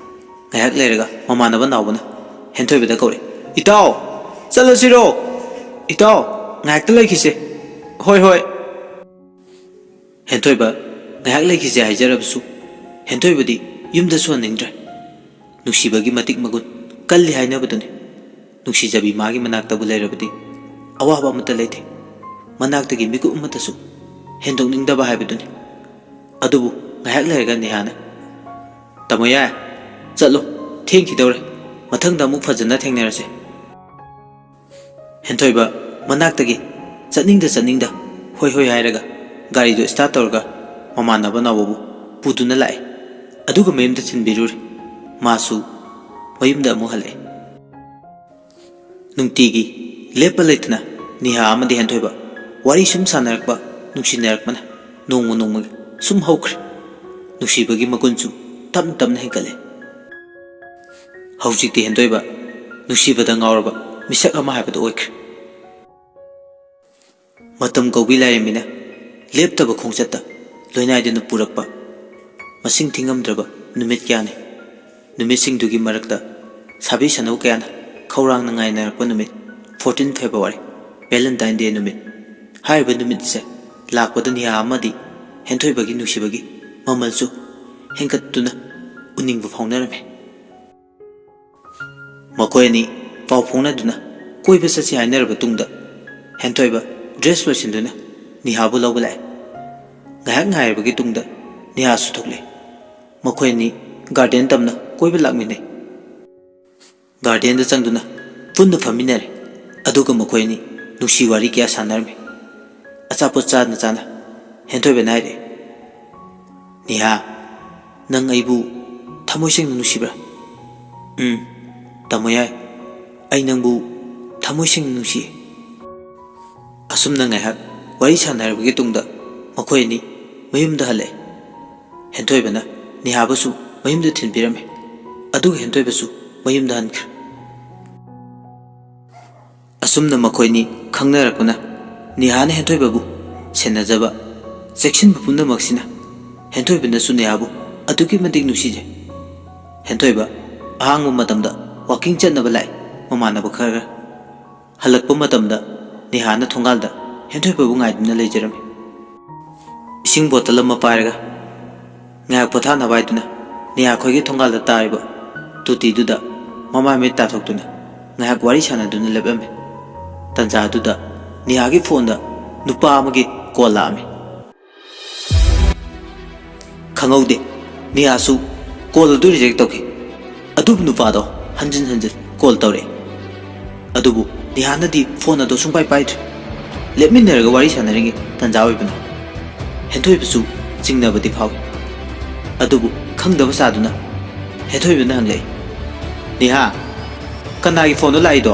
ꯉꯥꯏꯍꯥꯛ ꯂꯩꯔꯒ ꯃꯃꯥꯟꯅꯕ ꯅꯥꯎꯕꯅ ꯍꯦꯟꯊꯣꯏꯕꯗ ꯀꯧꯔꯦ, "ꯏꯇꯥꯎ! ꯆꯠꯂꯁꯤꯔꯣ? ꯏꯇꯥꯎ! ꯉꯥꯏꯍꯥꯛꯇ ꯂꯩꯈꯤꯁꯦ꯫" "ꯍꯣꯏ, ꯍꯣꯏ꯫" ꯍꯦꯟꯊꯣꯏꯕ ꯉꯥꯏꯍꯥꯛ ꯂꯩꯈꯤꯁꯦ ꯍꯥꯏꯖꯔꯕꯁꯨ ꯍꯦꯟꯊꯣꯏꯕꯗꯤ ꯌꯨꯝꯗꯁꯨ ꯍꯟꯅꯤꯡꯗ꯭ꯔꯦ꯫ ꯅꯨꯡꯁꯤꯕꯒꯤ ꯃꯇꯤꯛ ꯃꯒꯨꯟ ꯀꯜꯂꯤ ꯍꯥꯏꯅꯕꯗꯨꯅꯤ꯫ ꯅꯨꯡꯁꯤꯖꯕꯤ ꯃꯥꯒꯤ ꯃꯅꯥꯛꯇꯕꯨ ꯂꯩꯔꯕꯗꯤ ꯑꯋꯥꯕ ꯑꯃꯠꯇ ꯂꯩꯇꯦ꯫ ꯃꯅꯥꯛꯇꯒꯤ ꯃꯤꯀꯨꯞ ꯑꯃꯠꯇꯁꯨ ꯍꯦꯟꯗꯣꯛꯅꯤꯡꯗꯕ ꯍꯥꯏꯕꯗꯨꯅꯤ꯫ ꯑꯗꯨꯕꯨ ꯉꯥꯏꯍꯥꯛ ꯂꯩꯔꯒ ꯅꯤꯍꯥꯅ, "ꯇꯥꯃꯣ ꯌꯥꯏ, ꯆꯠꯂꯣ, ꯊꯦꯡꯈꯤꯗꯧꯔꯦ꯫ ꯃꯊꯪꯗ ꯑꯃꯨꯛ ꯐꯖꯅ ꯊꯦꯡꯅꯔꯁꯦ꯫" ꯍꯦꯟꯊꯣꯏꯕ ꯃꯅꯥꯛꯇꯒꯤ ꯆꯠꯅꯤꯡꯗ ꯆꯠꯅꯤꯡꯗ ꯍꯣꯏ ꯍꯣꯏ ꯍꯥꯏꯔꯒ ꯒꯥꯔꯤꯗꯨ start ꯇꯧꯔꯒ ꯃꯃꯥꯟꯅꯕ ꯅꯥꯎꯕꯕꯨ ꯄꯨꯗꯨꯅ ꯂꯥꯛꯑꯦ꯫ ꯑꯗꯨꯒ ꯃꯌꯨꯝꯗ ꯊꯤꯟꯕꯤꯔꯨꯔꯦ꯫ ꯃꯥꯁꯨ ꯃꯌꯨꯝꯗ ꯑꯃꯨꯛ ꯍꯜꯂꯛꯑꯦ꯫ ꯅꯨꯡꯇꯤꯒꯤ ꯂꯦꯞꯄ ꯂꯩꯇꯅ ꯅꯤꯍꯥ ꯑꯃꯗꯤ ꯍꯦꯟꯊꯣꯏꯕ ꯋꯥꯔꯤ ꯁꯨꯝ ꯁꯥꯟꯅꯔꯛꯄ, ꯅꯨꯡꯁꯤꯅꯔꯛꯄꯅ ꯅꯣꯡꯃ ꯅꯣꯡꯃꯒꯤ ꯁꯨꯝ ꯍꯧꯈ꯭ꯔꯦ꯫ ꯅꯨꯡꯁꯤꯕꯒꯤ ꯃꯒꯨꯟꯁꯨ ꯇꯞꯅ ꯇꯞꯅ ꯍꯦꯟꯒꯠꯂꯦ꯫ ꯍꯧꯖꯤꯛꯇꯤ ꯍꯦꯟꯊꯣꯏꯕ ꯅꯨꯡꯁꯤꯕꯗ ꯉꯥꯎꯔꯕ ꯃꯤꯁꯛ ꯑꯃ ꯍꯥꯏꯕꯗꯨ ꯑꯣꯏꯈ꯭ꯔꯦ꯫ ꯃꯇꯝ ꯀꯧꯕꯤ ꯂꯥꯏꯔꯦꯝꯕꯤꯅ ꯂꯦꯞꯇꯕ ꯈꯣꯡꯆꯠꯇ ꯂꯣꯏꯅꯥꯏꯗꯨꯅ ꯄꯨꯔꯛꯄ ꯃꯁꯤꯡ ꯊꯤꯉꯝꯗ꯭ꯔꯕ ꯅꯨꯃꯤꯠ ꯀꯌꯥꯅꯤ꯫ ꯅꯨꯃꯤꯠꯁꯤꯡꯗꯨꯒꯤ ꯃꯔꯛꯇ ꯁꯥꯕꯤ ꯁꯅꯧ ꯀꯌꯥꯅ ꯈꯧꯔꯥꯡꯅ ꯉꯥꯏꯅꯔꯛꯄ ꯅꯨꯃꯤꯠ, fourteen February, Valentine Day ꯅꯨꯃꯤꯠ꯫ ꯍꯥꯏꯔꯤꯕ ꯅꯨꯃꯤꯠꯁꯦ ꯂꯥꯛꯄꯗ ꯅꯤꯍꯥ ꯑꯃꯗꯤ ꯍꯦꯟꯊꯣꯏꯕꯒꯤ ꯅꯨꯡꯁꯤꯕꯒꯤ ꯃꯃꯜꯁꯨ ꯍꯦꯟꯒꯠꯇꯨꯅ ꯎꯅꯤꯡꯕ ꯐꯥꯎꯅꯔꯝꯃꯤ꯫ ꯃꯈꯣꯏ ꯑꯅꯤ ꯄꯥꯎ ꯐꯥꯎꯅꯗꯨꯅ ꯀꯣꯏꯕ ꯆꯠꯁꯤ ꯍꯥꯏꯅꯔꯕ ꯇꯨꯡꯗ, ꯍꯦꯟꯊꯣꯏꯕ dress ꯂꯣꯏꯁꯤꯟꯗꯨꯅ ꯅꯤꯍꯥꯕꯨ ꯂꯧꯕ ꯂꯥꯛꯑꯦ꯫ ꯉꯥꯏꯍꯥꯛ ꯉꯥꯏꯔꯕꯒꯤ ꯇꯨꯡꯗ ꯅꯤꯍꯥꯁꯨ ꯊꯣꯛꯂꯛꯑꯦ꯫ ꯃꯈꯣꯏ ꯑꯅꯤ garden ꯇꯝꯅ ꯀꯣꯏꯕ ꯂꯥꯛꯃꯤꯟꯅꯩ꯫ Gardenꯗ ꯆꯪꯗꯨꯅ ꯄꯨꯟꯅ ꯐꯝꯃꯤꯟꯅꯔꯦ꯫ ꯑꯗꯨꯒ ꯃꯈꯣꯏ ꯑꯅꯤ ꯅꯨꯡꯁꯤ ꯋꯥꯔꯤ ꯀꯌꯥ ꯁꯥꯟꯅꯔꯝꯃꯤ꯫ ꯑꯆꯥꯄꯣꯠ ꯆꯥꯅ ꯆꯥꯅ ꯍꯦꯟꯊꯣꯏꯕꯅ ꯍꯥꯏꯔꯛꯑꯦ, "ꯅꯤꯍꯥ, ꯅꯪ ꯑꯩꯕꯨ ꯊꯃꯣꯏ ꯁꯦꯡꯅ ꯅꯨꯡꯁꯤꯕ꯭ꯔꯥ?" "ꯎꯝ, ꯇꯥꯃꯣ ꯌꯥꯏ, ꯑꯩ ꯅꯪꯕꯨ ꯊꯃꯣꯏ ꯁꯦꯡꯅ ꯅꯨꯡꯁꯤꯌꯦ꯫" ꯑꯁꯨꯝꯅ ꯉꯥꯏꯍꯥꯛ ꯋꯥꯔꯤ ꯁꯥꯟꯅꯔꯕꯒꯤ ꯇꯨꯡꯗ ꯃꯈꯣꯏ ꯑꯅꯤ ꯃꯌꯨꯝꯗ ꯍꯜꯂꯛꯑꯦ꯫ ꯍꯦꯟꯊꯣꯏꯕꯅ ꯅꯤꯍꯥꯕꯨꯁꯨ ꯃꯌꯨꯝꯗ ꯊꯤꯟꯕꯤꯔꯝꯃꯦ꯫ ꯑꯗꯨꯒ ꯍꯦꯟꯊꯣꯏꯕꯁꯨ ꯃꯌꯨꯝꯗ ꯍꯟꯈ꯭ꯔꯦ꯫ ꯑꯁꯨꯝꯅ ꯃꯈꯣꯏꯅꯤ ꯈꯪꯅꯔꯛꯄꯅ ꯅꯤꯍꯥꯅ ꯍꯦꯟꯊꯣꯏꯕꯕꯨ ꯁꯦꯟꯅꯖꯕ, ꯆꯦꯛꯁꯤꯟꯕ ꯄꯨꯝꯅꯃꯛꯁꯤꯅ ꯍꯦꯟꯊꯣꯏꯕꯅꯁꯨ ꯅꯤꯍꯥꯕꯨ ꯑꯗꯨꯛꯀꯤ ꯃꯇꯤꯛ ꯅꯨꯡꯁꯤꯖꯩ꯫ ꯍꯦꯟꯊꯣꯏꯕ ꯑꯍꯥꯡꯕ ꯃꯇꯝꯗ walking ꯆꯠꯅꯕ ꯂꯥꯛꯏ, ꯃꯃꯥꯟꯅꯕ ꯈꯔꯒ꯫ ꯍꯜꯂꯛꯄ ꯃꯇꯝꯗ ꯅꯤꯍꯥꯅ ꯊꯣꯡꯒꯥꯜꯗ ꯍꯦꯟꯊꯣꯏꯕꯕꯨ ꯉꯥꯏꯗꯨꯅ ꯂꯩꯖꯔꯝꯃꯤ꯫ ꯏꯁꯤꯡ bottle ꯑꯃ ꯄꯥꯏꯔꯒ ꯉꯥꯏꯍꯥꯛ ꯄꯣꯊꯥꯅꯕ ꯍꯥꯏꯗꯨꯅ ꯅꯤꯍꯥ ꯈꯣꯏꯒꯤ ꯊꯣꯡꯒꯥꯜꯗ ꯇꯥꯔꯤꯕ ꯇꯣꯇꯤꯗꯨꯗ ꯃꯃꯥꯏ ꯃꯤꯠ ꯇꯥꯊꯣꯛꯇꯨꯅ ꯉꯥꯏꯍꯥꯛ ꯋꯥꯔꯤ ꯁꯥꯟꯅꯗꯨꯅ ꯂꯦꯞꯂꯝꯃꯤ꯫ ꯇꯟꯖꯥ ꯑꯗꯨꯗ ꯅꯤꯍꯥꯒꯤ phoneꯗ ꯅꯨꯄꯥ ꯑꯃꯒꯤ call ꯂꯥꯛꯑꯝꯃꯤ꯫ ꯈꯪꯍꯧꯗꯦ, ꯅꯤꯍꯥꯁꯨ call ꯑꯗꯨ reject ꯇꯧꯈꯤ꯫ ꯑꯗꯨꯕꯨ ꯅꯨꯄꯥꯗꯣ ꯍꯟꯖꯤꯟ ꯍꯟꯖꯤꯟ call ꯇꯧꯔꯛꯑꯦ꯫ ꯑꯗꯨꯕꯨ ꯅꯤꯍꯥꯅꯗꯤ phone ꯑꯗꯨ ꯁꯨꯡꯄꯥꯏ ꯄꯥꯏꯗ꯭ꯔꯦ꯫ ꯂꯦꯞꯃꯤꯟꯅꯔꯒ ꯋꯥꯔꯤ ꯁꯥꯟꯅꯔꯤꯉꯩ ꯇꯟꯖꯥ ꯑꯣꯏꯕꯅ ꯍꯦꯟꯊꯣꯏꯕꯁꯨ ꯆꯤꯡꯅꯕꯗꯤ ꯐꯥꯎꯏ꯫ ꯑꯗꯨꯕꯨ ꯈꯪꯗꯕ ꯁꯥꯗꯨꯅ ꯍꯦꯟꯊꯣꯏꯕꯅ ꯍꯪꯂꯛꯏ, "ꯅꯤꯍꯥ, ꯀꯅꯥꯒꯤ phoneꯅꯣ ꯂꯥꯛꯏꯗꯣ?"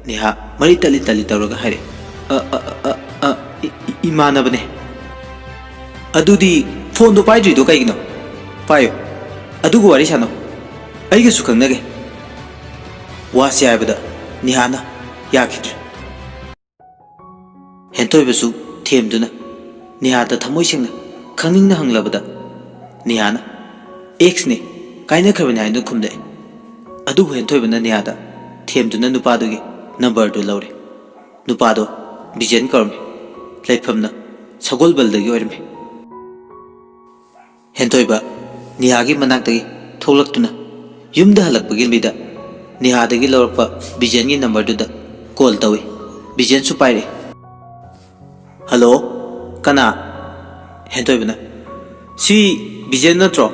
ꯅꯤꯍꯥ ꯃꯔꯤ ꯇꯠꯂꯤ ꯇꯠꯂꯤ ꯇꯧꯔꯒ ꯍꯥꯏꯔꯛꯏ, "ꯑ, ꯑ, ꯑ, ꯑ, ꯑ, ꯏ-, ꯏ-, ꯏꯃꯥꯟꯅꯕꯅꯦ꯫" "ꯑꯗꯨꯗꯤ phoneꯗꯣ ꯄꯥꯏꯗ꯭ꯔꯤꯗꯣ ꯀꯩꯒꯤꯅꯣ? ꯄꯥꯏꯌꯨ, ꯑꯗꯨꯒ ꯋꯥꯔꯤ ꯁꯥꯟꯅꯧ, ꯑꯩꯒꯁꯨ ꯈꯪꯅꯒꯦ꯫" ꯋꯥꯁꯤ ꯍꯥꯏꯕꯗ ꯅꯤꯍꯥꯅ ꯌꯥꯈꯤꯗ꯭ꯔꯦ꯫ ꯍꯦꯟꯊꯣꯏꯕꯁꯨ ꯊꯦꯝꯗꯨꯅ ꯅꯤꯍꯥꯗ ꯊꯃꯣꯏ ꯁꯦꯡꯅ ꯈꯪꯅꯤꯡꯅ ꯍꯪꯂꯕꯗ, ꯅꯤꯍꯥꯅ ꯑꯦꯛꯁꯅꯦ, ꯀꯥꯏꯅꯈ꯭ꯔꯕꯅꯦ ꯍꯥꯏꯗꯨꯅ ꯈꯨꯝꯂꯛꯑꯦ꯫ ꯑꯗꯨꯕꯨ ꯍꯦꯟꯊꯣꯏꯕꯅ ꯅꯤꯍꯥꯗ ꯊꯦꯝꯗꯨꯅ ꯅꯨꯄꯥꯗꯨꯒꯤ ꯅꯝꯕꯔꯗꯨ ꯂꯧꯔꯦ꯫ ꯅꯨꯄꯥꯗꯣ ꯕꯤꯖꯦꯟ ꯀꯧꯔꯝꯃꯤ꯫ ꯂꯩꯐꯝꯅ ꯁꯒꯣꯜꯕꯜꯗꯒꯤ ꯑꯣꯏꯔꯝꯃꯤ꯫ ꯍꯦꯟꯊꯣꯏꯕ ꯅꯤꯍꯥꯒꯤ ꯃꯅꯥꯛꯇꯒꯤ ꯊꯣꯛꯂꯛꯇꯨꯅ ꯌꯨꯝꯗ ꯍꯜꯂꯛꯄꯒꯤ ꯂꯝꯕꯤꯗ ꯅꯤꯍꯥꯗꯒꯤ ꯂꯧꯔꯛꯄ ꯕꯤꯖꯦꯟꯒꯤ ꯅꯝꯕꯔꯗꯨꯗ ꯀꯣꯜ ꯇꯧꯏ꯫ ꯕꯤꯖꯦꯟꯁꯨ ꯄꯥꯏꯔꯛꯏ꯫ "ꯍꯜꯂꯣ, ꯀꯅꯥ?" ꯍꯦꯟꯊꯣꯏꯕꯅ, "ꯁꯤ ꯕꯤꯖꯦꯟ ꯅꯠꯇ꯭ꯔꯣ?"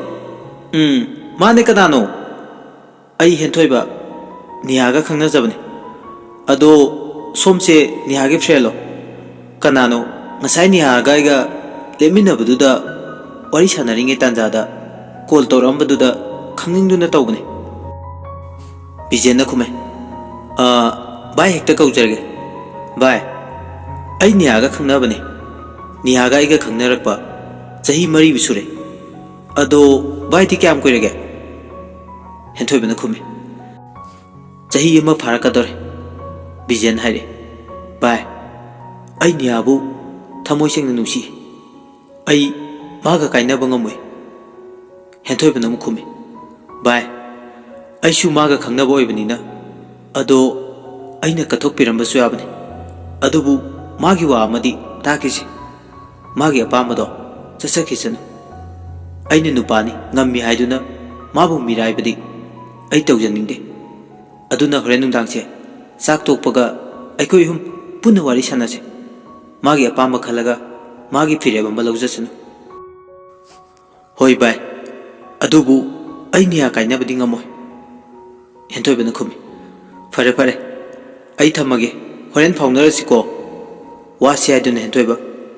"ꯎꯝ, ꯃꯥꯅꯦ, ꯀꯅꯥꯅꯣ?" "ꯑꯩ ꯍꯦꯟꯊꯣꯏꯕ, ꯅꯤꯍꯥꯒ ꯈꯪꯅꯖꯕꯅꯤ꯫ ꯑꯗꯣ ꯁꯣꯝꯁꯦ ꯅꯤꯍꯥꯒꯤ ꯐ꯭ꯔꯦꯟꯂꯣ? ꯀꯅꯥꯅꯣ? ꯉꯁꯥꯏ ꯅꯤꯍꯥꯒ ꯑꯩꯒ ꯂꯦꯞꯃꯤꯟꯅꯕꯗꯨꯗ ꯋꯥꯔꯤ ꯁꯥꯟꯅꯔꯤꯉꯩ ꯇꯥꯟꯖꯥꯗ ꯀꯣꯜ ꯇꯧꯔꯛꯑꯝꯕꯗꯨꯗ ꯈꯪꯅꯤꯡꯗꯨꯅ ꯇꯧꯕꯅꯤ꯫" ꯕꯤꯖꯦꯟꯅ ꯈꯨꯝꯃꯦ, "ꯑ, ꯚꯥꯏ ꯍꯦꯛꯇ ꯀꯧꯖꯔꯒꯦ꯫ ꯚꯥꯏ, ꯑꯩ ꯅꯤꯍꯥꯒ ꯈꯪꯅꯕꯅꯤ꯫ ꯅꯤꯍꯥꯒ ꯑꯩꯒ ꯈꯪꯅꯔꯛꯄ ꯆꯍꯤ ꯃꯔꯤꯕꯨ ꯁꯨꯔꯦ꯫" "ꯑꯗꯣ ꯚꯥꯏꯗꯤ ꯀꯌꯥꯝ ꯀꯨꯏꯔꯒꯦ?" ꯍꯦꯟꯊꯣꯏꯕꯅ ꯈꯨꯝꯃꯤ꯫ "ꯆꯍꯤ ꯑꯃ ꯐꯥꯔꯛꯀꯗꯧꯔꯦ꯫" ꯕꯤꯖꯦꯟ ꯍꯥꯏꯔꯛꯑꯦ, "ꯚꯥꯏ, ꯑꯩ ꯅꯤꯍꯥꯕꯨ ꯊꯃꯣꯏ ꯁꯦꯡꯅ ꯅꯨꯡꯁꯤ꯫ ꯑꯩ ꯃꯥꯒ ꯀꯥꯏꯅꯕ ꯉꯝꯃꯣꯏ꯫" ꯍꯦꯟꯊꯣꯏꯕꯅ ꯑꯃꯨꯛ ꯈꯨꯝꯃꯤ, "ꯚꯥꯏ, ꯑꯩꯁꯨ ꯃꯥꯒ ꯈꯪꯅꯕ ꯑꯣꯏꯕꯅꯤꯅ, ꯑꯗꯣ ꯑꯩꯅ ꯀꯠꯊꯣꯛꯄꯤꯔꯝꯕꯁꯨ ꯌꯥꯕꯅꯤ꯫ ꯑꯗꯨꯕꯨ ꯃꯥꯒꯤ ꯋꯥ ꯑꯃꯗꯤ ꯇꯥꯈꯤꯁꯤ꯫ ꯃꯥꯒꯤ ꯑꯄꯥꯝꯕꯗꯣ ꯆꯠꯆꯈꯤꯁꯅꯨ꯫ ꯑꯩꯅ ꯅꯨꯄꯥꯅꯤ, ꯉꯝꯃꯤ ꯍꯥꯏꯗꯨꯅ ꯃꯥꯕꯨ ꯃꯤꯔꯥꯏꯕꯗꯤ ꯑꯩ ꯇꯧꯖꯅꯤꯡꯗꯦ꯫ ꯑꯗꯨꯅ ꯍꯣꯔꯦꯟ ꯅꯨꯡꯗꯥꯡꯁꯦ ꯆꯥꯛ ꯇꯣꯛꯄꯒ ꯑꯩꯈꯣꯏ ꯑꯍꯨꯝ ꯄꯨꯟꯅ ꯋꯥꯔꯤ ꯁꯥꯟꯅꯁꯦ꯫ ꯃꯥꯒꯤ ꯑꯄꯥꯝꯕ ꯈꯜꯂꯒ ꯃꯥꯒꯤ ꯐꯤꯔꯦꯞ ꯑꯃ ꯂꯧꯖꯁꯅꯨ꯫" "ꯍꯣꯏ ꯚꯥꯏ, ꯑꯗꯨꯕꯨ ꯑꯩ ꯅꯤꯍꯥ ꯀꯥꯏꯅꯕꯗꯤ ꯉꯝꯃꯣꯏ꯫" ꯍꯦꯟꯊꯣꯏꯕꯅ ꯈꯨꯝꯃꯤ, "ꯐꯔꯦ ꯐꯔꯦ, ꯑꯩ ꯊꯝꯃꯒꯦ, ꯍꯣꯔꯦꯟ ꯐꯥꯎꯅꯔꯁꯤꯀꯣ꯫" ꯋꯥꯁꯤ ꯍꯥꯏꯗꯨꯅ ꯍꯦꯟꯊꯣꯏꯕ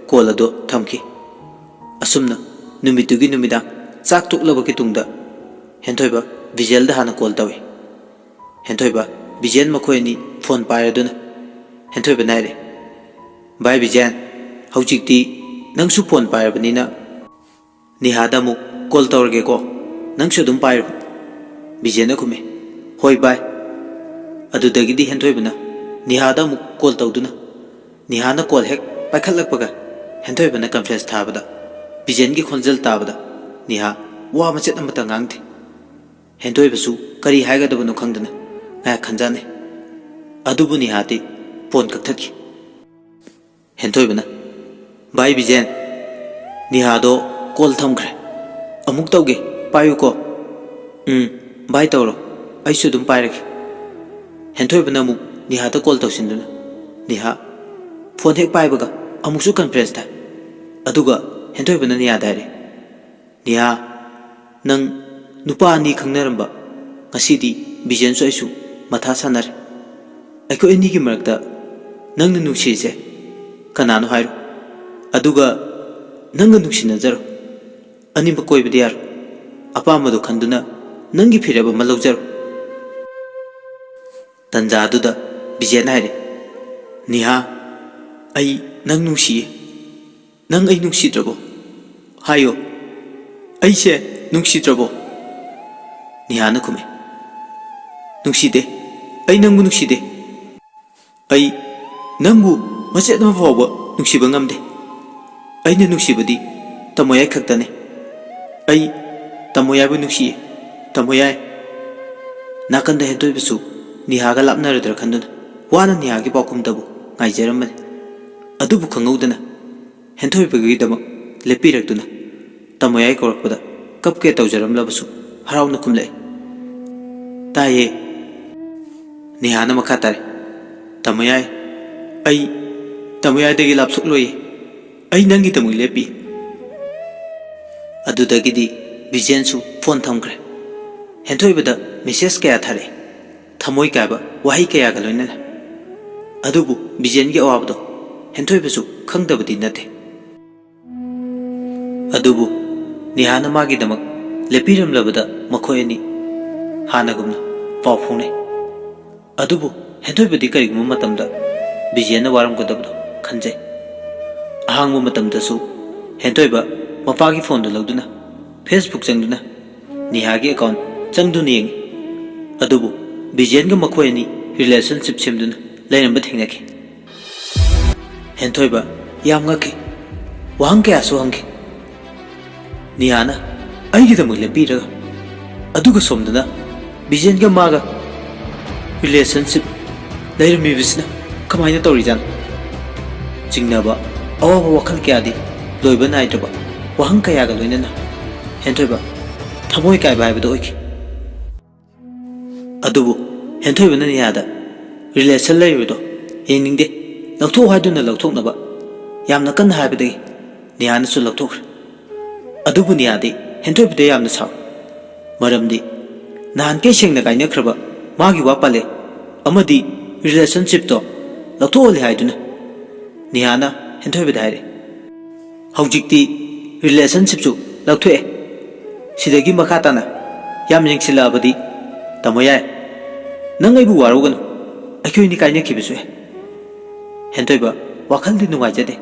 ꯀꯣꯜ ꯑꯗꯨ ꯊꯝꯈꯤ꯫ ꯑꯁꯨꯝꯅ ꯅꯨꯃꯤꯠꯇꯨꯒꯤ ꯅꯨꯃꯤꯗꯥꯡ ꯆꯥꯛ ꯇꯣꯛꯂꯕꯒꯤ ꯇꯨꯡꯗ ꯍꯦꯟꯊꯣꯏꯕ ꯕꯤꯖꯦꯜꯗ ꯍꯥꯟꯅ ꯀꯣꯜ ꯇꯧꯏ꯫ ꯍꯦꯟꯊꯣꯏꯕ, ꯕꯤꯖꯦꯟ ꯃꯈꯣꯏ ꯑꯅꯤ ꯐꯣꯟ ꯄꯥꯏꯔꯗꯨꯅ ꯍꯦꯟꯊꯣꯏꯕꯅ ꯍꯥꯏꯔꯦ, "ꯚꯥꯏ ꯕꯤꯖꯦꯟ, ꯍꯧꯖꯤꯛꯇꯤ ꯅꯪꯁꯨ ꯐꯣꯟ ꯄꯥꯏꯔꯕꯅꯤꯅ ꯅꯤꯍꯥꯗ ꯑꯃꯨꯛ ꯀꯣꯜ ꯇꯧꯔꯒꯦꯀꯣ, ꯅꯪꯁꯨ ꯑꯗꯨꯝ ꯄꯥꯏꯔꯣ꯫" ꯕꯤꯖꯦꯟꯅ ꯈꯨꯝꯃꯦ, "ꯍꯣꯏ ꯚꯥꯏ꯫" ꯑꯗꯨꯗꯒꯤꯗꯤ ꯍꯦꯟꯊꯣꯏꯕꯅ ꯅꯤꯍꯥꯗ ꯑꯃꯨꯛ ꯀꯣꯜ ꯇꯧꯗꯨꯅ ꯅꯤꯍꯥꯅ ꯀꯣꯜ ꯍꯦꯛ ꯄꯥꯏꯈꯠꯂꯛꯄꯒ ꯍꯦꯟꯊꯣꯏꯕꯅ ꯀꯟꯐ꯭ꯔꯦꯟꯁ ꯊꯥꯕꯗ ꯕꯤꯖꯦꯟꯒꯤ ꯈꯣꯟꯖꯦꯜ ꯇꯥꯕꯗ ꯅꯤꯍꯥ ꯋꯥ ꯃꯆꯦꯠ ꯑꯃꯠꯇ ꯉꯥꯡꯗꯦ꯫ ꯍꯦꯟꯊꯣꯏꯕꯁꯨ ꯀꯔꯤ ꯍꯥꯏꯒꯗꯕꯅꯣ ꯈꯪꯗꯅ ꯉꯥꯏꯍꯥꯛ ꯈꯟꯖꯥꯟꯅꯩ꯫ ꯑꯗꯨꯕꯨ ꯅꯤꯍꯥꯗꯤ ꯐꯣꯟ ꯀꯛꯊꯠꯈꯤ꯫ ꯍꯦꯟꯊꯣꯏꯕꯅ, "ꯚꯥꯏ ꯕꯤꯖꯦꯟ, ꯅꯤꯍꯥꯗꯣ ꯀꯣꯜ ꯊꯝꯈ꯭ꯔꯦ꯫ ꯑꯃꯨꯛ ꯇꯧꯒꯦ, ꯄꯥꯏꯌꯨꯀꯣ꯫" "ꯎꯝ, ꯚꯥꯏ ꯇꯧꯔꯣ, ꯑꯩꯁꯨ ꯑꯗꯨꯝ ꯄꯥꯏꯔꯒꯦ꯫" ꯍꯦꯟꯊꯣꯏꯕꯅ ꯑꯃꯨꯛ ꯅꯤꯍꯥꯗ ꯀꯣꯜ ꯇꯧꯁꯤꯟꯗꯨꯅ, ꯅꯤꯍꯥ ꯐꯣꯟ ꯍꯦꯛ ꯄꯥꯏꯕꯒ ꯑꯃꯨꯛꯁꯨ ꯀꯟꯐ꯭ꯔꯦꯟꯁ ꯊꯥꯏ꯫ ꯑꯗꯨꯒ ꯍꯦꯟꯊꯣꯏꯕꯅ ꯅꯤꯍꯥꯗ ꯍꯥꯏꯔꯦ, "ꯅꯤꯍꯥ, ꯅꯪ ꯅꯨꯄꯥ ꯑꯅꯤ ꯈꯪꯅꯔꯝꯕ, ꯉꯁꯤꯗꯤ ꯕꯤꯖꯦꯟꯁꯨ ꯑꯩꯁꯨ ꯃꯊꯥ ꯁꯥꯟꯅꯔꯦ꯫ ꯑꯩꯈꯣꯏ ꯑꯅꯤꯒꯤ ꯃꯔꯛꯇ ꯅꯪꯅ ꯅꯨꯡꯁꯤꯔꯤꯁꯦ ꯀꯅꯥꯅꯣ ꯍꯥꯏꯔꯣ꯫ ꯑꯗꯨꯒ ꯅꯪꯒ ꯅꯨꯡꯁꯤꯅꯖꯔꯣ꯫ ꯑꯅꯤꯃꯛ ꯀꯣꯏꯕꯗꯤ ꯌꯥꯔꯣꯏ꯫ ꯑꯄꯥꯝꯕꯗꯣ ꯈꯟꯗꯨꯅ ꯅꯪꯒꯤ ꯐꯤꯔꯦꯞ ꯑꯃ ꯂꯧꯖꯔꯣ꯫" ꯇꯟꯖꯥꯗꯨꯗ ꯕꯤꯖꯦꯟ ꯍꯥꯏꯔꯦ, "ꯅꯤꯍꯥ, ꯑꯩ ꯅꯪ ꯅꯨꯡꯁꯤꯌꯦ꯫ ꯅꯪ ꯑꯩ ꯅꯨꯡꯁꯤꯗ꯭ꯔꯕꯣ? ꯍꯥꯏꯌꯣ, ꯑꯩꯁꯦ ꯅꯨꯡꯁꯤꯗ꯭ꯔꯕꯣ?" ꯅꯤꯍꯥꯅ ꯈꯨꯝꯃꯦ, "ꯅꯨꯡꯁꯤꯗꯦ, ꯑꯩ ꯅꯪꯕꯨ ꯅꯨꯡꯁꯤꯗꯦ꯫ ꯑꯩ ꯅꯪꯕꯨ ꯃꯆꯦꯠ ꯑꯃ ꯐꯥꯎꯕ ꯅꯨꯡꯁꯤꯕ ꯉꯝꯗꯦ꯫ ꯑꯩꯅ ꯅꯨꯡꯁꯤꯕꯗꯤ ꯇꯃꯣꯌꯥꯏ ꯈꯛꯇꯅꯦ꯫ ꯑꯩ ꯇꯃꯣꯌꯥꯏꯕꯨ ꯅꯨꯡꯁꯤꯌꯦ, ꯇꯃꯣꯌꯥꯏ꯫" ꯅꯥꯀꯟꯗ ꯍꯦꯟꯊꯣꯏꯕꯁꯨ ꯅꯤꯍꯥꯒ ꯂꯥꯞꯅꯔꯗ꯭ꯔꯥ ꯈꯟꯗꯨꯅ ꯋꯥꯅ ꯅꯤꯍꯥꯒꯤ ꯄꯥꯎꯈꯨꯝꯗꯕꯨ ꯉꯥꯏꯖꯔꯝꯕꯅꯤ꯫ ꯑꯗꯨꯕꯨ ꯈꯪꯍꯧꯗꯅ ꯍꯦꯟꯊꯣꯏꯕꯒꯤꯗꯃꯛ ꯂꯦꯞꯄꯤꯔꯛꯇꯨꯅ ꯇꯃꯣꯌꯥꯏ ꯀꯧꯔꯛꯄꯗ ꯀꯞꯀꯦ ꯇꯧꯖꯔꯝꯂꯕꯁꯨ ꯍꯔꯥꯎꯅ ꯈꯨꯝꯂꯛꯏ, "ꯇꯥꯏꯌꯦ꯫" ꯅꯤꯍꯥꯅ ꯃꯈꯥ ꯇꯥꯔꯦ, "ꯇꯃꯣꯌꯥꯏ, ꯑꯩ ꯇꯃꯣꯌꯥꯏꯗꯒꯤ ꯂꯥꯞꯊꯣꯛꯂꯣꯏꯌꯦ꯫ ꯑꯩ ꯅꯪꯒꯤꯗꯃꯛ ꯂꯦꯞꯄꯤ꯫" ꯑꯗꯨꯗꯒꯤꯗꯤ ꯕꯤꯖꯦꯟꯁꯨ ꯐꯣꯟ ꯊꯝꯈ꯭ꯔꯦ꯫ ꯍꯦꯟꯊꯣꯏꯕꯗ ꯃꯦꯁꯦꯖ ꯀꯌꯥ ꯊꯥꯔꯛꯏ꯫ ꯊꯃꯣꯏ ꯀꯥꯏꯕ ꯋꯥꯍꯩ ꯀꯌꯥꯒ ꯂꯣꯏꯅꯅ꯫ ꯑꯗꯨꯕꯨ ꯕꯤꯖꯦꯟꯒꯤ ꯑꯋꯥꯕꯗꯣ ꯍꯦꯟꯊꯣꯏꯕꯁꯨ ꯈꯪꯗꯕꯗꯤ ꯅꯠꯇꯦ꯫ ꯑꯗꯨꯕꯨ ꯅꯤꯍꯥꯅ ꯃꯥꯒꯤꯗꯃꯛ ꯂꯦꯞꯄꯤꯔꯝꯂꯕꯗ ꯃꯈꯣꯏ ꯑꯅꯤ ꯍꯥꯟꯅꯒꯨꯝꯅ ꯄꯥꯎ ꯐꯥꯎꯅꯩ꯫ ꯑꯗꯨꯕꯨ ꯍꯦꯟꯊꯣꯏꯕꯗꯤ ꯀꯔꯤꯒꯨꯝꯕ ꯃꯇꯝꯗ ꯕꯤꯖꯦꯟꯅ ꯋꯥꯔꯝꯒꯗꯕꯗꯣ ꯈꯟꯖꯩ꯫ ꯑꯍꯥꯡꯕ ꯃꯇꯝꯗꯁꯨ ꯍꯦꯟꯊꯣꯏꯕ ꯃꯄꯥꯒꯤ ꯐꯣꯟꯗꯨ ꯂꯧꯗꯨꯅ Facebook ꯆꯪꯗꯨꯅ ꯅꯤꯍꯥꯒꯤ ꯑꯦꯀꯥꯎꯟ ꯆꯪꯗꯨꯅ ꯌꯦꯡꯉꯤ꯫ ꯑꯗꯨꯕꯨ ꯕꯤꯖꯦꯟꯒ ꯃꯈꯣꯏ ꯑꯅꯤ ꯔꯤꯂꯦꯁꯟꯁꯤꯞ ꯁꯦꯝꯗꯨꯅ ꯂꯩꯔꯝꯕ ꯊꯦꯡꯅꯈꯤ꯫ ꯍꯦꯟꯊꯣꯏꯕ ꯌꯥꯝ ꯉꯛꯈꯤ꯫ ꯋꯥꯍꯪ ꯀꯌꯥꯁꯨ ꯍꯪꯈꯤ꯫ ꯅꯤꯍꯥꯅ ꯑꯩꯒꯤꯗꯃꯛ ꯂꯦꯞꯄꯤꯔꯒ, ꯑꯗꯨꯒ ꯁꯣꯝꯗꯅ ꯕꯤꯖꯦꯟꯒ ꯃꯥꯒ ꯔꯤꯂꯦꯁꯟꯁꯤꯞ ꯂꯩꯔꯝꯃꯤꯕꯁꯤꯅ ꯀꯃꯥꯏꯅ ꯇꯧꯔꯤꯖꯥꯠꯅꯣ? ꯆꯤꯡꯅꯕ, ꯑꯋꯥꯕ ꯋꯥꯈꯜ ꯀꯌꯥꯗꯤ ꯂꯣꯏꯕ ꯅꯥꯏꯗ꯭ꯔꯕ ꯋꯥꯍꯪ ꯀꯌꯥꯒ ꯂꯣꯏꯅꯅ ꯍꯦꯟꯊꯣꯏꯕ ꯊꯃꯣꯏ ꯀꯥꯏꯕ ꯍꯥꯏꯕꯗꯨ ꯑꯣꯏꯈꯤ꯫ ꯑꯗꯨꯕꯨ ꯍꯦꯟꯊꯣꯏꯕꯅ ꯅꯤꯍꯥꯗ ꯔꯤꯂꯦꯁꯟ ꯂꯩꯔꯤꯕꯗꯣ ꯌꯦꯡꯅꯤꯡꯗꯦ, ꯂꯧꯊꯣꯛꯎ ꯍꯥꯏꯗꯨꯅ ꯂꯧꯊꯣꯛꯅꯕ ꯌꯥꯝꯅ ꯀꯟꯅ ꯍꯥꯏꯕꯗꯒꯤ ꯅꯤꯍꯥꯅꯁꯨ ꯂꯧꯊꯣꯛꯈ꯭ꯔꯦ꯫ ꯑꯗꯨꯕꯨ ꯅꯤꯍꯥꯗꯤ ꯍꯦꯟꯊꯣꯏꯕꯗ ꯌꯥꯝꯅ ꯁꯥꯎꯏ꯫ ꯃꯔꯝꯗꯤ ꯅꯍꯥꯟꯈꯩ ꯁꯦꯡꯅ ꯀꯥꯏꯅꯈ꯭ꯔꯕ ꯃꯥꯒꯤ ꯋꯥ ꯄꯜꯂꯦ ꯑꯃꯗꯤ ꯔꯤꯂꯦꯁꯟꯁꯤꯞꯇꯣ ꯂꯧꯊꯣꯛꯍꯜꯂꯦ ꯍꯥꯏꯗꯨꯅ ꯅꯤꯍꯥꯅ ꯍꯦꯟꯊꯣꯏꯕꯗ ꯍꯥꯏꯔꯦ꯫ ꯍꯧꯖꯤꯛꯇꯤ ꯔꯤꯂꯦꯁꯟꯁꯤꯞꯁꯨ ꯂꯧꯊꯣꯛꯑꯦ꯫ ꯁꯤꯗꯒꯤ ꯃꯈꯥ ꯇꯥꯅ ꯌꯥꯝ ꯌꯦꯡꯁꯤꯜꯂꯛꯑꯕꯗꯤ ꯇꯥꯃꯣ ꯌꯥꯏ꯫ ꯅꯪ ꯑꯩꯕꯨ ꯋꯥꯔꯧꯒꯅꯨ꯫ ꯑꯩꯈꯣꯏ ꯑꯅꯤ ꯀꯥꯏꯅꯈꯤꯕꯁꯨ ꯌꯥꯏ꯫ ꯍꯦꯟꯊꯣꯏꯕ ꯋꯥꯈꯜꯗꯤ ꯅꯨꯡꯉꯥꯏꯖꯗꯦ꯫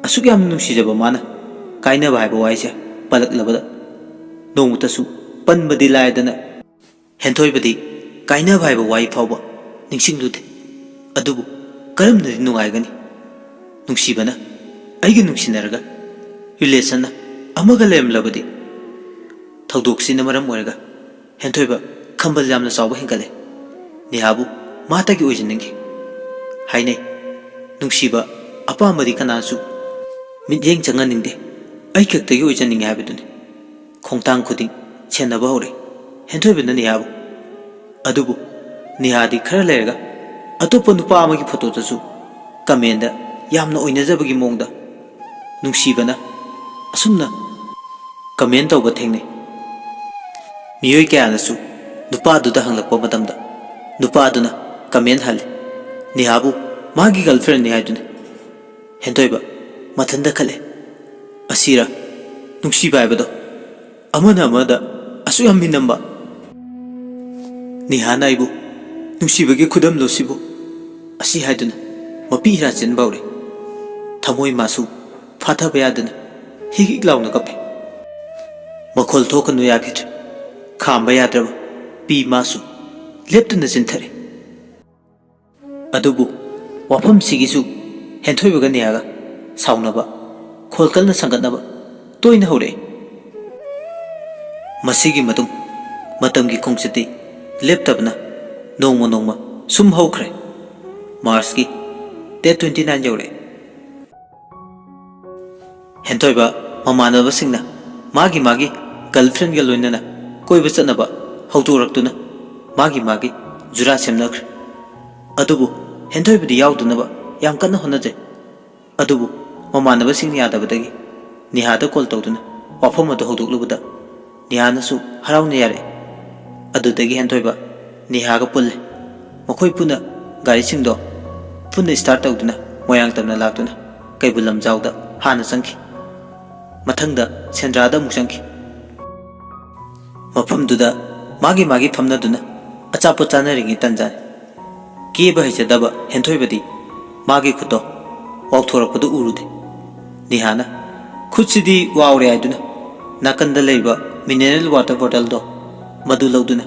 ꯑꯁꯨꯛ ꯌꯥꯝꯅ ꯅꯨꯡꯁꯤꯖꯕ ꯃꯥꯅ ꯀꯥꯏꯅꯕ ꯍꯥꯏꯕ ꯋꯥꯍꯩꯁꯦ ꯄꯜꯂꯛꯂꯕꯗ ꯅꯣꯡꯃꯇꯁꯨ ꯄꯟꯕꯗꯤ ꯂꯥꯏꯗꯅ ꯍꯦꯟꯊꯣꯏꯕꯗꯤ ꯀꯥꯏꯅꯕ ꯍꯥꯏꯕ ꯋꯥꯍꯩ ꯐꯥꯎꯕ ꯅꯤꯡꯁꯤꯡꯂꯨꯗꯦ꯫ ꯑꯗꯨꯕꯨ ꯀꯔꯝꯅꯗꯤ ꯅꯨꯡꯉꯥꯏꯒꯅꯤ? ꯅꯨꯡꯁꯤꯕꯅ ꯑꯩꯒ ꯅꯨꯡꯁꯤꯅꯔꯒ ꯔꯤꯂꯦꯁꯟꯅ ꯑꯃꯒ ꯂꯩꯔꯝꯂꯕꯗꯤ? ꯊꯧꯗꯣꯛꯁꯤꯅ ꯃꯔꯝ ꯑꯣꯏꯔꯒ ꯍꯦꯟꯊꯣꯏꯕ ꯈꯝꯕꯜ ꯌꯥꯝꯅ ꯆꯥꯎꯕ ꯍꯦꯟꯒꯠꯂꯦ꯫ ꯅꯤꯍꯥꯕꯨ ꯃꯥꯇꯒꯤ ꯑꯣꯏꯖꯅꯤꯡꯉꯤ꯫ ꯍꯥꯏꯅꯩ, ꯅꯨꯡꯁꯤꯕ ꯑꯄꯥꯝꯕꯗꯤ ꯀꯅꯥꯁꯨ ꯃꯤꯠꯌꯦꯡ ꯆꯪꯍꯟꯅꯤꯡꯗꯦ, ꯑꯩ ꯈꯛꯇꯒꯤ ꯑꯣꯏꯖꯅꯤꯡꯉꯤ ꯍꯥꯏꯕꯗꯨꯅꯤ꯫ ꯈꯣꯡꯊꯥꯡ ꯈꯨꯗꯤꯡ ꯁꯦꯟꯅꯕ ꯍꯧꯔꯦ ꯍꯦꯟꯊꯣꯏꯕꯅ ꯅꯤꯍꯥꯕꯨ꯫ ꯑꯗꯨꯕꯨ ꯅꯤꯍꯥꯗꯤ ꯈꯔ ꯂꯩꯔꯒ ꯑꯇꯣꯞꯄ ꯅꯨꯄꯥ ꯑꯃꯒꯤ ꯐꯣꯇꯣꯗꯁꯨ ꯀꯃꯦꯟꯗ ꯌꯥꯝꯅ ꯑꯣꯏꯅꯖꯕꯒꯤ ꯃꯑꯣꯡꯗ ꯅꯨꯡꯁꯤꯕꯅ ꯑꯁꯨꯝꯅ ꯀꯃꯦꯟ ꯇꯧꯕ ꯊꯦꯡꯅꯩ꯫ ꯃꯤꯑꯣꯏ ꯀꯌꯥꯅꯁꯨ ꯅꯨꯄꯥꯗꯨꯗ ꯍꯪꯂꯛꯄ ꯃꯇꯝꯗ ꯅꯨꯄꯥꯗꯨꯅ ꯀꯃꯦꯟ ꯍꯜꯂꯤ, ꯅꯤꯍꯥꯕꯨ ꯃꯥꯒꯤ ꯒꯔꯜꯐ꯭ꯔꯦꯟꯅꯤ ꯍꯥꯏꯗꯨꯅꯤ꯫ ꯍꯦꯟꯊꯣꯏꯕ ꯃꯊꯟꯇ ꯈꯜꯂꯦ, ꯑꯁꯤꯔ ꯅꯨꯡꯁꯤꯕ ꯍꯥꯏꯕꯗꯣ? ꯑꯃꯅ ꯑꯃꯗ ꯑꯁꯨꯛ ꯌꯥꯝ ꯃꯤꯅꯝꯕ? ꯅꯤꯍꯥꯅ ꯑꯩꯕꯨ ꯅꯨꯡꯁꯤꯕꯒꯤ ꯈꯨꯗꯝꯂꯣ ꯁꯤꯕꯨ? ꯑꯁꯤ ꯍꯥꯏꯗꯨꯅ ꯃꯄꯤ ꯏꯔꯥ ꯆꯦꯟꯕ ꯍꯧꯔꯦ꯫ ꯊꯃꯣꯏ ꯃꯥꯁꯨ ꯐꯥꯊꯕ ꯌꯥꯗꯅ ꯍꯤꯛ ꯍꯤꯛ ꯂꯥꯎꯅ ꯀꯞꯄꯦ꯫ ꯃꯈꯣꯜ ꯊꯣꯛꯀꯅꯨ ꯌꯥꯈꯤꯗ꯭ꯔꯦ꯫ ꯈꯥꯝꯕ ꯌꯥꯗ꯭ꯔꯕ ꯄꯤ ꯃꯥꯁꯨ ꯂꯦꯞꯇꯅ ꯆꯤꯟꯊꯔꯦ꯫ ꯑꯗꯨꯕꯨ ꯋꯥꯐꯝꯁꯤꯒꯤꯁꯨ ꯍꯦꯟꯊꯣꯏꯕꯒ ꯅꯤꯍꯥꯒ ꯁꯥꯎꯅꯕ, ꯈꯣꯜ ꯀꯟꯅ ꯁꯪꯒꯠꯅꯕ ꯇꯣꯏꯅ ꯍꯧꯔꯛꯏ꯫ ꯃꯁꯤꯒꯤ ꯃꯇꯨꯡ ꯃꯇꯝꯒꯤ ꯈꯣꯡꯆꯠꯇꯤ ꯂꯦꯞꯇꯕꯅ ꯅꯣꯡꯃ ꯅꯣꯡꯃ ꯁꯨꯝ ꯍꯧꯈ꯭ꯔꯦ꯫ ꯃꯥꯔꯆꯀꯤ ꯗꯦꯠ ꯇ꯭ꯋꯦꯟꯇꯤ ꯅꯥꯏꯟ ꯌꯧꯔꯛꯑꯦ꯫ ꯍꯦꯟꯊꯣꯏꯕ ꯃꯃꯥꯟꯅꯕꯁꯤꯡꯅ ꯃꯥꯒꯤ ꯃꯥꯒꯤ ꯒꯔꯜꯐ꯭ꯔꯦꯟꯒ ꯂꯣꯏꯅꯅ ꯀꯣꯏꯕ ꯆꯠꯅꯕ ꯍꯧꯗꯣꯔꯛꯇꯨꯅ ꯃꯥꯒꯤ ꯃꯥꯒꯤ ꯖꯨꯔꯥ ꯁꯦꯝꯅꯈ꯭ꯔꯦ꯫ ꯑꯗꯨꯕꯨ ꯍꯦꯟꯊꯣꯏꯕꯗꯤ ꯌꯥꯎꯗꯅꯕ ꯌꯥꯝ ꯀꯟꯅ ꯍꯣꯠꯅꯖꯩ꯫ ꯑꯗꯨꯕꯨ ꯃꯃꯥꯟꯅꯕꯁꯤꯡꯅ ꯌꯥꯗꯕꯗꯒꯤ ꯅꯤꯍꯥꯗ ꯀꯣꯜ ꯇꯧꯗꯨꯅ ꯋꯥꯐꯝ ꯑꯗꯨ ꯍꯧꯗꯣꯛꯂꯨꯕꯗ ꯅꯤꯍꯥꯅꯁꯨ ꯍꯔꯥꯎꯅ ꯌꯥꯔꯛꯏ꯫ ꯑꯗꯨꯗꯒꯤ ꯍꯦꯟꯊꯣꯏꯕ ꯅꯤꯍꯥꯒ ꯄꯨꯜꯂꯦ꯫ ꯃꯈꯣꯏ ꯄꯨꯟꯅ ꯒꯥꯔꯤꯁꯤꯡꯗꯣ ꯄꯨꯟꯅ ꯁ꯭ꯇꯥꯔꯠ ꯇꯧꯗꯨꯅ ꯃꯣꯏꯔꯥꯡ ꯇꯝꯅ ꯂꯥꯛꯇꯨꯅ ꯀꯩꯕꯨꯜ ꯂꯝꯖꯥꯎꯗ ꯍꯥꯟꯅ ꯆꯪꯈꯤ꯫ ꯃꯊꯪꯗ ꯁꯦꯟꯗ꯭ꯔꯥꯗ ꯑꯃꯨꯛ ꯆꯪꯈꯤ꯫ ꯃꯐꯝꯗꯨꯗ ꯃꯥꯒꯤ ꯃꯥꯒꯤ ꯐꯝꯅꯗꯨꯅ ꯑꯆꯥꯄꯣꯠ ꯆꯥꯅꯔꯤꯉꯩ ꯇꯟꯖꯥꯅꯤ꯫ ꯀꯦꯕ ꯍꯩꯖꯗꯕ ꯍꯦꯟꯊꯣꯏꯕꯗꯤ ꯃꯥꯒꯤ ꯈꯨꯠꯇꯣ ꯋꯥꯎꯊꯣꯔꯛꯄꯗꯨ ꯎꯔꯨꯗꯦ꯫ ꯅꯤꯍꯥꯅ ꯈꯨꯠꯁꯤꯗꯤ ꯋꯥꯎꯔꯦ ꯍꯥꯏꯗꯨꯅ ꯅꯥꯀꯟꯗ ꯂꯩꯕ ꯃꯤꯅꯔꯦꯜ ꯋꯥꯇꯔ ꯕꯣꯇꯜꯗꯣ ꯃꯗꯨ ꯂꯧꯗꯨꯅ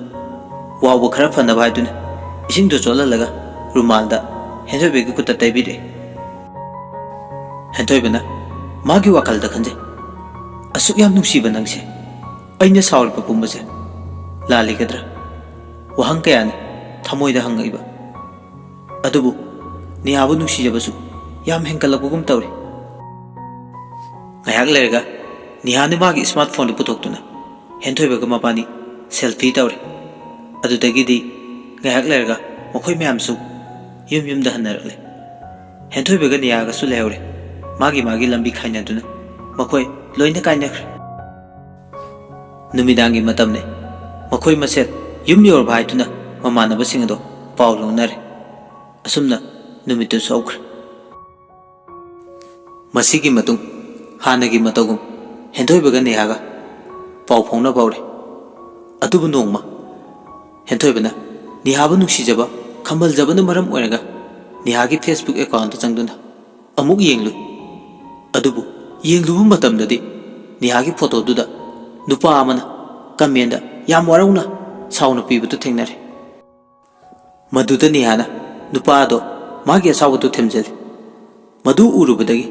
ꯋꯥꯎꯕ ꯈꯔ ꯐꯅꯕ ꯍꯥꯏꯗꯨꯅ ꯏꯁꯤꯡꯗꯣ ꯆꯣꯠꯍꯜꯂꯒ ꯔꯨꯃꯥꯜꯗ ꯍꯦꯟꯊꯣꯏꯕꯒꯤ ꯈꯨꯠꯇ ꯇꯩꯕꯤꯔꯛꯏ꯫ ꯍꯦꯟꯊꯣꯏꯕꯅ ꯃꯥꯒꯤ ꯋꯥꯈꯜꯗ ꯈꯟꯖꯩ, "ꯑꯁꯨꯛ ꯌꯥꯝ ꯅꯨꯡꯁꯤꯕ ꯅꯪꯁꯦ ꯑꯩꯅ ꯁꯥꯎꯔꯤꯕ ꯄꯨꯝꯕꯁꯦ ꯂꯥꯜꯂꯤꯒꯗ꯭ꯔꯥ?" ꯋꯥꯍꯪ ꯀꯌꯥꯅꯤ ꯊꯃꯣꯏꯗ ꯍꯪꯉꯛꯏꯕ꯫ ꯑꯗꯨꯕꯨ ꯅꯤꯍꯥꯕꯨ ꯅꯨꯡꯁꯤꯖꯕꯁꯨ ꯌꯥꯝ ꯍꯦꯟꯒꯠꯂꯛꯄꯒꯨꯝ ꯇꯧꯔꯤ꯫ ꯉꯥꯏꯍꯥꯛ ꯂꯩꯔꯒ ꯅꯤꯍꯥꯅ ꯃꯥꯒꯤ ꯁ꯭ꯃꯥꯔꯠ ꯐꯣꯟꯗꯨ ꯄꯨꯊꯣꯛꯇꯨꯅ ꯍꯦꯟꯊꯣꯏꯕꯒ ꯃꯕꯥꯅꯤ ꯁꯦꯜꯐꯤ ꯇꯧꯔꯦ꯫ ꯑꯗꯨꯗꯒꯤꯗꯤ ꯉꯥꯏꯍꯥꯛ ꯂꯩꯔꯒ ꯃꯈꯣꯏ ꯃꯌꯥꯝꯁꯨ ꯌꯨꯝ ꯌꯨꯝꯗ ꯍꯟꯅꯔꯛꯂꯦ꯫ ꯍꯦꯟꯊꯣꯏꯕꯒ ꯅꯤꯍꯥꯒꯁꯨ ꯂꯩꯍꯧꯔꯦ꯫ ꯃꯥꯒꯤ ꯃꯥꯒꯤ ꯂꯝꯕꯤ ꯈꯥꯏꯅꯗꯨꯅ ꯃꯈꯣꯏ ꯂꯣꯏꯅ ꯀꯥꯏꯅꯈ꯭ꯔꯦ꯫ ꯅꯨꯃꯤꯗꯥꯡꯒꯤ ꯃꯇꯝꯅꯤ꯫ ꯃꯈꯣꯏ ꯃꯁꯦꯜ ꯌꯨꯝ ꯌꯧꯔꯕ ꯍꯥꯏꯗꯨꯅ ꯃꯃꯥꯟꯅꯕꯁꯤꯡ ꯑꯗꯣ ꯄꯥꯎ ꯂꯧꯅꯔꯦ꯫ ꯑꯁꯨꯝꯅ ꯅꯨꯃꯤꯠꯇꯨ ꯁꯧꯈ꯭ꯔꯦ꯫ ꯃꯁꯤꯒꯤ ꯃꯇꯨꯡ ꯍꯥꯟꯅꯒꯤ ꯃꯇꯧꯒꯨꯝ ꯍꯦꯟꯊꯣꯏꯕꯒ ꯅꯤꯍꯥꯒ ꯄꯥꯎ ꯐꯥꯎꯅꯕ ꯍꯧꯔꯦ꯫ ꯑꯗꯨꯕꯨ ꯅꯣꯡꯃ ꯍꯦꯟꯊꯣꯏꯕꯅ ꯅꯤꯍꯥꯕꯨ ꯅꯨꯡꯁꯤꯖꯕ, ꯈꯝꯕꯜꯖꯕꯅ ꯃꯔꯝ ꯑꯣꯏꯔꯒ ꯅꯤꯍꯥꯒꯤ ꯐꯦꯁꯕꯨꯛ ꯑꯦꯀꯥꯎꯟꯗ ꯆꯪꯗꯨꯅ ꯑꯃꯨꯛ ꯌꯦꯡꯂꯨꯏ꯫ ꯑꯗꯨꯕꯨ ꯌꯦꯡꯂꯨꯕ ꯃꯇꯝꯗꯗꯤ ꯅꯤꯍꯥꯒꯤ ꯐꯣꯇꯣꯗꯨꯗ ꯅꯨꯄꯥ ꯑꯃꯅ ꯀꯃꯦꯟꯗ ꯌꯥꯝ ꯋꯥꯔꯧꯅ ꯁꯥꯎꯅ ꯄꯤꯕꯗꯨ ꯊꯦꯡꯅꯔꯦ꯫ ꯃꯗꯨꯗ ꯅꯤꯍꯥꯅ ꯅꯨꯄꯥ ꯑꯗꯣ ꯃꯥꯒꯤ ꯑꯁꯥꯎꯕꯗꯨ ꯊꯦꯝꯖꯤꯜꯂꯤ꯫ ꯃꯗꯨ ꯎꯔꯨꯕꯗꯒꯤ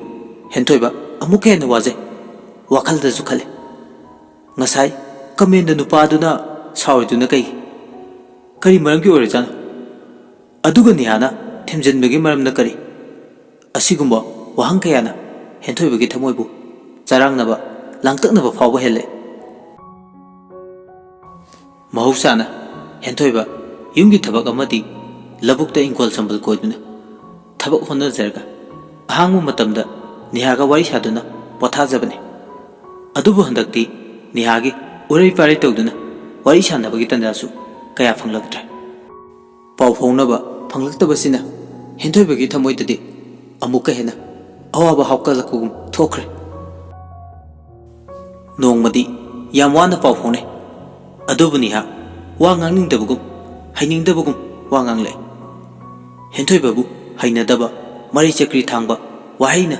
ꯍꯦꯟꯊꯣꯏꯕ ꯑꯃꯨꯛꯀ ꯍꯦꯟꯅ ꯋꯥꯖꯩ꯫ ꯋꯥꯈꯜꯗꯁꯨ ꯈꯜꯂꯤ, "ꯉꯁꯥꯏ ꯀꯃꯦꯟꯗ ꯅꯨꯄꯥꯗꯨꯅ ꯁꯥꯎꯔꯤꯗꯨꯅ ꯀꯩꯒꯤ? ꯀꯔꯤ ꯃꯔꯝꯒꯤ ꯑꯣꯏꯔꯖꯥꯠꯅꯣ? ꯑꯗꯨꯒ ꯅꯤꯍꯥꯅ ꯊꯦꯝꯖꯤꯟꯕꯒꯤ ꯃꯔꯝꯅ ꯀꯔꯤ? ꯑꯁꯤꯒꯨꯝꯕ ꯋꯥꯍꯪ ꯀꯌꯥꯅ ꯍꯦꯟꯊꯣꯏꯕꯒꯤ ꯊꯃꯣꯏꯕꯨ ꯆꯔꯥꯡꯅꯕ, ꯂꯥꯡꯇꯛꯅꯕ ꯐꯥꯎꯕ ꯍꯦꯜꯂꯦ꯫ ꯃꯍꯧꯁꯥꯅ ꯍꯦꯟꯊꯣꯏꯕ ꯌꯨꯝꯒꯤ ꯊꯕꯛ ꯑꯃꯗꯤ ꯂꯧꯕꯨꯛꯇ ꯏꯪꯈꯣꯜ ꯁꯝꯕꯜ ꯀꯣꯏꯗꯨꯅ ꯊꯕꯛ ꯍꯣꯠꯅꯖꯔꯒ ꯑꯍꯥꯡꯕ ꯃꯇꯝꯗ ꯅꯤꯍꯥꯒ ꯋꯥꯔꯤ ꯁꯥꯗꯨꯅ ꯄꯣꯊꯥꯖꯕꯅꯤ꯫ ꯑꯗꯨꯕꯨ ꯍꯟꯗꯛꯇꯤ ꯅꯤꯍꯥꯒꯤ ꯎꯔꯩ ꯄꯥꯔꯩ ꯇꯧꯗꯨꯅ ꯋꯥꯔꯤ ꯁꯥꯟꯅꯕꯒꯤ ꯇꯥꯟꯖꯥꯁꯨ ꯀꯌꯥ ꯐꯪꯂꯛꯇ꯭ꯔꯦ꯫ ꯄꯥꯎ ꯐꯥꯎꯅꯕ ꯐꯪꯂꯛꯇꯕꯁꯤꯅ ꯍꯦꯟꯊꯣꯏꯕꯒꯤ ꯊꯃꯣꯏꯗꯗꯤ ꯑꯃꯨꯛꯀ ꯍꯦꯟꯅ ꯑꯋꯥꯕ ꯍꯥꯞꯀꯠꯂꯛꯄꯒꯨꯝ ꯊꯣꯛꯈ꯭ꯔꯦ꯫ ꯅꯣꯡꯃꯗꯤ ꯌꯥꯝ ꯋꯥꯅ ꯄꯥꯎ ꯐꯥꯎꯅꯩ꯫ ꯑꯗꯨꯕꯨ ꯅꯤꯍꯥ ꯋꯥ ꯉꯥꯡꯅꯤꯡꯗꯕꯒꯨꯝ, ꯍꯩꯅꯤꯡꯗꯕꯒꯨꯝ ꯋꯥ ꯉꯥꯡꯂꯛꯏ꯫ ꯍꯦꯟꯊꯣꯏꯕꯕꯨ ꯍꯩꯅꯗꯕ, ꯃꯔꯩ ꯆꯀ꯭ꯔꯤ ꯊꯥꯡꯕ ꯋꯥꯍꯩꯅ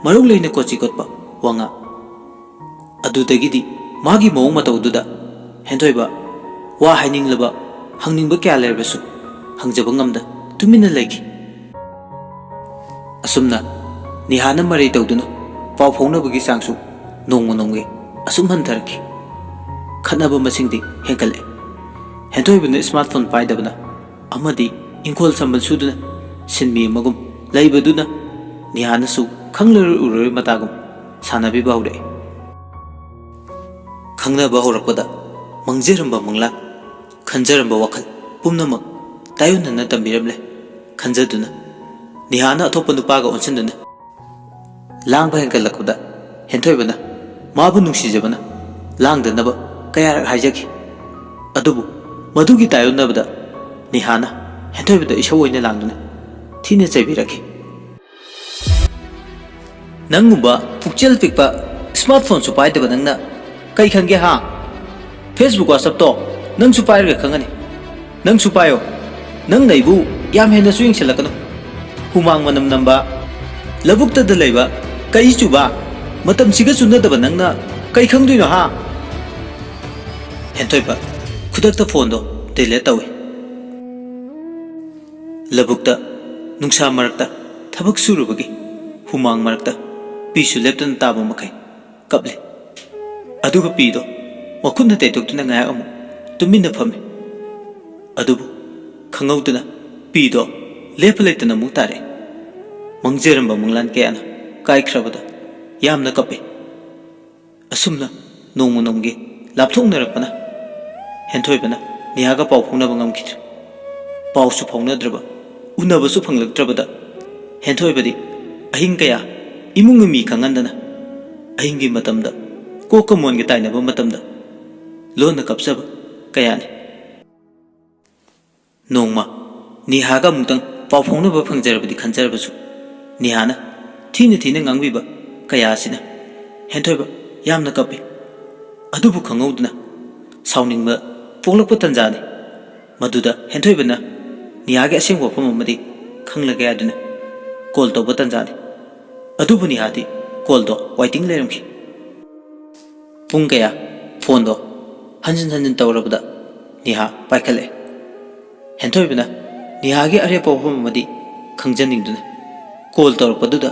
ꯃꯔꯧ ꯂꯩꯅ ꯀꯣꯠꯆꯤ ꯀꯣꯠꯄ ꯋꯥꯉꯥꯡ꯫ ꯑꯗꯨꯗꯒꯤꯗꯤ ꯃꯥꯒꯤ ꯃꯑꯣꯡ ꯃꯇꯧꯗꯨꯗ ꯍꯦꯟꯊꯣꯏꯕ ꯋꯥ ꯍꯥꯏꯅꯤꯡꯂꯕ, ꯍꯪꯅꯤꯡꯕ ꯀꯌꯥ ꯂꯩꯔꯕꯁꯨ ꯍꯪꯖꯕ ꯉꯝꯗ ꯇꯨꯃꯤꯟꯅ ꯂꯩꯈꯤ꯫ ꯑꯁꯨꯝꯅ ꯅꯤꯍꯥꯅ ꯃꯔꯩ ꯇꯧꯗꯨꯅ ꯄꯥꯎ ꯐꯥꯎꯅꯕꯒꯤ ꯆꯥꯡꯁꯨ ꯅꯣꯡꯃ ꯅꯣꯡꯃꯒꯤ ꯑꯁꯨꯝ ꯍꯟꯊꯔꯛꯈꯤ꯫ ꯈꯠꯅꯕ ꯃꯁꯤꯡꯗꯤ ꯍꯦꯟꯒꯠꯂꯛꯑꯦ꯫ ꯍꯦꯟꯊꯣꯏꯕꯅ ꯁ꯭ꯃꯥꯔꯠ ꯐꯣꯟ ꯄꯥꯏꯗꯕꯅ ꯑꯃꯗꯤ ꯏꯪꯈꯣꯜ ꯁꯝꯕꯜ ꯁꯨꯗꯨꯅ ꯁꯤꯟꯃꯤ ꯑꯃꯒꯨꯝ ꯂꯩꯕꯗꯨꯅ ꯅꯤꯍꯥꯅꯁꯨ ꯈꯪꯂꯔꯣꯏ ꯎꯔꯔꯣꯏ ꯃꯇꯥꯒꯨꯝ ꯁꯥꯟꯅꯕꯤꯕ ꯍꯧꯔꯛꯏ꯫ ꯈꯪꯅꯕ ꯍꯧꯔꯛꯄꯗ ꯃꯪꯖꯔꯝꯕ ꯃꯪꯂꯥꯟ, ꯈꯟꯖꯔꯝꯕ ꯋꯥꯈꯜ ꯄꯨꯝꯅꯃꯛ ꯇꯥꯏꯌꯣꯟꯅꯅ ꯇꯝꯕꯤꯔꯝꯂꯦ ꯈꯟꯖꯗꯨꯅ ꯅꯤꯍꯥꯅ ꯑꯇꯣꯞꯄ ꯅꯨꯄꯥꯒ ꯑꯣꯟꯁꯤꯟꯗꯨꯅ ꯂꯥꯡꯕ ꯍꯦꯟꯒꯠꯂꯛꯄꯗ ꯍꯦꯟꯊꯣꯏꯕꯅ ꯃꯥꯕꯨ ꯅꯨꯡꯁꯤꯖꯕꯅ ꯂꯥꯡꯗꯅꯕ ꯀꯌꯥꯔꯛ ꯍꯥꯏꯖꯈꯤ꯫ ꯑꯗꯨꯕꯨ ꯃꯗꯨꯒꯤ ꯇꯥꯏꯌꯣꯟꯅꯕꯗ ꯅꯤꯍꯥꯅ ꯍꯦꯟꯊꯣꯏꯕꯗ ꯏꯁꯧ ꯑꯣꯏꯅ ꯂꯥꯡꯗꯨꯅ ꯊꯤꯅ ꯆꯩꯕꯤꯔꯛꯈꯤ꯫ ꯅꯪꯒꯨꯝꯕ ꯄꯨꯛꯆꯦꯜ ꯄꯤꯛꯄ, ꯁ꯭ꯃꯥꯔꯠ ꯐꯣꯟꯁꯨ ꯄꯥꯏꯗꯕ ꯅꯪꯅ ꯀꯩ ꯈꯪꯒꯦ ꯍꯥ? Facebook, WhatsAppꯇꯣ ꯅꯪꯁꯨ ꯄꯥꯏꯔꯒ ꯈꯪꯒꯅꯤ꯫ ꯅꯪꯁꯨ ꯄꯥꯏꯌꯣ꯫ ꯅꯪꯅ ꯑꯩꯕꯨ ꯌꯥꯝ ꯍꯦꯟꯅꯁꯨ ꯌꯦꯡꯁꯤꯜꯂꯛꯀꯅꯨ꯫ ꯍꯨꯃꯥꯡ ꯃꯅꯝ ꯅꯝꯕ ꯂꯧꯕꯨꯛꯇꯗ ꯂꯩꯕ ꯀꯩ ꯆꯨꯕ ꯃꯇꯝꯁꯤꯒ ꯆꯨꯅꯗꯕ ꯅꯪꯅ ꯀꯩ ꯈꯪꯗꯣꯏꯅꯣ ꯍꯥ? ꯍꯦꯟꯊꯣꯏꯕ ꯈꯨꯗꯛꯇ ꯐꯣꯟꯗꯣ ꯗꯤꯂꯦꯠ ꯇꯧꯏ꯫ ꯂꯧꯕꯨꯛꯇ ꯅꯨꯡꯁꯥ ꯃꯔꯛꯇ ꯊꯕꯛ ꯁꯨꯔꯨꯕꯒꯤ ꯍꯨꯃꯥꯡ ꯃꯔꯛꯇ ꯄꯤꯁꯨ ꯂꯦꯞꯇꯅ ꯇꯥꯕ ꯃꯈꯩ ꯀꯞꯂꯦ꯫ ꯑꯗꯨꯒ ꯄꯤꯗꯣ ꯃꯈꯨꯠꯅ ꯇꯩꯊꯣꯛꯇꯨꯅ ꯉꯥꯏꯍꯥꯛ ꯑꯃꯨꯛ ꯇꯨꯃꯤꯟꯅ ꯐꯝꯃꯤ꯫ ꯑꯗꯨꯕꯨ ꯈꯪꯍꯧꯗꯅ ꯄꯤꯗꯣ ꯂꯦꯞꯄ ꯂꯩꯇꯅ ꯑꯃꯨꯛ ꯇꯥꯔꯛꯏ꯫ ꯃꯪꯖꯔꯝꯕ ꯃꯪꯂꯥꯟ ꯀꯌꯥꯅ ꯀꯥꯏꯈ꯭ꯔꯕꯗ ꯌꯥꯝꯅ ꯀꯞꯄꯤ꯫ ꯑꯁꯨꯝꯅ ꯅꯣꯡꯃ ꯅꯣꯡꯃꯒꯤ ꯂꯥꯞꯊꯣꯛꯅꯔꯛꯄꯅ ꯍꯦꯟꯊꯣꯏꯕꯅ ꯅꯤꯍꯥꯒ ꯄꯥꯎ ꯐꯥꯎꯅꯕ ꯉꯝꯈꯤꯗ꯭ꯔꯦ꯫ ꯄꯥꯎꯁꯨ ꯐꯥꯎꯅꯗ꯭ꯔꯕ, ꯎꯅꯕꯁꯨ ꯐꯪꯂꯛꯇ꯭ꯔꯕꯗ ꯍꯦꯟꯊꯣꯏꯕꯗꯤ ꯑꯍꯤꯡ ꯀꯌꯥ ꯏꯃꯨꯡꯒꯤ ꯃꯤ ꯈꯪꯍꯟꯗꯅ ꯑꯍꯤꯡꯒꯤ ꯃꯇꯝꯗ ꯀꯣꯛꯀ ꯃꯣꯟꯒ ꯇꯥꯏꯅꯕ ꯃꯇꯝꯗ ꯂꯣꯟꯅ ꯀꯞꯆꯕ ꯀꯌꯥꯅꯤ꯫ ꯅꯣꯡꯃ ꯅꯤꯍꯥꯒ ꯑꯃꯨꯛꯇꯪ ꯄꯥꯎ ꯐꯥꯎꯅꯕ ꯐꯪꯖꯔꯕꯗꯤ ꯈꯟꯖꯔꯕꯁꯨ, ꯅꯤꯍꯥꯅ ꯊꯤꯅ ꯊꯤꯅ ꯉꯥꯡꯕꯤꯕ ꯀꯌꯥ ꯑꯁꯤꯅ ꯍꯦꯟꯊꯣꯏꯕ ꯌꯥꯝꯅ ꯀꯞꯄꯤ꯫ ꯑꯗꯨꯕꯨ ꯈꯪꯍꯧꯗꯅ ꯁꯥꯎꯅꯤꯡꯕ ꯄꯣꯛꯂꯛꯄ ꯇꯟꯖꯥꯅꯤ꯫ ꯃꯗꯨꯗ ꯍꯦꯟꯊꯣꯏꯕꯅ ꯅꯤꯍꯥꯒꯤ ꯑꯁꯦꯡꯕ ꯋꯥꯐꯝ ꯑꯃꯗꯤ ꯈꯪꯂꯒꯦ ꯍꯥꯏꯗꯨꯅ ꯀꯣꯜ ꯇꯧꯕ ꯇꯟꯖꯥꯅꯤ꯫ ꯑꯗꯨꯕꯨ ꯅꯤꯍꯥꯗꯤ ꯀꯣꯜꯗꯣ ꯋꯥꯏꯇꯤꯡ ꯂꯩꯔꯝꯈꯤ꯫ ꯄꯨꯡ ꯀꯌꯥ ꯐꯣꯟꯗꯣ ꯍꯟꯖꯤꯟ ꯍꯟꯖꯤꯟ ꯇꯧꯔꯕꯗ ꯅꯤꯍꯥ ꯄꯥꯏꯈꯠꯂꯛꯑꯦ꯫ ꯍꯦꯟꯊꯣꯏꯕꯅ ꯅꯤꯍꯥꯒꯤ ꯑꯔꯦꯞꯄ ꯋꯥꯐꯝ ꯑꯃꯗꯤ ꯈꯪꯖꯅꯤꯡꯗꯨꯅ ꯀꯣꯜ ꯇꯧꯔꯛꯄꯗꯨꯗ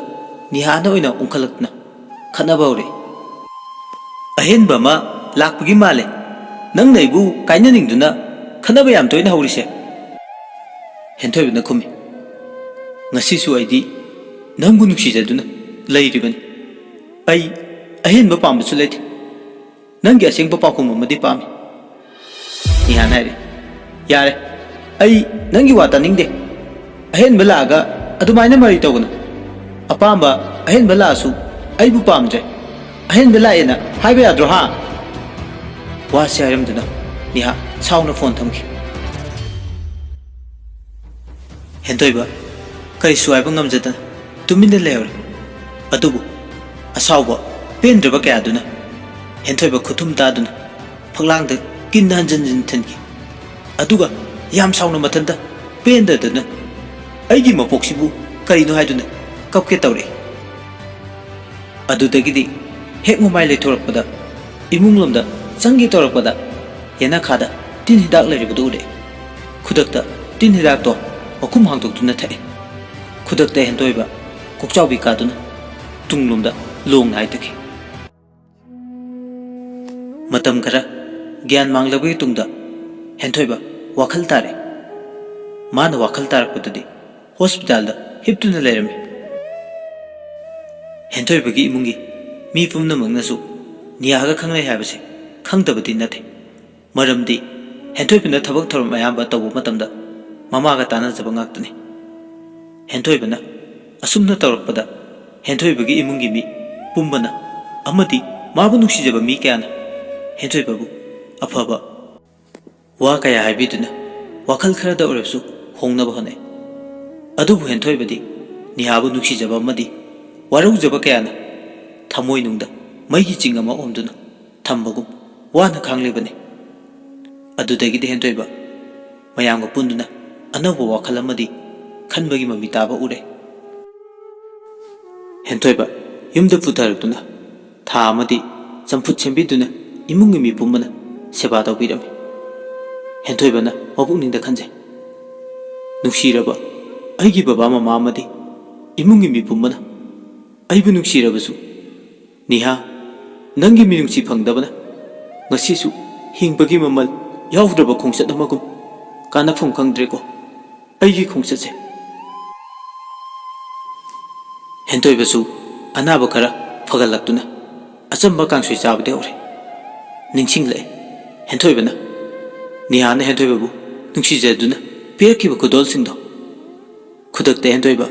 ꯅꯤꯍꯥꯅ ꯑꯣꯏꯅ ꯑꯣꯟꯈꯠꯂꯛꯇꯨꯅ ꯈꯠꯅꯕ ꯍꯧꯔꯛꯏ꯫ "ꯑꯍꯦꯟꯕ ꯑꯃ ꯂꯥꯛꯄꯒꯤ ꯃꯥꯜꯂꯦ, ꯅꯪꯅ ꯑꯩꯕꯨ ꯀꯥꯏꯅꯅꯤꯡꯗꯨꯅ ꯈꯠꯅꯕ ꯌꯥꯝ ꯇꯣꯏꯅ ꯍꯧꯔꯤꯁꯦ?" ꯍꯦꯟꯊꯣꯏꯕꯅ ꯈꯨꯝꯃꯤ, "ꯉꯁꯤꯁꯨ ꯑꯩꯗꯤ ꯅꯪꯕꯨ ꯅꯨꯡꯁꯤꯖꯗꯨꯅ ꯂꯩꯔꯤꯕꯅꯤ꯫ ꯑꯩ ꯑꯍꯦꯟꯕ ꯄꯥꯝꯕꯁꯨ ꯂꯩꯇꯦ꯫ ꯅꯪꯒꯤ ꯑꯁꯦꯡꯕ ꯄꯥꯎꯈꯨꯝ ꯑꯃꯗꯤ ꯄꯥꯝꯃꯤ꯫" ꯅꯤꯍꯥꯟ ꯍꯥꯏꯔꯦ, "ꯌꯥꯔꯦ, ꯑꯩ ꯅꯪꯒꯤ ꯋꯥ ꯇꯥꯅꯤꯡꯗꯦ꯫ ꯑꯍꯦꯟꯕ ꯂꯥꯛꯑꯒ ꯑꯗꯨꯃꯥꯏꯅ ꯃꯔꯩ ꯇꯧꯒꯅꯨ꯫ ꯑꯄꯥꯝꯕ ꯑꯍꯦꯟꯕ ꯂꯥꯛꯑꯁꯨ ꯑꯩꯕꯨ ꯄꯥꯝꯗ꯭ꯔꯦ꯫ ꯑꯍꯦꯟꯕ ꯂꯥꯛꯑꯦꯅ ꯍꯥꯏꯕ ꯌꯥꯗ꯭ꯔꯣ, ꯍꯥ?" ꯋꯥꯁꯤ ꯍꯥꯏꯔꯝꯗꯨꯅ ꯅꯤꯍꯥ ꯁꯥꯎꯅ ꯐꯣꯟ ꯊꯝꯈꯤ꯫ ꯍꯦꯟꯊꯣꯏꯕ ꯀꯔꯤꯁꯨ ꯍꯥꯏꯕ ꯉꯝꯖꯗꯅ ꯇꯨꯃꯤꯟꯅ ꯂꯩꯍꯧꯔꯦ꯫ ꯑꯗꯨꯕꯨ ꯑꯁꯥꯎꯕ ꯄꯦꯟꯗ꯭ꯔꯕ ꯀꯌꯥꯗꯨꯅ ꯍꯦꯟꯊꯣꯏꯕ ꯈꯨꯊꯨꯝ ꯇꯥꯗꯨꯅ ꯐꯛꯂꯥꯡꯗ ꯀꯤꯟꯅ ꯍꯟꯖꯤꯟ ꯍꯟꯖꯤꯟ ꯊꯤꯟꯈꯤ꯫ ꯑꯗꯨꯒ ꯌꯥꯝ ꯁꯥꯎꯅ ꯃꯊꯟꯇ ꯄꯦꯟꯗꯗꯅ ꯑꯩꯒꯤ ꯃꯄꯣꯛꯁꯤꯕꯨ ꯀꯔꯤꯅꯣ ꯍꯥꯏꯗꯨꯅ ꯀꯞꯀꯦ ꯇꯧꯔꯛꯏ꯫ ꯑꯗꯨꯗꯒꯤꯗꯤ ꯍꯦꯛ ꯃꯃꯥꯏ ꯂꯩꯊꯣꯔꯛꯄꯗ ꯏꯃꯨꯡꯂꯣꯝꯗ ꯆꯪꯒꯦ ꯇꯧꯔꯛꯄꯗ ꯌꯦꯅꯈꯥꯗ ꯇꯤꯟ ꯍꯤꯗꯥꯛ ꯂꯩꯔꯤꯕꯗꯨ ꯎꯔꯛꯏ꯫ ꯈꯨꯗꯛꯇ ꯇꯤꯟ ꯍꯤꯗꯥꯛꯇꯣ ꯃꯈꯨꯝ ꯍꯥꯡꯗꯣꯛꯇꯨꯅ ꯊꯛꯏ꯫ ꯈꯨꯗꯛꯇ ꯍꯦꯟꯊꯣꯏꯕ ꯀꯣꯛꯆꯥꯎꯕꯤ ꯀꯥꯗꯨꯅ ꯇꯨꯡꯂꯣꯝꯗ ꯂꯣꯡꯅ ꯍꯥꯏꯊꯈꯤ꯫ ꯃꯇꯝ ꯈꯔ ꯒ꯭ꯌꯥꯟ ꯃꯥꯡꯂꯕꯒꯤ ꯇꯨꯡꯗ ꯍꯦꯟꯊꯣꯏꯕ ꯋꯥꯈꯜ ꯇꯥꯔꯦ꯫ ꯃꯥꯅ ꯋꯥꯈꯜ ꯇꯥꯔꯛꯄꯗꯗꯤ ꯍꯣꯁꯄꯤꯇꯥꯜꯗ ꯍꯤꯞꯇꯨꯅ ꯂꯩꯔꯝꯃꯤ꯫ ꯍꯦꯟꯊꯣꯏꯕꯒꯤ ꯏꯃꯨꯡꯒꯤ ꯃꯤ ꯄꯨꯝꯅꯃꯛꯅꯁꯨ ꯅꯤꯌꯥꯒ ꯈꯪꯅꯩ ꯍꯥꯏꯕꯁꯤ ꯈꯪꯗꯕꯗꯤ ꯅꯠꯇꯦ꯫ ꯃꯔꯝꯗꯤ ꯍꯦꯟꯊꯣꯏꯕꯅ ꯊꯕꯛ ꯊꯧꯔꯝ ꯑꯌꯥꯝꯕ ꯇꯧꯕ ꯃꯇꯝꯗ ꯃꯃꯥꯒ ꯇꯥꯟꯅꯖꯕ ꯉꯥꯛꯇꯅꯤ꯫ ꯍꯦꯟꯊꯣꯏꯕꯅ ꯑꯁꯨꯝꯅ ꯇꯧꯔꯛꯄꯗ ꯍꯦꯟꯊꯣꯏꯕꯒꯤ ꯏꯃꯨꯡꯒꯤ ꯃꯤ ꯄꯨꯝꯕꯅ ꯑꯃꯗꯤ ꯃꯥꯕꯨ ꯅꯨꯡꯁꯤꯖꯕ ꯃꯤ ꯀꯌꯥꯅ ꯍꯦꯟꯊꯣꯏꯕꯕꯨ ꯑꯐꯕ ꯋꯥ ꯀꯌꯥ ꯍꯥꯏꯕꯤꯗꯨꯅ ꯋꯥꯈꯜ ꯈꯔꯗ ꯑꯣꯏꯔꯕꯁꯨ ꯍꯣꯡꯅꯕ ꯍꯣꯠꯅꯩ꯫ ꯑꯗꯨꯕꯨ ꯍꯦꯟꯊꯣꯏꯕꯗꯤ ꯅꯤꯍꯥꯕꯨ ꯅꯨꯡꯁꯤꯖꯕ ꯑꯃꯗꯤ ꯋꯥꯔꯧꯖꯕ ꯀꯌꯥꯅ ꯊꯃꯣꯏꯅꯨꯡꯗ ꯃꯩꯒꯤ ꯆꯤꯡ ꯑꯃ ꯑꯣꯝꯗꯨꯅ ꯊꯝꯕꯒꯨꯝ ꯋꯥꯅ ꯈꯥꯡꯂꯤꯕꯅꯤ꯫ ꯑꯗꯨꯗꯒꯤꯗꯤ ꯍꯦꯟꯊꯣꯏꯕ ꯃꯌꯥꯝꯒ ꯄꯨꯟꯗꯨꯅ ꯑꯅꯧꯕ ꯋꯥꯈꯜ ꯑꯃꯗꯤ ꯈꯟꯕꯒꯤ ꯃꯃꯤ ꯇꯥꯕ ꯎꯔꯦ꯫ ꯍꯦꯟꯊꯣꯏꯕ ꯌꯨꯝꯗ ꯄꯨꯊꯔꯛꯇꯨꯅ ꯊꯥ ꯑꯃꯗꯤ ꯆꯝꯐꯨꯠ ꯁꯦꯝꯕꯤꯗꯨꯅ ꯏꯃꯨꯡꯒꯤ ꯃꯤ ꯄꯨꯝꯕꯅ ꯁꯦꯕꯥ ꯇꯧꯕꯤꯔꯝꯃꯤ꯫ ꯍꯦꯟꯊꯣꯏꯕꯅ ꯃꯄꯨꯛꯅꯤꯡꯗ ꯈꯟꯖꯩ, "ꯅꯨꯡꯁꯤꯔꯕ ꯑꯩꯒꯤ ꯕꯕꯥ ꯃꯃꯥ ꯑꯃꯗꯤ ꯏꯃꯨꯡꯒꯤ ꯃꯤ ꯄꯨꯝꯕꯅ ꯑꯩꯕꯨ ꯅꯨꯡꯁꯤꯔꯕꯁꯨ, ꯅꯤꯍꯥ, ꯅꯪꯒꯤ ꯃꯤꯅꯨꯡꯁꯤ ꯐꯪꯗꯕꯅ ꯉꯁꯤꯁꯨ ꯍꯤꯡꯕꯒꯤ ꯃꯃꯜ ꯌꯥꯎꯗ꯭ꯔꯕ ꯈꯣꯡꯆꯠ ꯑꯃꯒꯨꯝ ꯀꯥꯟꯅꯐꯝ ꯈꯪꯗ꯭ꯔꯦꯀꯣ ꯑꯩꯒꯤ ꯈꯣꯡꯆꯠꯁꯦ꯫" ꯍꯦꯟꯊꯣꯏꯕꯁꯨ ꯑꯅꯥꯕ ꯈꯔ ꯐꯒꯠꯂꯛꯇꯨꯅ ꯑꯆꯝꯕ ꯀꯥꯡꯁꯣꯏ ꯆꯥꯕꯗꯤ ꯍꯧꯔꯦ꯫ ꯅꯤꯡꯁꯤꯡꯂꯛꯑꯦ ꯍꯦꯟꯊꯣꯏꯕꯅ ꯅꯤꯍꯥꯅ ꯍꯦꯟꯊꯣꯏꯕꯕꯨ ꯅꯨꯡꯁꯤꯖꯗꯨꯅ ꯄꯤꯔꯛꯈꯤꯕ ꯈꯨꯗꯣꯜꯁꯤꯡꯗꯣ꯫ ꯈꯨꯗꯛꯇ ꯍꯦꯟꯊꯣꯏꯕ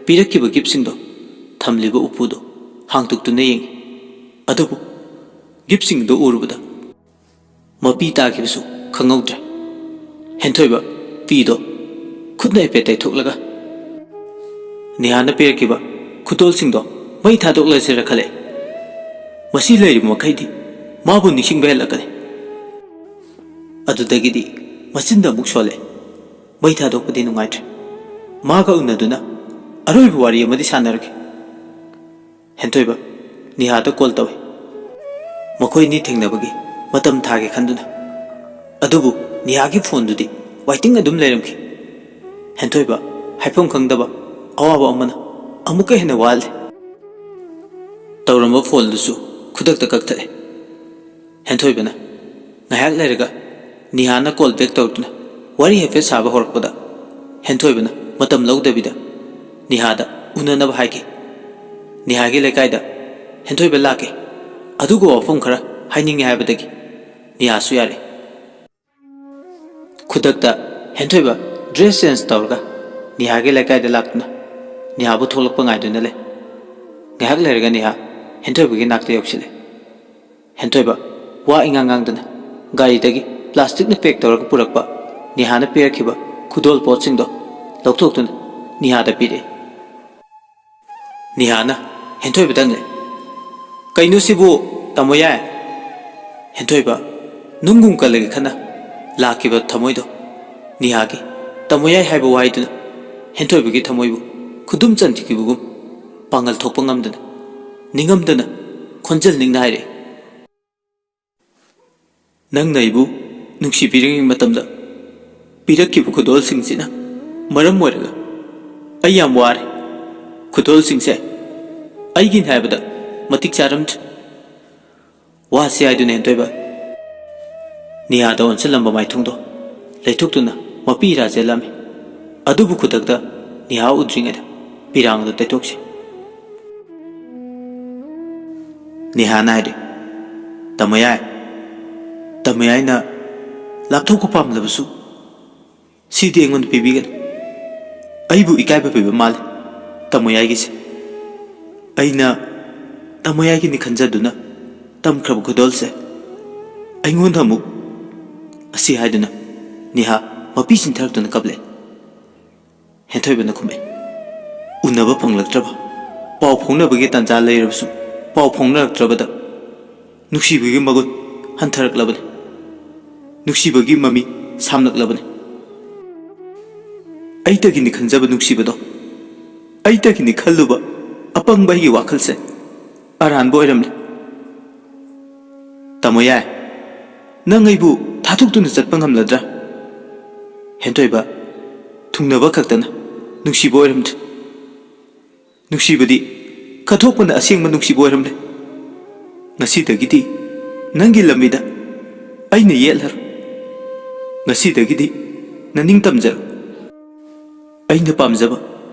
ꯄꯤꯔꯛꯈꯤꯕ ꯒꯤꯐꯁꯤꯡꯗꯣ ꯊꯝꯂꯤꯕ ꯎꯄꯨꯗꯣ ꯍꯥꯡꯗꯣꯛꯇꯨꯅ ꯌꯦꯡꯉꯤ꯫ ꯑꯗꯨꯕꯨ ꯒꯤꯐꯁꯤꯡꯗꯣ ꯎꯔꯨꯕꯗ ꯃꯄꯤ ꯇꯥꯈꯤꯕꯁꯨ ꯈꯪꯍꯧꯗ꯭ꯔꯦ꯫ ꯍꯦꯟꯊꯣꯏꯕ ꯄꯤꯗꯣ ꯈꯨꯠꯅ ꯍꯥꯏꯐꯦꯠ ꯇꯩꯊꯣꯛꯂꯒ ꯅꯤꯍꯥꯅ ꯄꯤꯔꯛꯈꯤꯕ ꯈꯨꯗꯣꯜꯁꯤꯡꯗꯣ ꯃꯩ ꯊꯥꯗꯣꯛꯂꯁꯤꯔ ꯈꯜꯂꯦ꯫ ꯃꯁꯤ ꯂꯩꯔꯤꯕ ꯃꯈꯩꯗꯤ ꯃꯥꯕꯨ ꯅꯤꯡꯁꯤꯡꯕ ꯍꯦꯜꯂꯛꯀꯅꯤ꯫ ꯑꯗꯨꯗꯒꯤꯗꯤ ꯃꯆꯤꯟꯗ ꯑꯃꯨꯛ ꯁꯣꯜꯂꯦ꯫ ꯃꯩ ꯊꯥꯗꯣꯛꯄꯗꯤ ꯅꯨꯡꯉꯥꯏꯇ꯭ꯔꯦ꯫ ꯃꯥꯒ ꯎꯅꯗꯨꯅ ꯑꯔꯣꯏꯕ ꯋꯥꯔꯤ ꯑꯃꯗꯤ ꯁꯥꯟꯅꯔꯒꯦ꯫ ꯍꯦꯟꯊꯣꯏꯕ ꯅꯤꯍꯥꯗ ꯀꯣꯜ ꯇꯧꯏ꯫ ꯃꯈꯣꯏꯅꯤ ꯊꯦꯡꯅꯕꯒꯤ ꯃꯇꯝ ꯊꯥꯒꯦ ꯈꯟꯗꯨꯅ꯫ ꯑꯗꯨꯕꯨ ꯅꯤꯍꯥꯒꯤ ꯐꯣꯟꯗꯨꯗꯤ ꯋꯥꯏꯇꯤꯡ ꯑꯗꯨꯝ ꯂꯩꯔꯝꯈꯤ꯫ ꯍꯦꯟꯊꯣꯏꯕ ꯍꯥꯏꯐꯝ ꯈꯪꯗꯕ ꯑꯋꯥꯕ ꯑꯃꯅ ꯑꯃꯨꯛꯀ ꯍꯦꯟꯅ ꯋꯥꯍꯜꯂꯦ꯫ ꯇꯧꯔꯝꯕ ꯐꯣꯟꯗꯨꯁꯨ ꯈꯨꯗꯛꯇ ꯀꯛꯊꯠꯂꯦ꯫ ꯍꯦꯟꯊꯣꯏꯕꯅ ꯉꯥꯏꯍꯥꯛ ꯂꯩꯔꯒ ꯅꯤꯍꯥꯅ ꯀꯣꯜ ꯕꯦꯛ ꯇꯧꯔꯛꯇꯨꯅ ꯋꯥꯔꯤ ꯍꯥꯏꯐꯦꯠ ꯁꯥꯕ ꯍꯧꯔꯛꯄꯗ, ꯍꯦꯟꯊꯣꯏꯕꯅ ꯃꯇꯝ ꯂꯧꯗꯕꯤꯗ ꯅꯤꯍꯥꯗ ꯎꯅꯅꯕ ꯍꯥꯏꯈꯤ꯫ ꯅꯤꯍꯥꯒꯤ ꯂꯩꯀꯥꯏꯗ ꯍꯦꯟꯊꯣꯏꯕ ꯂꯥꯛꯀꯦ, ꯑꯗꯨꯒ ꯋꯥꯐꯝ ꯈꯔ ꯍꯥꯏꯅꯤꯡꯉꯦ ꯍꯥꯏꯕꯗꯒꯤ ꯅꯤꯍꯥꯁꯨ ꯌꯥꯔꯦ꯫ ꯈꯨꯗꯛꯇ ꯍꯦꯟꯊꯣꯏꯕ ꯗ꯭ꯔꯦꯁ ꯆꯦꯟꯖ ꯇꯧꯔꯒ ꯅꯤꯍꯥꯒꯤ ꯂꯩꯀꯥꯏꯗ ꯂꯥꯛꯇꯨꯅ ꯅꯤꯍꯥꯕꯨ ꯊꯣꯛꯂꯛꯄ ꯉꯥꯏꯗꯨꯅ ꯂꯩ꯫ ꯉꯥꯏꯍꯥꯛ ꯂꯩꯔꯒ ꯅꯤꯍꯥ ꯍꯦꯟꯊꯣꯏꯕꯒꯤ ꯅꯥꯛꯇ ꯌꯧꯁꯤꯜꯂꯦ꯫ ꯍꯦꯟꯊꯣꯏꯕ ꯋꯥ ꯏꯉꯥꯡ ꯉꯥꯡꯗꯅ ꯒꯥꯔꯤꯗꯒꯤ ꯄ꯭ꯂꯥꯁꯇꯤꯛꯅ ꯄꯦꯛ ꯇꯧꯔꯒ ꯄꯨꯔꯛꯄ ꯅꯤꯍꯥꯅ ꯄꯤꯔꯛꯈꯤꯕ ꯈꯨꯗꯣꯜ ꯄꯣꯠꯁꯤꯡꯗꯣ ꯂꯧꯊꯣꯛꯇꯨꯅ ꯅꯤꯍꯥꯗ ꯄꯤꯔꯛꯏ꯫ ꯅꯤꯍꯥꯅ ꯍꯦꯟꯊꯣꯏꯕꯗ ꯍꯪꯂꯦ, "ꯀꯩꯅꯣ ꯁꯤꯕꯨ, ꯇꯥꯃꯣ ꯌꯥꯏ?" ꯍꯦꯟꯊꯣꯏꯕ ꯅꯨꯡꯒꯨꯝ ꯀꯜꯂꯒ ꯈꯟꯅ ꯂꯥꯛꯈꯤꯕ ꯊꯃꯣꯏꯗꯣ ꯅꯤꯍꯥꯒꯤ "ꯇꯥꯃꯣ ꯌꯥꯏ" ꯍꯥꯏꯕ ꯋꯥꯍꯩꯗꯨꯅ ꯍꯦꯟꯊꯣꯏꯕꯒꯤ ꯊꯃꯣꯏꯕꯨ ꯈꯨꯗꯨꯝ ꯆꯟꯈꯤꯕꯒꯨꯝ ꯄꯥꯡꯒꯜ ꯊꯣꯛꯄ ꯉꯝꯗꯅ, ꯅꯤꯡꯉꯝꯗꯅ ꯈꯣꯟꯖꯦꯜ ꯅꯤꯡꯅ ꯍꯥꯏꯔꯛꯏ, "ꯅꯪꯅ ꯑꯩꯕꯨ ꯅꯨꯡꯁꯤꯕꯤꯔꯤꯉꯩ ꯃꯇꯝꯗ ꯄꯤꯔꯛꯈꯤꯕ ꯈꯨꯗꯣꯜꯁꯤꯡꯁꯤꯅ ꯃꯔꯝ ꯑꯣꯏꯔꯒ ꯑꯩ ꯌꯥꯝ ꯋꯥꯔꯦ꯫ ꯈꯨꯗꯣꯜꯁꯤꯡꯁꯦ ꯑꯩꯒꯤꯅꯤ ꯍꯥꯏꯕꯗ ꯃꯇꯤꯛ ꯆꯥꯔꯝꯗ꯭ꯔꯦ"꯫ ꯋꯥꯁꯤ ꯍꯥꯏꯗꯨꯅ ꯍꯦꯟꯊꯣꯏꯕ ꯅꯤꯍꯥꯗ ꯑꯣꯟꯁꯤꯜꯂꯝꯕ ꯃꯥꯏꯊꯣꯡꯗꯣ ꯂꯩꯊꯣꯛꯇꯨꯅ ꯃꯄꯤ ꯏꯔꯥ ꯆꯦꯜꯂꯝꯃꯤ꯫ ꯑꯗꯨꯕꯨ ꯈꯨꯗꯛꯇ ꯅꯤꯍꯥ ꯎꯗ꯭ꯔꯤꯉꯩꯗ ꯄꯤꯔꯥꯡꯗꯨ ꯇꯩꯊꯣꯛꯁꯤ꯫ ꯅꯤꯍꯥꯅ ꯍꯥꯏꯔꯤ, "ꯇꯥꯃꯣꯌꯥꯏ, ꯇꯥꯃꯣꯌꯥꯏꯅ ꯂꯥꯞꯊꯣꯛꯄ ꯄꯥꯝꯂꯕꯁꯨ ꯁꯤꯗꯤ ꯑꯩꯉꯣꯟꯗ ꯄꯤꯕꯤꯒꯅꯨ꯫ ꯑꯩꯕꯨ ꯏꯀꯥꯏꯕ ꯄꯤꯕ ꯃꯥꯜꯂꯤ ꯇꯥꯃꯣꯌꯥꯏꯒꯤꯁꯦ꯫ ꯑꯩꯅ ꯇꯥꯃꯣꯌꯥꯏꯒꯤꯅꯤ ꯈꯟꯖꯗꯨꯅ ꯇꯝꯈ꯭ꯔꯕ ꯈꯨꯗꯣꯜꯁꯦ ꯑꯩꯉꯣꯟꯗ ꯑꯃꯨꯛ"꯫ ꯑꯁꯤ ꯍꯥꯏꯗꯨꯅ ꯅꯤꯍꯥ ꯃꯄꯤ ꯆꯤꯟꯊꯔꯛꯇꯨꯅ ꯀꯞꯂꯦ꯫ ꯍꯦꯟꯊꯣꯏꯕꯅ ꯈꯨꯝꯃꯦ, "ꯎꯅꯕ ꯐꯪꯂꯛꯇ꯭ꯔꯕ, ꯄꯥꯎ ꯐꯥꯎꯅꯕꯒꯤ ꯇꯥꯟꯖꯥ ꯂꯩꯔꯕꯁꯨ ꯄꯥꯎ ꯐꯥꯎꯅꯔꯛꯇ꯭ꯔꯕꯗ ꯅꯨꯡꯁꯤꯕꯒꯤ ꯃꯒꯨꯟ ꯍꯟꯊꯔꯛꯂꯕꯅꯤ꯫ ꯅꯨꯡꯁꯤꯕꯒꯤ ꯃꯃꯤ ꯁꯥꯝꯂꯛꯂꯕꯅꯤ꯫ ꯑꯩꯇꯒꯤꯅꯤ ꯈꯟꯖꯕ ꯅꯨꯡꯁꯤꯕꯗꯣ, ꯑꯩꯇꯒꯤꯅꯤ ꯈꯜꯂꯨꯕ ꯑꯄꯪꯕ ꯑꯩꯒꯤ ꯋꯥꯈꯜꯁꯦ ꯑꯔꯥꯟꯕ ꯑꯣꯏꯔꯝꯂꯦ꯫ ꯇꯥꯃꯣ ꯌꯥꯏ, ꯅꯪ ꯑꯩꯕꯨ ꯊꯥꯗꯣꯛꯇꯨꯅ ꯆꯠꯄ ꯉꯝꯂꯗ꯭ꯔꯥ?" ꯍꯦꯟꯊꯣꯏꯕ ꯊꯨꯡꯅꯕ ꯈꯛꯇꯅ ꯅꯨꯡꯁꯤꯕ ꯑꯣꯏꯔꯝꯗ꯭ꯔꯦ꯫ ꯅꯨꯡꯁꯤꯕꯗꯤ ꯀꯠꯊꯣꯛꯄꯅ ꯑꯁꯦꯡꯕ ꯅꯨꯡꯁꯤꯕ ꯑꯣꯏꯔꯝꯂꯦ꯫ ꯉꯁꯤꯗꯒꯤꯗꯤ ꯅꯪꯒꯤ ꯂꯝꯕꯤꯗ ꯑꯩꯅ ꯌꯦꯠꯂꯔꯣꯏ꯫ ꯉꯁꯤꯗꯒꯤꯗꯤ ꯅꯅꯤꯡ ꯇꯝꯖꯔꯣ꯫ ꯑꯩꯅ ꯄꯥꯝꯖꯕ,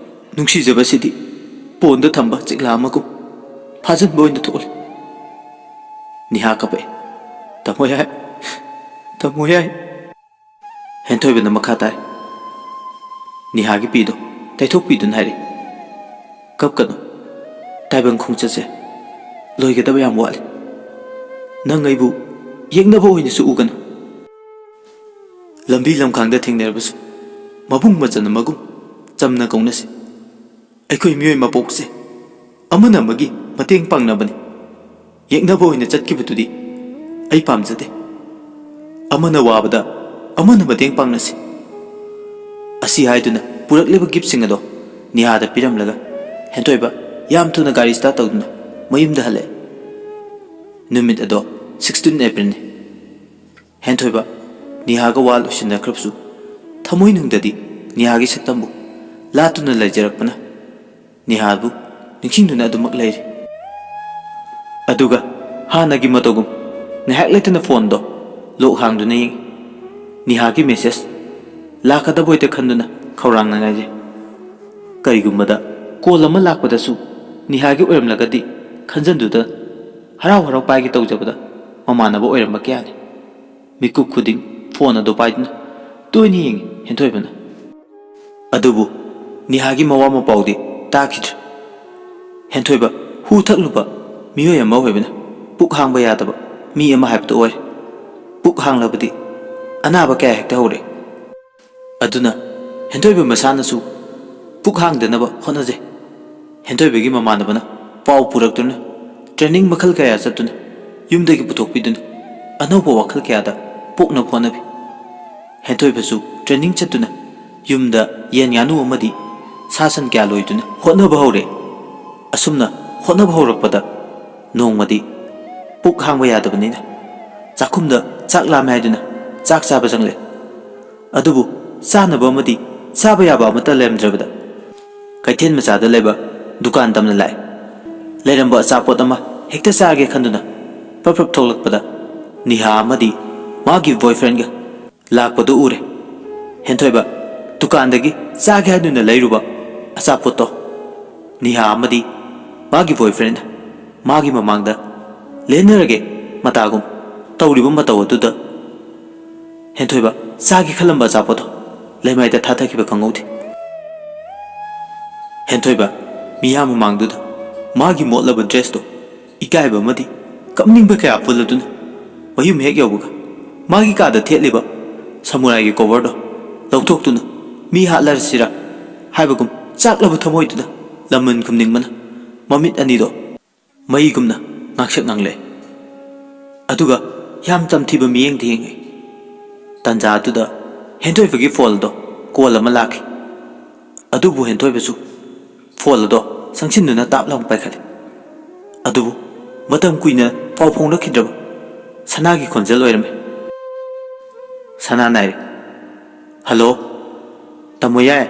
ꯅꯨꯡꯁꯤꯖꯕꯁꯤꯗꯤ ꯄꯣꯟꯗ ꯊꯝꯕ ꯆꯤꯛꯂꯥ ꯑꯃꯒꯨꯝ ꯐꯥꯖꯤꯟꯕ ꯑꯣꯏꯅ ꯊꯣꯛꯂꯦ꯫ ꯅꯤꯍꯥ ꯀꯞꯄꯛꯑꯦ꯫ "ꯇꯥꯃꯣ ꯌꯥꯏ, ꯇꯥꯃꯣ ꯌꯥꯏ꯫" ꯍꯦꯟꯊꯣꯏꯕꯅ ꯃꯈꯥ ꯇꯥꯏ꯫ ꯅꯤꯍꯥꯒꯤ ꯄꯤꯗꯣ ꯇꯩꯊꯣꯛꯄꯤꯗꯨꯅ ꯍꯥꯏꯔꯤ, "ꯀꯞꯀꯅꯨ꯫ ꯇꯥꯏꯕꯪ ꯈꯣꯡꯆꯠꯁꯦ ꯂꯣꯏꯒꯗꯕ ꯌꯥꯝ ꯋꯥꯠꯂꯤ꯫ ꯅꯪ ꯑꯩꯕꯨ ꯌꯦꯛꯅꯕ ꯑꯣꯏꯅꯁꯨ ꯎꯒꯅꯨ꯫ ꯂꯝꯕꯤ ꯂꯝꯈꯥꯡꯗ ꯊꯦꯡꯅꯔꯕꯁꯨ ꯃꯕꯨꯡ ꯃꯆꯟ ꯑꯃꯒꯨꯝ ꯆꯝꯅ ꯀꯧꯅꯁꯤ꯫ ꯑꯩꯈꯣꯏ ꯃꯤꯑꯣꯏ ꯃꯄꯣꯛꯁꯦ ꯑꯃꯅ ꯑꯃꯒꯤ ꯃꯇꯦꯡ ꯄꯥꯡꯅꯕꯅꯤ꯫ ꯌꯦꯛꯅꯕ ꯑꯣꯏꯅ ꯆꯠꯈꯤꯕꯗꯨꯗꯤ ꯑꯩ ꯄꯥꯝꯖꯗꯦ꯫ ꯑꯃꯅ ꯋꯥꯕꯗ ꯑꯃꯅ ꯃꯇꯦꯡ ꯄꯥꯡꯅꯁꯤ꯫" ꯑꯁꯤ ꯍꯥꯏꯗꯨꯅ ꯄꯨꯔꯛꯂꯤꯕ ꯒꯤꯐꯁꯤꯡ ꯑꯗꯣ ꯅꯤꯍꯥꯗ ꯄꯤꯔꯝꯂꯒ ꯍꯦꯟꯊꯣꯏꯕ ꯌꯥꯝ ꯊꯨꯅ ꯒꯥꯔꯤ ꯁ꯭ꯇꯥꯔꯠ ꯇꯧꯗꯨꯅ ꯃꯌꯨꯝꯗ ꯍꯜꯂꯛꯑꯦ꯫ ꯅꯨꯃꯤꯠ ꯑꯗꯣ ꯁꯤꯛꯁꯇꯤꯟ ꯑꯦꯄ꯭ꯔꯤꯜꯅꯤ꯫ ꯍꯦꯟꯊꯣꯏꯕ ꯅꯤꯍꯥꯒ ꯋꯥ ꯂꯣꯏꯁꯤꯟꯅꯈ꯭ꯔꯕꯁꯨ ꯊꯃꯣꯏꯅꯨꯡꯗꯗꯤ ꯅꯤꯍꯥꯒꯤ ꯁꯛꯇꯝꯕꯨ ꯂꯥꯠꯇꯨꯅ ꯂꯩꯖꯔꯛꯄꯅ ꯅꯤꯍꯥꯕꯨ ꯅꯤꯡꯁꯤꯡꯗꯨꯅ ꯑꯗꯨꯃꯛ ꯂꯩꯔꯤ꯫ ꯑꯗꯨꯒ ꯍꯥꯟꯅꯒꯤ ꯃꯇꯧꯒꯨꯝ ꯉꯥꯏꯍꯥꯛ ꯂꯩꯇꯅ ꯐꯣꯟꯗꯣ ꯂꯣꯛ ꯍꯥꯡꯗꯨꯅ ꯌꯦꯡꯏ꯫ ꯅꯤꯍꯥꯒꯤ ꯃꯦꯁꯦꯖ ꯂꯥꯛꯀꯗꯕꯣꯏꯗ ꯈꯟꯗꯨꯅ ꯈꯧꯔꯥꯡꯅ ꯉꯥꯏꯖꯩ꯫ ꯀꯔꯤꯒꯨꯝꯕꯗ ꯀꯣꯜ ꯑꯃ ꯂꯥꯛꯄꯗꯁꯨ ꯅꯤꯍꯥꯒꯤ ꯑꯣꯏꯔꯝꯂꯒꯗꯤ ꯈꯟꯖꯟꯗꯨꯗ ꯍꯔꯥꯎ ꯍꯔꯥꯎ ꯄꯥꯏꯒꯦ ꯇꯧꯖꯕꯗ ꯃꯃꯥꯟꯅꯕ ꯑꯣꯏꯔꯝꯕ ꯀꯌꯥꯅꯤ꯫ ꯃꯤꯀꯨꯞ ꯈꯨꯗꯤꯡ ꯐꯣꯟ ꯑꯗꯨ ꯄꯥꯏꯗꯨꯅ ꯇꯣꯏꯅ ꯌꯦꯡꯏ ꯍꯦꯟꯊꯣꯏꯕꯅ꯫ ꯑꯗꯨꯕꯨ ꯅꯤꯍꯥꯒꯤ ꯃꯋꯥ ꯃꯄꯥꯎꯗꯤ ꯇꯥꯈꯤꯗ꯭ꯔꯦ꯫ ꯍꯦꯟꯊꯣꯏꯕ ꯍꯨ ꯊꯛꯂꯨꯕ ꯃꯤꯑꯣꯏ ꯑꯃ ꯑꯣꯏꯕꯅ ꯄꯨꯛ ꯍꯥꯡꯕ ꯌꯥꯗꯕ ꯃꯤ ꯑꯃ ꯍꯥꯏꯕꯗꯨ ꯑꯣꯏꯔꯦ꯫ ꯄꯨꯛ ꯍꯥꯡꯂꯕꯗꯤ ꯑꯅꯥꯕ ꯀꯌꯥ ꯍꯦꯛꯇ ꯍꯧꯔꯦ꯫ ꯑꯗꯨꯅ ꯍꯦꯟꯊꯣꯏꯕ ꯃꯁꯥꯅꯁꯨ ꯄꯨꯛ ꯍꯥꯡꯗꯅꯕ ꯍꯣꯠꯅꯖꯩ꯫ ꯍꯦꯟꯊꯣꯏꯕꯒꯤ ꯃꯃꯥꯟꯅꯕꯅ ꯄꯥꯎ ꯄꯨꯔꯛꯇꯨꯅ ꯇ꯭ꯔꯦꯅꯤꯡ ꯃꯈꯜ ꯀꯌꯥ ꯆꯠꯇꯨꯅ ꯌꯨꯝꯗꯒꯤ ꯄꯨꯊꯣꯛꯄꯤꯗꯨꯅ ꯑꯅꯧꯕ ꯋꯥꯈꯜ ꯀꯌꯥꯗ ꯄꯣꯛꯅꯕ ꯍꯣꯠꯅꯕꯤ꯫ ꯍꯦꯟꯊꯣꯏꯕꯁꯨ ꯇ꯭ꯔꯦꯅꯤꯡ ꯆꯠꯇꯨꯅ ꯌꯨꯝꯗ ꯌꯦꯟ ꯉꯥꯅꯨ ꯑꯃꯗꯤ ꯁꯥ ꯁꯟ ꯀꯌꯥ ꯂꯣꯏꯗꯨꯅ ꯍꯣꯠꯅꯕ ꯍꯧꯔꯦ꯫ ꯑꯁꯨꯝꯅ ꯍꯣꯠꯅꯕ ꯍꯧꯔꯛꯄꯗ ꯅꯣꯡꯃꯗꯤ ꯄꯨꯛ ꯍꯥꯡꯕ ꯌꯥꯗꯕꯅꯤꯅ ꯆꯥꯛꯈꯨꯝꯗ ꯆꯥꯛ ꯂꯥꯝꯃꯦ ꯍꯥꯏꯗꯨꯅ ꯆꯥꯛ ꯆꯥꯕ ꯆꯪꯂꯦ꯫ ꯑꯗꯨꯕꯨ ꯆꯥꯅꯕ ꯑꯃꯗꯤ ꯆꯥꯕ ꯌꯥꯕ ꯑꯃꯠꯇ ꯂꯩꯔꯝꯗ꯭ꯔꯕꯗ ꯀꯩꯊꯦꯜ ꯃꯆꯥꯗ ꯂꯩꯕ ꯗꯨꯀꯥꯟ ꯇꯝꯅ ꯂꯥꯛꯑꯦ꯫ ꯂꯩꯔꯝꯕ ꯑꯆꯥꯄꯣꯠ ꯑꯃ ꯍꯦꯛꯇ ꯆꯥꯒꯦ ꯈꯟꯗꯨꯅ ꯄ꯭ꯔꯞ ꯄ꯭ꯔꯞ ꯊꯣꯛꯂꯛꯄꯗ ꯅꯤꯍꯥ ꯑꯃꯗꯤ ꯃꯥꯒꯤ ꯕꯣꯏꯐ꯭ꯔꯦꯟꯒ ꯂꯥꯛꯄꯗꯨ ꯎꯔꯦ꯫ ꯍꯦꯟꯊꯣꯏꯕ ꯗꯨꯀꯥꯟꯗꯒꯤ ꯆꯥꯒꯦ ꯍꯥꯏꯗꯨꯅ ꯂꯩꯔꯨꯕ ꯑꯆꯥꯄꯣꯠꯇꯣ ꯅꯤꯍꯥ ꯑꯃꯗꯤ ꯃꯥꯒꯤ ꯕꯣꯏꯐ꯭ꯔꯦꯟ ꯃꯥꯒꯤ ꯃꯃꯥꯡꯗ ꯂꯦꯟꯅꯔꯒꯦ ꯃꯇꯥꯒꯨꯝ ꯇꯧꯔꯤꯕ ꯃꯇꯧ ꯑꯗꯨꯗ ꯍꯦꯟꯊꯣꯏꯕ ꯆꯥꯒꯦ ꯈꯜꯂꯝꯕ ꯑꯆꯥꯄꯣꯠꯇꯣ ꯂꯩꯃꯥꯏꯗ ꯊꯥꯊꯈꯤꯕ ꯈꯪꯍꯧꯗꯦ꯫ ꯍꯦꯟꯊꯣꯏꯕ ꯃꯤꯌꯥꯝ ꯃꯃꯥꯡꯗꯨꯗ ꯃꯥꯒꯤ ꯃꯣꯠꯂꯕ ꯗ꯭ꯔꯦꯁꯇꯣ ꯏꯀꯥꯏꯕ ꯑꯃꯗꯤ ꯀꯞꯅꯤꯡꯕ ꯀꯌꯥ ꯄꯨꯜꯂꯗꯨꯅ ꯃꯌꯨꯝ ꯍꯦꯛ ꯌꯧꯕꯒ ꯃꯥꯒꯤ ꯀꯥꯗ ꯊꯦꯠꯂꯤꯕ ꯁꯃꯨꯔꯥꯏꯒꯤ ꯀꯣꯚꯔꯗꯣ ꯂꯧꯊꯣꯛꯇꯨꯅ ꯃꯤ ꯍꯥꯠꯂꯔꯁꯤꯔꯥ ꯍꯥꯏꯕꯒꯨꯝ ꯆꯥꯛꯂꯕ ꯊꯃꯣꯏꯗꯨꯗ ꯂꯃꯟ ꯈꯨꯝꯅꯤꯡꯕꯅ ꯃꯃꯤꯠ ꯑꯅꯤꯗꯣ ꯃꯩꯒꯨꯝꯅ ꯉꯥꯡꯁꯛ ꯉꯥꯡꯂꯛꯑꯦ꯫ ꯑꯗꯨꯒ ꯌꯥꯝ ꯇꯝꯊꯤꯕ ꯃꯤꯠꯌꯦꯡꯗ ꯌꯦꯡꯉꯦ꯫ ꯇꯟꯖꯥ ꯑꯗꯨꯗ ꯍꯦꯟꯊꯣꯏꯕꯒꯤ ꯐꯣꯟ ꯑꯗꯣ ꯀꯣꯜ ꯑꯃ ꯂꯥꯛꯈꯤ꯫ ꯑꯗꯨꯕꯨ ꯍꯦꯟꯊꯣꯏꯕꯁꯨ ꯐꯣꯟ ꯑꯗꯣ ꯆꯪꯁꯤꯟꯗꯨꯅ ꯇꯥꯞ ꯂꯥꯎꯅ ꯄꯥꯏꯈꯠꯂꯤ꯫ ꯑꯗꯨꯕꯨ ꯃꯇꯝ ꯀꯨꯏꯅ ꯄꯥꯎ ꯐꯥꯎꯅꯈꯤꯗ꯭ꯔꯕ ꯁꯅꯥꯒꯤ ꯈꯣꯟꯖꯦꯜ ꯑꯣꯏꯔꯝꯃꯤ꯫ ꯁꯅꯥ ꯅꯥꯏꯔꯦ꯫ "ꯍꯜꯂꯣ, ꯇꯥꯃꯣ ꯌꯥꯏ,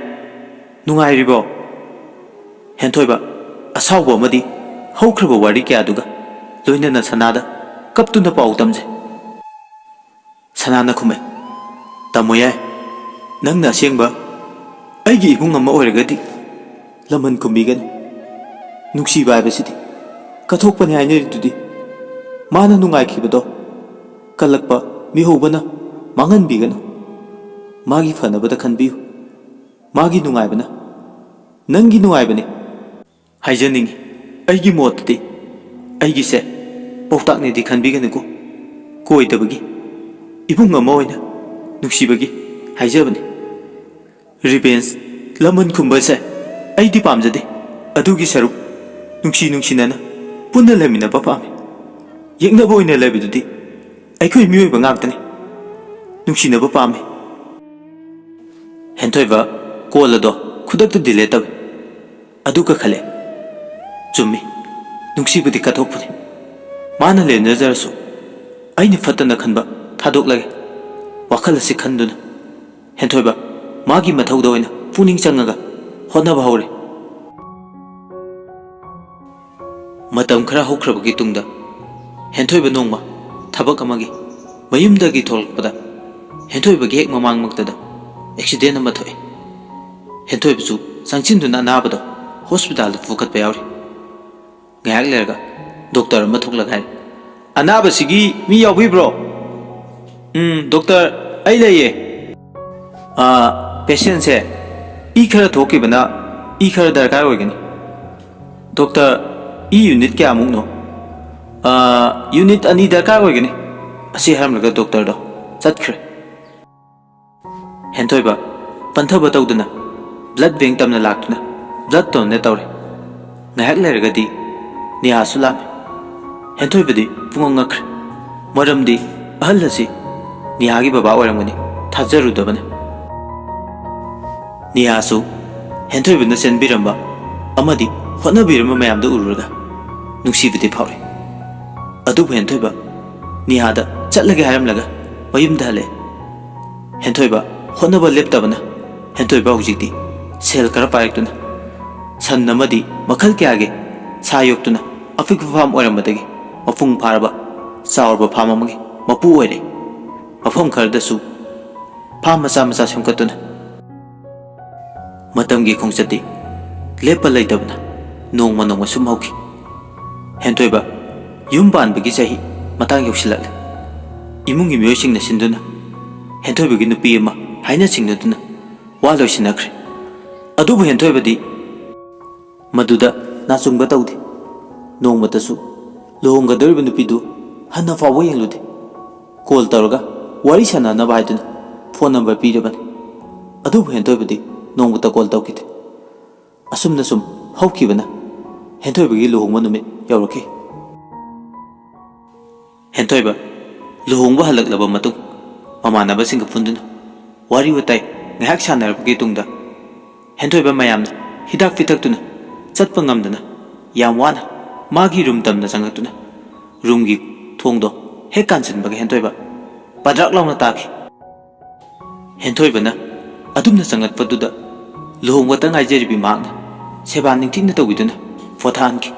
ꯅꯨꯡꯉꯥꯏꯔꯤꯕꯣ?" ꯍꯦꯟꯊꯣꯏꯕ ꯑꯁꯥꯎꯕ ꯑꯃꯗꯤ ꯍꯧꯈ꯭ꯔꯕ ꯋꯥꯔꯤ ꯀꯌꯥꯗꯨꯒ ꯂꯣꯏꯅꯅ ꯁꯅꯥꯗ ꯀꯞꯇꯨꯅ ꯄꯥꯎ ꯇꯝꯖꯩ꯫ ꯁꯅꯥꯅ ꯈꯨꯝꯃꯦ, "ꯇꯥꯃꯣ ꯌꯥꯏ, ꯅꯪꯅ ꯑꯁꯦꯡꯕ ꯑꯩꯒꯤ ꯏꯕꯨꯡ ꯑꯃ ꯑꯣꯏꯔꯒꯗꯤ ꯂꯃꯟ ꯈꯨꯝꯕꯤꯒꯅꯤ꯫ ꯅꯨꯡꯁꯤꯕ ꯍꯥꯏꯕꯁꯤꯗꯤ ꯀꯠꯊꯣꯛꯄꯅꯤ ꯍꯥꯏꯅꯔꯤꯗꯨꯗꯤ꯫ ꯃꯥꯅ ꯅꯨꯡꯉꯥꯏꯈꯤꯕꯗꯣ ꯀꯜꯂꯛꯄ ꯃꯤꯍꯧꯕꯅ ꯃꯥꯡꯍꯟꯕꯤꯒꯅꯨ꯫ ꯃꯥꯒꯤ ꯐꯅꯕꯗ ꯈꯟꯕꯤꯌꯨ꯫ ꯃꯥꯒꯤ ꯅꯨꯡꯉꯥꯏꯕꯅ ꯅꯪꯒꯤ ꯅꯨꯡꯉꯥꯏꯕꯅꯤ ꯍꯥꯏꯖꯅꯤꯡꯉꯤ꯫ ꯑꯩꯒꯤ ꯃꯣꯠꯇꯗꯤ ꯑꯩꯒꯤꯁꯦ ꯄꯥꯎꯇꯥꯛꯅꯤꯗꯤ ꯈꯟꯕꯤꯒꯅꯨꯀꯣ꯫ ꯀꯣꯏꯗꯕꯒꯤ ꯏꯕꯨꯡ ꯑꯃ ꯑꯣꯏꯅ ꯅꯨꯡꯁꯤꯕꯒꯤ ꯍꯥꯏꯖꯕꯅꯤ꯫ ꯔꯤꯚꯦꯟꯖ, ꯂꯃꯟ ꯈꯨꯝꯕꯁꯦ ꯑꯩꯗꯤ ꯄꯥꯝꯖꯗꯦ꯫ ꯑꯗꯨꯒꯤ ꯁꯔꯨꯛ ꯅꯨꯡꯁꯤ ꯅꯨꯡꯁꯤꯅꯅ ꯄꯨꯟꯅ ꯂꯩꯃꯤꯟꯅꯕ ꯄꯥꯝꯃꯤ꯫ ꯌꯦꯛꯅꯕ ꯑꯣꯏꯅ ꯂꯩꯕꯗꯨꯗꯤ ꯑꯩꯈꯣꯏ ꯃꯤꯑꯣꯏꯕ ꯉꯥꯛꯇꯅꯤ꯫ ꯅꯨꯡꯁꯤꯅꯕ ꯄꯥꯝꯃꯤ꯫" ꯍꯦꯟꯊꯣꯏꯕ ꯀꯣꯜ ꯑꯗꯣ ꯈꯨꯗꯛꯇ ꯗꯤꯂꯦꯠ ꯇꯧꯏ꯫ ꯑꯗꯨꯒ ꯈꯜꯂꯦ, "ꯆꯨꯝꯃꯤ, ꯅꯨꯡꯁꯤꯕꯗꯤ ꯀꯠꯊꯣꯛꯄꯅꯤ꯫ ꯃꯥꯅ ꯂꯦꯟꯅꯖꯔꯁꯨ ꯑꯩꯅ ꯐꯠꯇꯅ ꯈꯟꯕ ꯊꯥꯗꯣꯛꯂꯒꯦ꯫" ꯋꯥꯈꯜ ꯑꯁꯤ ꯈꯟꯗꯨꯅ ꯍꯦꯟꯊꯣꯏꯕ ꯃꯥꯒꯤ ꯃꯊꯧꯗ ꯑꯣꯏꯅ ꯄꯨꯛꯅꯤꯡ ꯆꯪꯉꯒ ꯍꯣꯠꯅꯕ ꯍꯧꯔꯦ꯫ ꯃꯇꯝ ꯈꯔ ꯍꯧꯈ꯭ꯔꯕꯒꯤ ꯇꯨꯡꯗ ꯍꯦꯟꯊꯣꯏꯕ ꯅꯣꯡꯃ ꯊꯕꯛ ꯑꯃꯒꯤ ꯃꯌꯨꯝꯗꯒꯤ ꯊꯣꯛꯂꯛꯄꯗ ꯍꯦꯟꯊꯣꯏꯕꯒꯤ ꯍꯦꯛ ꯃꯃꯥꯡꯃꯛꯇꯗ ꯑꯦꯛꯁꯤꯗꯦꯟ ꯑꯃ ꯊꯣꯛꯑꯦ꯫ ꯍꯦꯟꯊꯣꯏꯕꯁꯨ ꯆꯪꯁꯤꯟꯗꯨꯅ ꯑꯅꯥꯕꯗꯣ ꯍꯣꯁꯄꯤꯇꯥꯜꯗ ꯄꯨꯈꯠꯄ ꯌꯥꯎꯔꯤ꯫ ꯉꯥꯏꯍꯥꯛ ꯂꯩꯔꯒ ꯗꯣꯛꯇꯔ ꯑꯃ ꯊꯣꯛꯂꯒ ꯍꯥꯏꯔꯦ, "ꯑꯅꯥꯕꯁꯤꯒꯤ ꯃꯤ ꯌꯥꯎꯕꯤꯕ꯭ꯔꯣ?" "ꯎꯝ, ꯗꯣꯛꯇꯔ, ꯑꯩ ꯂꯩꯌꯦ꯫ ꯑꯥ, ꯄꯦꯁꯦꯟꯁꯦ ꯏ ꯈꯔ ꯊꯣꯛꯈꯤꯕꯅ ꯏ ꯈꯔ ꯗꯔꯀꯥꯔ ꯑꯣꯏꯒꯅꯤ꯫ Doctor, E unit ꯀꯌꯥꯃꯨꯛꯅꯣ?" "ꯑꯥ, ꯌꯨꯅꯤꯠ ꯑꯅꯤ ꯗꯔꯀꯥꯔ ꯑꯣꯏꯒꯅꯤ"꯫ ꯑꯁꯤ ꯍꯥꯏꯔꯝꯂꯒ ꯗꯣꯛꯇꯔꯗꯣ ꯆꯠꯈ꯭ꯔꯦ꯫ ꯍꯦꯟꯊꯣꯏꯕ ꯄꯟꯊꯕ ꯇꯧꯗꯅ ꯕ꯭ꯂꯗ ꯕꯦꯡ ꯇꯝꯅ ꯂꯥꯛꯇꯨꯅ ꯕ꯭ꯂꯗ ꯗꯣꯅꯦꯠ ꯇꯧꯔꯦ꯫ ꯉꯥꯏꯍꯥꯛ ꯂꯩꯔꯒꯗꯤ ꯅꯤꯍꯥꯁꯨ ꯂꯥꯛꯑꯦ꯫ ꯍꯦꯟꯊꯣꯏꯕꯗꯤ ꯄꯨꯡꯉꯛ ꯉꯛꯈ꯭ꯔꯦ꯫ ꯃꯔꯝꯗꯤ ꯑꯍꯜ ꯑꯁꯤ ꯅꯤꯍꯥꯒꯤ ꯕꯕꯥ ꯑꯣꯏꯔꯝꯒꯅꯤ ꯊꯥꯖꯔꯨꯗꯕꯅ꯫ ꯅꯤꯍꯥꯁꯨ ꯍꯦꯟꯊꯣꯏꯕꯅ ꯆꯦꯟꯕꯤꯔꯝꯕ ꯑꯃꯗꯤ ꯍꯣꯠꯅꯕꯤꯔꯝꯕ ꯃꯌꯥꯝꯗꯨ ꯎꯔꯨꯔꯒ ꯅꯨꯡꯁꯤꯕꯗꯤ ꯐꯥꯎꯔꯦ꯫ ꯑꯗꯨꯕꯨ ꯍꯦꯟꯊꯣꯏꯕ ꯅꯤꯍꯥꯗ ꯆꯠꯂꯒꯦ ꯍꯥꯏꯔꯝꯂꯒ ꯃꯌꯨꯝꯗ ꯍꯜꯂꯛꯑꯦ꯫ ꯍꯦꯟꯊꯣꯏꯕ ꯍꯣꯠꯅꯕ ꯂꯦꯞꯇꯕꯅ ꯍꯦꯟꯊꯣꯏꯕ ꯍꯧꯖꯤꯛꯇꯤ ꯁꯦꯜ ꯈꯔ ꯄꯥꯏꯔꯛꯇꯨꯅ ꯁꯟ ꯑꯃꯗꯤ ꯃꯈꯜ ꯀꯌꯥꯒꯤ ꯁꯥ ꯌꯣꯛꯇꯨꯅ ꯑꯄꯤꯛꯄ ꯐꯥꯝ ꯑꯣꯏꯔꯝꯕꯗꯒꯤ ꯃꯄꯨꯡ ꯐꯥꯔꯕ ꯆꯥꯎꯔꯕ ꯐꯥꯝ ꯑꯃꯒꯤ ꯃꯄꯨ ꯑꯣꯏꯔꯦ꯫ ꯃꯐꯝ ꯈꯔꯗꯁꯨ ꯐꯥꯝ ꯃꯆꯥ ꯃꯆꯥ ꯁꯦꯝꯒꯠꯇꯨꯅ ꯃꯇꯝꯒꯤ ꯈꯣꯡꯆꯠꯇꯤ ꯂꯦꯞꯄ ꯂꯩꯇꯕꯅ ꯅꯣꯡꯃ ꯅꯣꯡꯃ ꯁꯨꯝ ꯍꯧꯈꯤ꯫ ꯍꯦꯟꯊꯣꯏꯕ ꯌꯨꯝ ꯄꯥꯟꯕꯒꯤ ꯆꯍꯤ ꯃꯇꯥꯡ ꯌꯧꯁꯤꯜꯂꯛꯂꯦ꯫ ꯏꯃꯨꯡꯒꯤ ꯃꯤꯑꯣꯏꯁꯤꯡꯅ ꯁꯤꯟꯗꯨꯅ ꯍꯦꯟꯊꯣꯏꯕꯒꯤ ꯅꯨꯄꯤ ꯑꯃ ꯍꯥꯏꯅ ꯁꯤꯡꯅꯗꯨꯅ ꯋꯥ ꯂꯣꯏꯁꯤꯟꯅꯈ꯭ꯔꯦ꯫ ꯑꯗꯨꯕꯨ ꯍꯦꯟꯊꯣꯏꯕꯗꯤ ꯃꯗꯨꯗ ꯅꯥꯆꯨꯡꯕ ꯇꯧꯗꯦ꯫ ꯅꯣꯡꯃꯇꯁꯨ ꯂꯨꯍꯣꯡꯒꯗꯧꯔꯤꯕ ꯅꯨꯄꯤꯗꯨ ꯍꯟꯅ ꯐꯥꯎꯕ ꯌꯦꯡꯂꯨꯗꯦ꯫ ꯀꯣꯜ ꯇꯧꯔꯒ ꯋꯥꯔꯤ ꯁꯥꯟꯅꯅꯕ ꯍꯥꯏꯗꯨꯅ ꯐꯣꯟ ꯅꯝꯕꯔ ꯄꯤꯔꯕꯅꯤ꯫ ꯑꯗꯨꯕꯨ ꯍꯦꯟꯊꯣꯏꯕꯗꯤ ꯅꯣꯡꯃꯇ ꯀꯣꯜ ꯇꯧꯈꯤꯗꯦ꯫ ꯑꯁꯨꯝꯅ ꯁꯨꯝ ꯍꯧꯈꯤꯕꯅ ꯍꯦꯟꯊꯣꯏꯕꯒꯤ ꯂꯨꯍꯣꯡꯕ ꯅꯨꯃꯤꯠ ꯌꯧꯔꯛꯈꯤ꯫ ꯍꯦꯟꯊꯣꯏꯕ ꯂꯨꯍꯣꯡꯕ ꯍꯜꯂꯛꯂꯕ ꯃꯇꯨꯡ ꯃꯃꯥꯟꯅꯕꯁꯤꯡꯒ ꯄꯨꯟꯗꯨꯅ ꯋꯥꯔꯤ ꯋꯥꯇꯥꯏ ꯉꯥꯏꯍꯥꯛ ꯁꯥꯟꯅꯔꯕꯒꯤ ꯇꯨꯡꯗ ꯍꯦꯟꯊꯣꯏꯕ ꯃꯌꯥꯝꯅ ꯍꯤꯗꯥꯛ ꯄꯤꯊꯛꯇꯨꯅ ꯆꯠꯄ ꯉꯝꯗꯅ ꯌꯥꯝ ꯋꯥꯅ ꯃꯥꯒꯤ ꯔꯨꯝ ꯇꯝꯅ ꯆꯪꯂꯛꯇꯨꯅ ꯔꯨꯝꯒꯤ ꯊꯣꯡꯗꯣ ꯍꯦꯛ ꯀꯥꯟꯁꯤꯟꯕꯒ ꯍꯦꯟꯊꯣꯏꯕ ꯄꯗ꯭ꯔꯛ ꯂꯥꯎꯅ ꯇꯥꯈꯤ꯫ ꯍꯦꯟꯊꯣꯏꯕꯅ ꯑꯗꯨꯝꯅ ꯆꯪꯂꯛꯄꯗꯨꯗ ꯂꯨꯍꯣꯡꯕꯇ ꯉꯥꯏꯖꯔꯤꯕꯤ ꯃꯍꯥꯛꯅ ꯁꯦꯕꯥ ꯅꯤꯡꯊꯤꯅ ꯇꯧꯕꯤꯗꯨꯅ ꯄꯣꯊꯥꯍꯟꯈꯤ꯫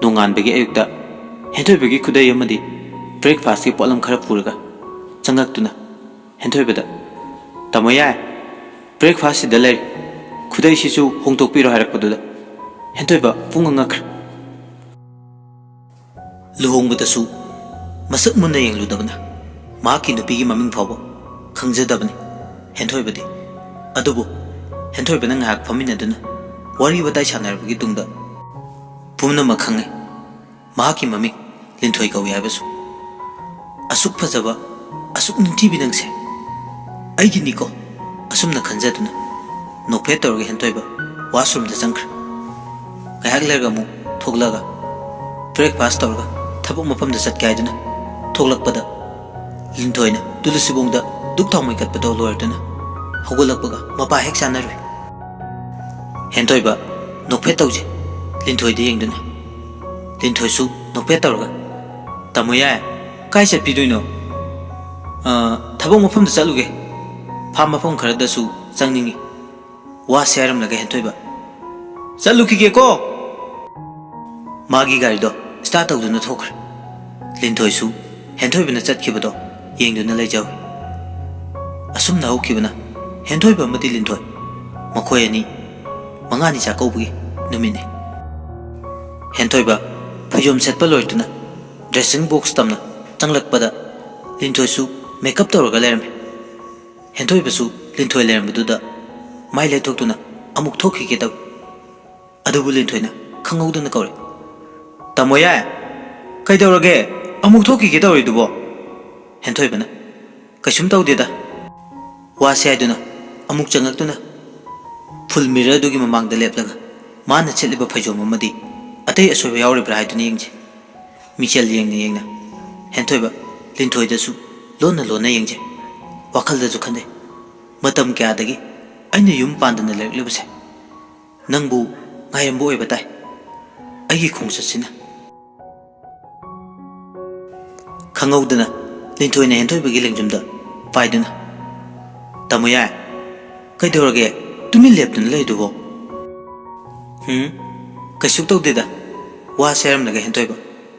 ꯅꯣꯡꯉꯥꯟꯕꯒꯤ ꯑꯌꯨꯛꯇ ꯍꯦꯟꯊꯣꯏꯕꯒꯤ ꯈꯨꯗꯩ ꯑꯃꯗꯤ breakfastꯀꯤ ꯄꯣꯠꯂꯝ ꯈꯔ ꯄꯨꯔꯒ ꯆꯪꯂꯛꯇꯨꯅ ꯍꯦꯟꯊꯣꯏꯕꯗ, "ꯇꯥꯃꯣ ꯌꯥꯏ, breakfastꯁꯤꯗ ꯂꯩꯔꯦ, ꯈꯨꯗꯩꯁꯤꯁꯨ ꯍꯣꯡꯗꯣꯛꯄꯤꯔꯣ" ꯍꯥꯏꯔꯛꯄꯗꯨꯗ ꯍꯦꯟꯊꯣꯏꯕ ꯄꯨꯡꯉꯛ ꯉꯛꯈ꯭ꯔꯦ꯫ ꯂꯨꯍꯣꯡꯕꯗꯁꯨ ꯃꯁꯛ ꯃꯨꯟꯅ ꯌꯦꯡꯂꯨꯗꯕꯅ ꯃꯍꯥꯛꯀꯤ ꯅꯨꯄꯤꯒꯤ ꯃꯃꯤꯡ ꯐꯥꯎꯕ ꯈꯪꯖꯗꯕꯅꯤ ꯍꯦꯟꯊꯣꯏꯕꯗꯤ꯫ ꯑꯗꯨꯕꯨ ꯍꯦꯟꯊꯣꯏꯕꯅ ꯉꯥꯏꯍꯥꯛ ꯐꯝꯃꯤꯟꯅꯗꯨꯅ ꯋꯥꯔꯤ ꯋꯥꯇꯥꯏ ꯁꯥꯟꯅꯔꯕꯒꯤ ꯇꯨꯡꯗ ꯄꯨꯝꯅꯃꯛ ꯈꯪꯉꯦ꯫ ꯃꯍꯥꯛꯀꯤ ꯃꯃꯤꯡ ꯂꯤꯟꯊꯣꯏ ꯀꯧꯏ ꯍꯥꯏꯕꯁꯨ꯫ "ꯑꯁꯨꯛ ꯐꯖꯕ, ꯑꯁꯨꯛ ꯅꯤꯡꯊꯤꯕꯤ ꯅꯪꯁꯦ ꯑꯩꯒꯤꯅꯤꯀꯣ?" ꯑꯁꯨꯝꯅ ꯈꯟꯖꯗꯨꯅ ꯅꯣꯛꯐꯦꯠ ꯇꯧꯔꯒ ꯍꯦꯟꯊꯣꯏꯕ washroomꯗ ꯆꯪꯈ꯭ꯔꯦ꯫ ꯉꯥꯏꯍꯥꯛ ꯂꯩꯔꯒ ꯑꯃꯨꯛ ꯊꯣꯛꯂꯒ breakfast ꯇꯧꯔꯒ ꯊꯕꯛ ꯃꯐꯝꯗ ꯆꯠꯀꯦ ꯍꯥꯏꯗꯨꯅ ꯊꯣꯛꯂꯛꯄꯗ, ꯂꯤꯟꯊꯣꯏꯅ ꯇꯨꯂꯁꯤꯕꯣꯡꯗ ꯙꯨꯛ ꯊꯥꯎꯃꯩ ꯀꯠꯄꯗꯣ ꯂꯣꯏꯔꯗꯨꯅ ꯍꯧꯒꯠꯂꯛꯄꯒ ꯃꯄꯥ ꯍꯦꯛ ꯆꯥꯅꯔꯨꯏ꯫ ꯍꯦꯟꯊꯣꯏꯕ ꯅꯣꯛꯐꯦꯠ ꯇꯧꯖꯩ ꯂꯤꯟꯊꯣꯏꯗ ꯌꯦꯡꯗꯨꯅ꯫ ꯂꯤꯟꯊꯣꯏꯁꯨ ꯅꯣꯛꯐꯦꯠ ꯇꯧꯔꯒ, "ꯇꯥꯃꯣ ꯌꯥꯏ, ꯀꯥꯏ ꯆꯠꯄꯤꯗꯣꯏꯅꯣ?" "ꯑ, ꯊꯕꯛ ꯃꯐꯝꯗ ꯆꯠꯂꯨꯒꯦ꯫ ꯐꯥꯝ ꯃꯐꯝ ꯈꯔꯗꯁꯨ ꯆꯪꯅꯤꯡꯉꯤ"꯫ ꯋꯥꯁꯦ ꯍꯥꯏꯔꯝꯂꯒ ꯍꯦꯟꯊꯣꯏꯕ, "ꯆꯠꯂꯨꯈꯤꯒꯦꯀꯣ"꯫ ꯃꯥꯒꯤ ꯒꯥꯔꯤꯗꯣ start ꯇꯧꯗꯨꯅ ꯊꯣꯛꯈ꯭ꯔꯦ꯫ ꯂꯤꯟꯊꯣꯏꯁꯨ ꯍꯦꯟꯊꯣꯏꯕꯅ ꯆꯠꯈꯤꯕꯗꯣ ꯌꯦꯡꯗꯨꯅ ꯂꯩꯖꯍꯧꯏ꯫ ꯑꯁꯨꯝꯅ ꯍꯧꯈꯤꯕꯅ ꯍꯦꯟꯊꯣꯏꯕ ꯑꯃꯗꯤ ꯂꯤꯟꯊꯣꯏ, ꯃꯈꯣꯏ ꯑꯅꯤ ꯃꯉꯥꯅꯤ ꯆꯥꯛꯀꯧꯕꯒꯤ ꯅꯨꯃꯤꯠꯅꯤ꯫ ꯍꯦꯟꯊꯣꯏꯕ ꯐꯩꯖꯣꯝ ꯁꯦꯠꯄ ꯂꯣꯏꯗꯨꯅ dressing box ꯇꯝꯅ ꯆꯪꯂꯛꯄꯗ ꯂꯤꯟꯊꯣꯏꯁꯨ makeup ꯇꯧꯔꯒ ꯂꯩꯔꯝꯃꯤ꯫ ꯍꯦꯟꯊꯣꯏꯕꯁꯨ ꯂꯤꯟꯊꯣꯏ ꯂꯩꯔꯝꯕꯗꯨꯗ ꯃꯥꯏ ꯂꯩꯊꯣꯛꯇꯨꯅ ꯑꯃꯨꯛ ꯊꯣꯛꯈꯤꯒꯦ ꯇꯧꯏ꯫ ꯑꯗꯨꯕꯨ ꯂꯤꯟꯊꯣꯏꯅ ꯈꯪꯍꯧꯗꯅ ꯀꯧꯔꯦ, "ꯇꯥꯃꯣ ꯌꯥꯏ, ꯀꯩꯗꯧꯔꯒꯦ? ꯑꯃꯨꯛ ꯊꯣꯛꯈꯤꯒꯦ ꯇꯧꯔꯤꯗꯨꯕꯣ?" ꯍꯦꯟꯊꯣꯏꯕꯅ, "ꯀꯩꯁꯨꯝ ꯇꯧꯗꯦꯗ"꯫ ꯋꯥꯁꯦ ꯍꯥꯏꯗꯨꯅ ꯑꯃꯨꯛ ꯆꯪꯂꯛꯇꯨꯅ full mirror ꯑꯗꯨꯒꯤ ꯃꯃꯥꯡꯗ ꯂꯦꯞꯂꯒ ꯃꯥꯅ ꯁꯦꯠꯂꯤꯕ ꯐꯩꯖꯣꯝ ꯑꯃꯗꯤ ꯑꯇꯩ ꯑꯁꯣꯏꯕ ꯌꯥꯎꯔꯤꯕ꯭ꯔꯥ ꯍꯥꯏꯗꯨꯅ ꯌꯦꯡꯖꯩ꯫ ꯃꯤꯡꯁꯦꯜ ꯌꯦꯡꯅ ꯌꯦꯡꯅ ꯍꯦꯟꯊꯣꯏꯕ ꯂꯤꯟꯊꯣꯏꯗꯁꯨ ꯂꯣꯟꯅ ꯂꯣꯟꯅ ꯌꯦꯡꯖꯩ꯫ ꯋꯥꯈꯜꯗꯁꯨ ꯈꯟꯖꯩ, "ꯃꯇꯝ ꯀꯌꯥꯗꯒꯤ ꯑꯩꯅ ꯌꯨꯝ ꯄꯥꯟꯗꯅ ꯂꯩꯔꯛꯂꯤꯕꯁꯦ ꯅꯪꯕꯨ ꯉꯥꯏꯔꯝꯕ ꯑꯣꯏꯕ ꯇꯥꯏ꯫ ꯑꯩꯒꯤ ꯈꯣꯡꯆꯠꯁꯤꯅ"꯫ ꯈꯪꯍꯧꯗꯅ ꯂꯤꯟꯊꯣꯏꯅ ꯍꯦꯟꯊꯣꯏꯕꯒꯤ ꯂꯦꯡꯖꯨꯝꯗ ꯄꯥꯏꯗꯨꯅ, "ꯇꯥꯃꯣ ꯌꯥꯏ, ꯀꯩꯗꯧꯔꯒꯦ ꯇꯨꯃꯤꯟ ꯂꯦꯞꯇꯨꯅ ꯂꯩꯗꯨꯕꯣ?" "ꯎꯝ, ꯀꯩꯁꯨ ꯇꯧꯗꯦꯗ"꯫ ꯋꯥꯁꯦ ꯍꯥꯏꯔꯝꯂꯒ ꯍꯦꯟꯊꯣꯏꯕ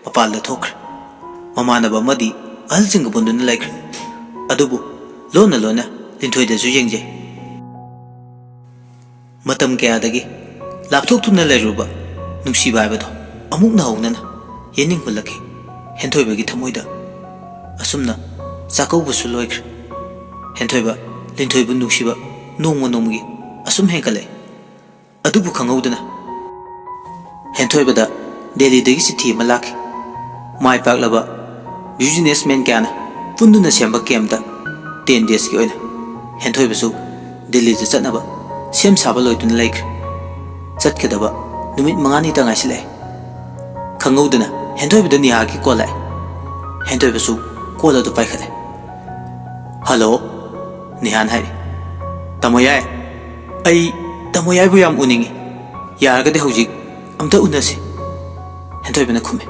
ꯃꯄꯥꯟꯗ ꯊꯣꯛꯈ꯭ꯔꯦ꯫ ꯃꯃꯥꯟꯅꯕ ꯑꯃꯗꯤ ꯑꯍꯜꯁꯤꯡꯒ ꯄꯨꯟꯗꯨꯅ ꯂꯩꯈ꯭ꯔꯦ꯫ ꯑꯗꯨꯕꯨ ꯂꯣꯟꯅ ꯂꯣꯟꯅ ꯂꯤꯟꯊꯣꯏꯗꯁꯨ ꯌꯦꯡꯖꯩ꯫ ꯃꯇꯝ ꯀꯌꯥꯗꯒꯤ ꯂꯥꯞꯊꯣꯛꯇꯨꯅ ꯂꯩꯔꯨꯕ ꯅꯨꯡꯁꯤꯕ ꯍꯥꯏꯕꯗꯣ ꯑꯃꯨꯛ ꯅꯧꯍꯧꯅꯅ ꯌꯦꯠꯅꯤꯡ ꯍꯨꯜꯂꯛꯈꯤ ꯍꯦꯟꯊꯣꯏꯕꯒꯤ ꯊꯃꯣꯏꯗ꯫ ꯑꯁꯨꯝꯅ ꯆꯥꯛꯀꯧꯕꯁꯨ ꯂꯣꯏꯈ꯭ꯔꯦ꯫ ꯍꯦꯟꯊꯣꯏꯕ ꯂꯤꯟꯊꯣꯏꯕꯨ ꯅꯨꯡꯁꯤꯕ ꯅꯣꯡꯃ ꯅꯣꯡꯃꯒꯤ ꯑꯁꯨꯝ ꯍꯦꯟꯒꯠꯂꯛꯏ꯫ ꯑꯗꯨꯕꯨ ꯈꯪꯍꯧꯗꯅ ꯍꯦꯟꯊꯣꯏꯕꯗ ꯗꯦꯜꯂꯤꯗꯒꯤ ꯆꯤꯊꯤ ꯑꯃ ꯂꯥꯛꯈꯤ꯫ ꯃꯥꯏ ꯄꯥꯛꯂꯕ ꯕꯤꯖꯤꯅꯦꯁꯃꯦꯟ ꯀꯌꯥꯅ ꯄꯨꯟꯗꯨꯅ ꯁꯦꯝꯕ ꯀꯦꯝꯞꯇ ꯇꯦꯟ ꯗꯦꯖꯀꯤ ꯑꯣꯏꯅ ꯍꯦꯟꯊꯣꯏꯕꯁꯨ ꯗꯦꯜꯂꯤꯗ ꯆꯠꯅꯕ ꯁꯦꯝ ꯁꯥꯕ ꯂꯣꯏꯗꯨꯅ ꯂꯩꯈ꯭ꯔꯦ꯫ ꯆꯠꯀꯗꯕ ꯅꯨꯃꯤꯠ ꯃꯉꯥꯅꯤꯇ ꯉꯥꯏꯁꯤꯜꯂꯛꯑꯦ꯫ ꯈꯪꯍꯧꯗꯅ ꯍꯦꯟꯊꯣꯏꯕꯗ ꯅꯤꯍꯥꯒꯤ ꯀꯣꯜ ꯂꯥꯛꯑꯦ꯫ ꯍꯦꯟꯊꯣꯏꯕꯁꯨ ꯀꯣꯜ ꯑꯗꯨ ꯄꯥꯏꯈꯠꯂꯦ꯫ "ꯍꯜꯂꯣ?" ꯅꯤꯍꯥꯟ ꯍꯥꯏꯔꯤ꯫ "ꯇꯥꯃꯣ ꯌꯥꯏ, ꯑꯩ ꯇꯥꯃꯣ ꯌꯥꯏꯕꯨ ꯌꯥꯝ ꯎꯅꯤꯡꯉꯤ꯫ ꯌꯥꯔꯒꯗꯤ ꯍꯧꯖꯤꯛ ꯑꯝꯇ ꯎꯅꯁꯤ꯫" ꯍꯦꯟꯊꯣꯏꯕꯅ ꯈꯨꯝꯃꯤ꯫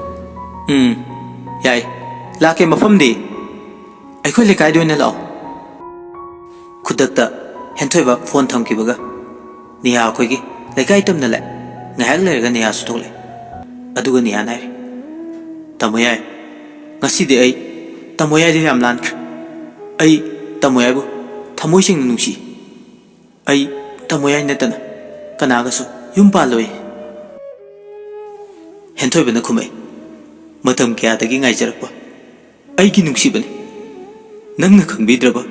"ꯎꯝ, ꯌꯥꯏ꯫ ꯂꯥꯛꯀꯦ꯫ ꯃꯐꯝꯗꯤ?" "ꯑꯩꯈꯣꯏ ꯂꯩꯀꯥꯏꯗ ꯑꯣꯏꯅ ꯂꯥꯛꯑꯣ꯫" ꯈꯨꯗꯛꯇ ꯍꯦꯟꯊꯣꯏꯕ ꯐꯣꯟ ꯊꯝꯈꯤꯕꯒ ꯅꯤꯍꯥ ꯑꯩꯈꯣꯏꯒꯤ ꯂꯩꯀꯥꯏ ꯇꯝꯅ ꯂꯥꯛꯑꯦ꯫ ꯉꯥꯏꯍꯥꯛ ꯂꯩꯔꯒ ꯅꯤꯍꯥꯁꯨ ꯊꯣꯛꯂꯛꯑꯦ꯫ ꯑꯗꯨꯒ ꯅꯤꯍꯥꯅ ꯍꯥꯏꯔꯦ, "ꯇꯥꯃꯣ ꯌꯥꯏ, ꯉꯁꯤꯗꯤ ꯑꯩ ꯇꯥꯃꯣ ꯌꯥꯏꯗ ꯌꯥꯝ ꯂꯥꯟꯈ꯭ꯔꯦ꯫ ꯑꯩ ꯇꯥꯃꯣ ꯌꯥꯏꯕꯨ ꯊꯃꯣꯏ ꯁꯦꯡꯅ ꯅꯨꯡꯁꯤ꯫ ꯑꯩ ꯇꯥꯃꯣ ꯌꯥꯏ ꯅꯠꯇꯅ ꯀꯅꯥꯒꯁꯨ ꯌꯨꯝ ꯄꯥꯜꯂꯣꯏ꯫" ꯍꯦꯟꯊꯣꯏꯕꯅ ꯈꯨꯝꯃꯛꯏ, "ꯃꯇꯝ ꯀꯌꯥꯗꯒꯤ ꯉꯥꯏꯖꯔꯛꯄ ꯑꯩꯒꯤ ꯅꯨꯡꯁꯤꯕꯅꯤ꯫ ꯅꯪꯅ ꯈꯪꯕꯤꯗ꯭ꯔꯕ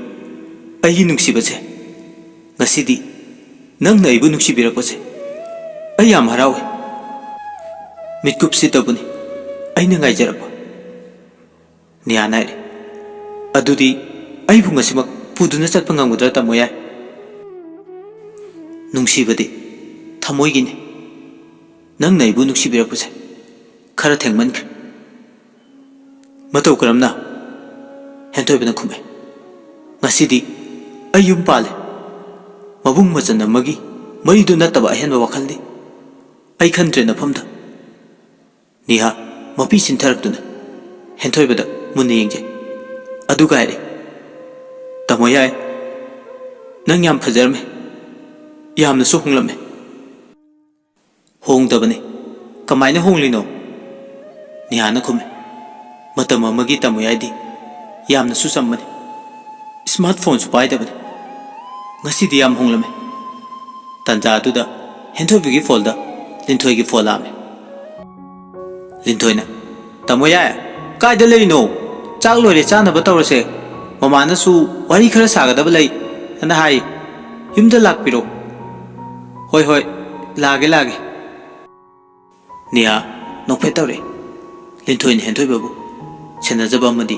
ꯑꯩꯒꯤ ꯅꯨꯡꯁꯤꯕꯁꯦ, ꯉꯁꯤꯗꯤ ꯅꯪꯅ ꯑꯩꯕꯨ ꯅꯨꯡꯁꯤꯕꯤꯔꯛꯄꯁꯦ ꯑꯩ ꯌꯥꯝ ꯍꯔꯥꯎꯏ꯫ ꯃꯤꯠꯀꯨꯞꯁꯤꯗꯕꯨꯅꯤ ꯑꯩꯅ ꯉꯥꯏꯖꯔꯛꯄ꯫" ꯅꯤꯌꯥꯟ ꯍꯥꯏꯔꯤ, "ꯑꯗꯨꯗꯤ ꯑꯩꯕꯨ ꯉꯁꯤꯃꯛ ꯄꯨꯗꯨꯅ ꯆꯠꯄ ꯉꯝꯒꯗ꯭ꯔꯥ, ꯇꯥꯃꯣ ꯌꯥꯏ?" "ꯅꯨꯡꯁꯤꯕꯗꯤ ꯊꯃꯣꯏꯒꯤꯅꯤ꯫ ꯅꯪꯅ ꯑꯩꯕꯨ ꯅꯨꯡꯁꯤꯕꯤꯔꯛꯄꯁꯦ ꯈꯔ ꯊꯦꯡꯃꯟꯈ꯭ꯔꯦ꯫" "ꯃꯇꯧ ꯀꯔꯝꯅ?" ꯍꯦꯟꯊꯣꯏꯕꯅ ꯈꯨꯝꯃꯦ꯫ "ꯉꯁꯤꯗꯤ ꯑꯩ ꯌꯨꯝ ꯄꯥꯜꯂꯦ꯫ ꯃꯕꯨꯡ ꯃꯆꯟ ꯑꯃꯒꯤ ꯃꯔꯤꯗꯨ ꯅꯠꯇꯕ ꯑꯍꯦꯟꯕ ꯋꯥꯈꯜꯗꯤ ꯑꯩ ꯈꯟꯗ꯭ꯔꯦ ꯅꯐꯝꯗ꯫" ꯅꯤꯍꯥ ꯃꯄꯤ ꯁꯤꯟꯊꯔꯛꯇꯨꯅ ꯍꯦꯟꯊꯣꯏꯕꯗ ꯃꯨꯟꯅ ꯌꯦꯡꯖꯩ꯫ ꯑꯗꯨꯒ ꯍꯥꯏꯔꯦ, "ꯇꯥꯃꯣ ꯌꯥꯏ, ꯅꯪ ꯌꯥꯝ ꯐꯖꯔꯝꯃꯦ, ꯌꯥꯝꯅꯁꯨ ꯍꯣꯡꯂꯝꯃꯦ꯫" "ꯍꯣꯡꯗꯕꯅꯤ꯫ ꯀꯃꯥꯏꯅ ꯍꯣꯡꯂꯤꯅꯣ?" ꯅꯤꯍꯥꯅ ꯈꯨꯝꯃꯤ꯫ ꯃꯇꯝ ꯑꯃꯒꯤ ꯇꯥꯃꯣ ꯌꯥꯏꯗꯤ ꯌꯥꯝꯅꯁꯨ ꯆꯝꯕꯅꯤ꯫ ꯁ꯭ꯃꯥꯔꯠ ꯐꯣꯟꯁꯨ ꯄꯥꯏꯗꯕꯅꯤ꯫ ꯉꯁꯤꯗꯤ ꯌꯥꯝ ꯍꯣꯡꯂꯝꯃꯤ꯫ ꯇꯥꯟꯖꯥ ꯑꯗꯨꯗ ꯍꯦꯟꯊꯣꯏꯕꯒꯤ ꯐꯣꯟꯗ ꯂꯤꯟꯊꯣꯏꯒꯤ ꯐꯣꯟ ꯂꯥꯛꯑꯝꯃꯤ꯫ ꯂꯤꯟꯊꯣꯏꯅ, "ꯇꯥꯃꯣ ꯌꯥꯏ, ꯀꯥꯏꯗ ꯂꯩꯔꯤꯅꯣ? ꯆꯥꯛ ꯂꯣꯏꯔꯦ, ꯆꯥꯅꯕ ꯇꯧꯔꯁꯦ꯫ ꯃꯃꯥꯅꯁꯨ ꯋꯥꯔꯤ ꯈꯔ ꯁꯥꯒꯗꯕ ꯂꯩ ꯑꯅ ꯍꯥꯏ꯫ ꯌꯨꯝꯗ ꯂꯥꯛꯄꯤꯔꯣ꯫" "ꯍꯣꯏ, ꯍꯣꯏ, ꯂꯥꯛꯑꯒꯦ, ꯂꯥꯛꯑꯒꯦ꯫" ꯅꯤꯌꯥ ꯅꯣꯛꯐꯦꯠ ꯇꯧꯔꯦ꯫ ꯂꯤꯟꯊꯣꯏꯅ ꯍꯦꯟꯊꯣꯏꯕꯕꯨ ꯁꯦꯟꯅꯖꯕ ꯑꯃꯗꯤ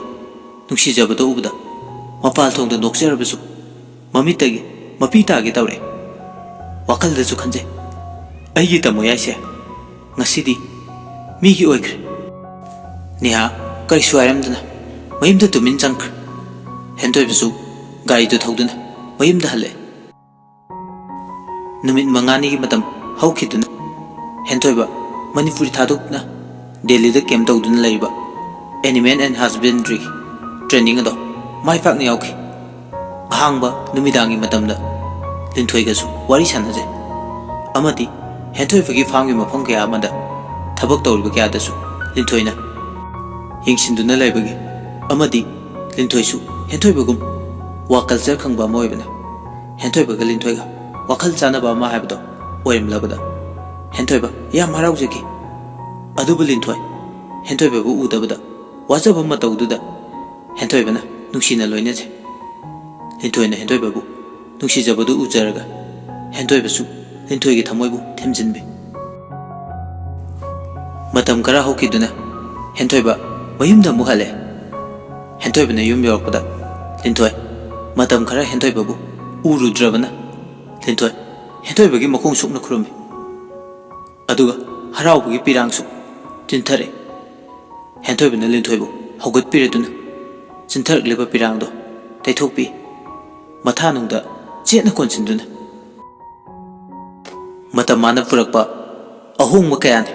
ꯅꯨꯡꯁꯤꯖꯕꯗꯣ ꯎꯕꯗ ꯃꯄꯥꯜ ꯊꯣꯡꯗ ꯅꯣꯛꯆꯔꯕꯁꯨ ꯃꯃꯤꯠꯇꯒꯤ ꯃꯄꯤ ꯇꯥꯒꯦ ꯇꯧꯔꯦ꯫ ꯋꯥꯈꯜꯗꯁꯨ ꯈꯟꯖꯩ, "ꯑꯩꯒꯤ ꯇꯥꯃꯣ ꯌꯥꯏꯁꯦ ꯉꯁꯤꯗꯤ ꯃꯤꯒꯤ ꯑꯣꯏꯈ꯭ꯔꯦ꯫" ꯅꯤꯍꯥ ꯀꯔꯤꯁꯨ ꯍꯥꯏꯔꯝꯗꯅ ꯃꯌꯨꯝꯗ ꯇꯨꯃꯤꯟ ꯆꯪꯈ꯭ꯔꯦ꯫ ꯍꯦꯟꯊꯣꯏꯕꯁꯨ ꯒꯥꯔꯤꯗꯨ ꯊꯧꯗꯨꯅ ꯃꯌꯨꯝꯗ ꯍꯜꯂꯛꯑꯦ꯫ ꯅꯨꯃꯤꯠ ꯃꯉꯥꯅꯤꯒꯤ ꯃꯇꯝ ꯍꯧꯈꯤꯗꯨꯅ ꯍꯦꯟꯊꯣꯏꯕ ꯃꯅꯤꯄꯨꯔꯤ ꯊꯥꯗꯣꯛꯇꯨꯅ ꯗꯦꯜꯂꯤꯗ ꯀꯦꯝ ꯇꯧꯗꯨꯅ ꯂꯩꯔꯤꯕ Animal and Husbandry training ꯑꯗꯣ ꯃꯥꯏ ꯄꯥꯛꯅ ꯌꯥꯎꯈꯤ꯫ ꯑꯍꯥꯡꯕ ꯅꯨꯃꯤꯗꯥꯡꯒꯤ ꯃꯇꯝꯗ ꯂꯤꯟꯊꯣꯏꯒꯁꯨ ꯋꯥꯔꯤ ꯁꯥꯟꯅꯖꯩ ꯑꯃꯗꯤ ꯍꯦꯟꯊꯣꯏꯕꯒꯤ ꯐꯥꯝꯒꯤ ꯃꯐꯝ ꯀꯌꯥ ꯑꯃꯗ ꯊꯕꯛ ꯇꯧꯔꯤꯕ ꯀꯌꯥꯗꯁꯨ ꯂꯤꯟꯊꯣꯏꯅ ꯌꯦꯡꯁꯤꯟꯗꯨꯅ ꯂꯩꯕꯒꯤ ꯑꯃꯗꯤ ꯂꯤꯟꯊꯣꯏꯁꯨ ꯍꯦꯟꯊꯣꯏꯕꯒꯨꯝ ꯋꯥ ꯀꯜꯆꯔ ꯈꯪꯕ ꯑꯃ ꯑꯣꯏꯕꯅ ꯍꯦꯟꯊꯣꯏꯕꯒ ꯂꯤꯟꯊꯣꯏꯒ ꯋꯥꯈꯜ ꯆꯥꯟꯅꯕ ꯑꯃ ꯍꯥꯏꯕꯗꯣ ꯑꯣꯏꯔꯝꯂꯕꯗ ꯍꯦꯟꯊꯣꯏꯕ ꯌꯥꯝ ꯍꯔꯥꯎꯖꯈꯤ꯫ ꯑꯗꯨꯕꯨ ꯂꯤꯟꯊꯣꯏ ꯍꯦꯟꯊꯣꯏꯕꯕꯨ ꯎꯗꯕꯗ ꯋꯥꯖꯕ ꯃꯇꯧꯗꯨꯗ ꯍꯦꯟꯊꯣꯏꯕꯅ ꯅꯨꯡꯁꯤꯅ ꯂꯣꯏꯅꯖꯩ꯫ ꯂꯤꯟꯊꯣꯏꯅ ꯍꯦꯟꯊꯣꯏꯕꯕꯨ ꯅꯨꯡꯁꯤꯖꯕꯗꯨ ꯎꯖꯔꯒ ꯍꯦꯟꯊꯣꯏꯕꯁꯨ ꯂꯤꯟꯊꯣꯏꯒꯤ ꯊꯃꯣꯏꯕꯨ ꯊꯦꯝꯖꯤꯟꯕꯤ꯫ ꯃꯇꯝ ꯈꯔ ꯍꯧꯈꯤꯗꯨꯅ ꯍꯦꯟꯊꯣꯏꯕ ꯃꯌꯨꯝꯗ ꯑꯃꯨꯛ ꯍꯜꯂꯦ꯫ ꯍꯦꯟꯊꯣꯏꯕꯅ ꯌꯨꯝ ꯌꯧꯔꯛꯄꯗ ꯂꯤꯟꯊꯣꯏ ꯃꯇꯝ ꯈꯔ ꯍꯦꯟꯊꯣꯏꯕꯕꯨ ꯎꯔꯨꯗ꯭ꯔꯕꯅ ꯂꯤꯟꯊꯣꯏ ꯍꯦꯟꯊꯣꯏꯕꯒꯤ ꯃꯈꯣꯡ ꯁꯣꯛꯅ ꯈꯨꯔꯨꯝꯃꯤ꯫ ꯑꯗꯨꯒ ꯍꯔꯥꯎꯕꯒꯤ ꯄꯤꯔꯥꯡꯁꯨ ꯆꯤꯟꯊꯔꯛꯏ꯫ ꯍꯦꯟꯊꯣꯏꯕꯅ ꯂꯤꯟꯊꯣꯏꯕꯨ ꯍꯧꯒꯠꯄꯤꯔꯗꯨꯅ ꯆꯤꯟꯊꯔꯛꯂꯤꯕ ꯄꯤꯔꯥꯡꯗꯣ ꯇꯩꯊꯣꯛꯄꯤ꯫ ꯃꯊꯥꯅꯨꯡꯗ ꯆꯦꯠꯅ ꯀꯣꯟꯁꯤꯟꯗꯨꯅ ꯃꯇꯝ ꯃꯥꯅ ꯄꯨꯔꯛꯄ ꯑꯍꯣꯡꯕ ꯀꯌꯥꯅꯤ꯫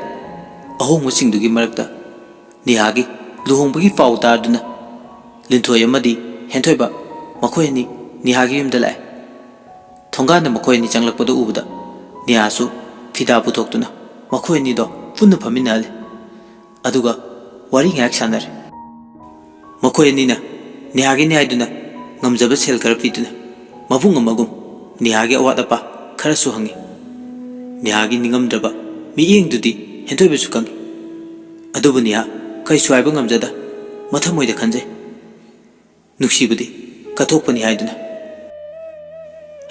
ꯑꯍꯣꯡꯕꯁꯤꯡꯗꯨꯒꯤ ꯃꯔꯛꯇ ꯅꯤꯍꯥꯒꯤ ꯂꯨꯍꯣꯡꯕꯒꯤ ꯄꯥꯎ ꯇꯥꯗꯨꯅ ꯂꯤꯟꯊꯣꯏ ꯑꯃꯗꯤ ꯍꯦꯟꯊꯣꯏꯕ ꯃꯈꯣꯏ ꯑꯅꯤ ꯅꯤꯍꯥꯒꯤ ꯌꯨꯝꯗ ꯂꯥꯛꯑꯦ꯫ ꯊꯣꯡꯒꯥꯟꯗ ꯃꯈꯣꯏ ꯑꯅꯤ ꯆꯪꯂꯛꯄꯗꯨ ꯎꯕꯗ ꯅꯤꯍꯥꯁꯨ ꯐꯤꯗꯥ ꯄꯨꯊꯣꯛꯇꯨꯅ ꯃꯈꯣꯏ ꯑꯅꯤꯗꯣ ꯄꯨꯟꯅ ꯐꯝꯃꯤꯟꯅꯍꯜꯂꯤ꯫ ꯑꯗꯨꯒ ꯋꯥꯔꯤ ꯉꯥꯏꯍꯥꯛ ꯁꯥꯟꯅꯔꯦ꯫ ꯃꯈꯣꯏ ꯑꯅꯤꯅ ꯅꯦꯍꯥꯒꯤꯅꯤ ꯍꯥꯏꯗꯨꯅ ꯉꯝꯖꯕ ꯁꯦꯜ ꯈꯔ ꯄꯤꯗꯨꯅ ꯃꯕꯨꯡ ꯑꯃꯒꯨꯝ ꯅꯦꯍꯥꯒꯤ ꯑꯋꯥꯠ ꯑꯄꯥ ꯈꯔꯁꯨ ꯍꯪꯉꯤ꯫ ꯅꯦꯍꯥꯒꯤ ꯅꯤꯡꯉꯝꯗ꯭ꯔꯕ ꯃꯤꯠꯌꯦꯡꯗꯨꯗꯤ ꯍꯦꯟꯊꯣꯏꯕꯁꯨ ꯈꯪꯉꯤ꯫ ꯑꯗꯨꯕꯨ ꯅꯦꯍꯥ ꯀꯩꯁꯨ ꯍꯥꯏꯕ ꯉꯝꯖꯗ ꯃꯊꯃꯣꯏꯗ ꯈꯟꯖꯩ꯫ ꯅꯨꯡꯁꯤꯕꯗꯤ ꯀꯠꯊꯣꯛꯄꯅꯤ ꯍꯥꯏꯗꯨꯅ꯫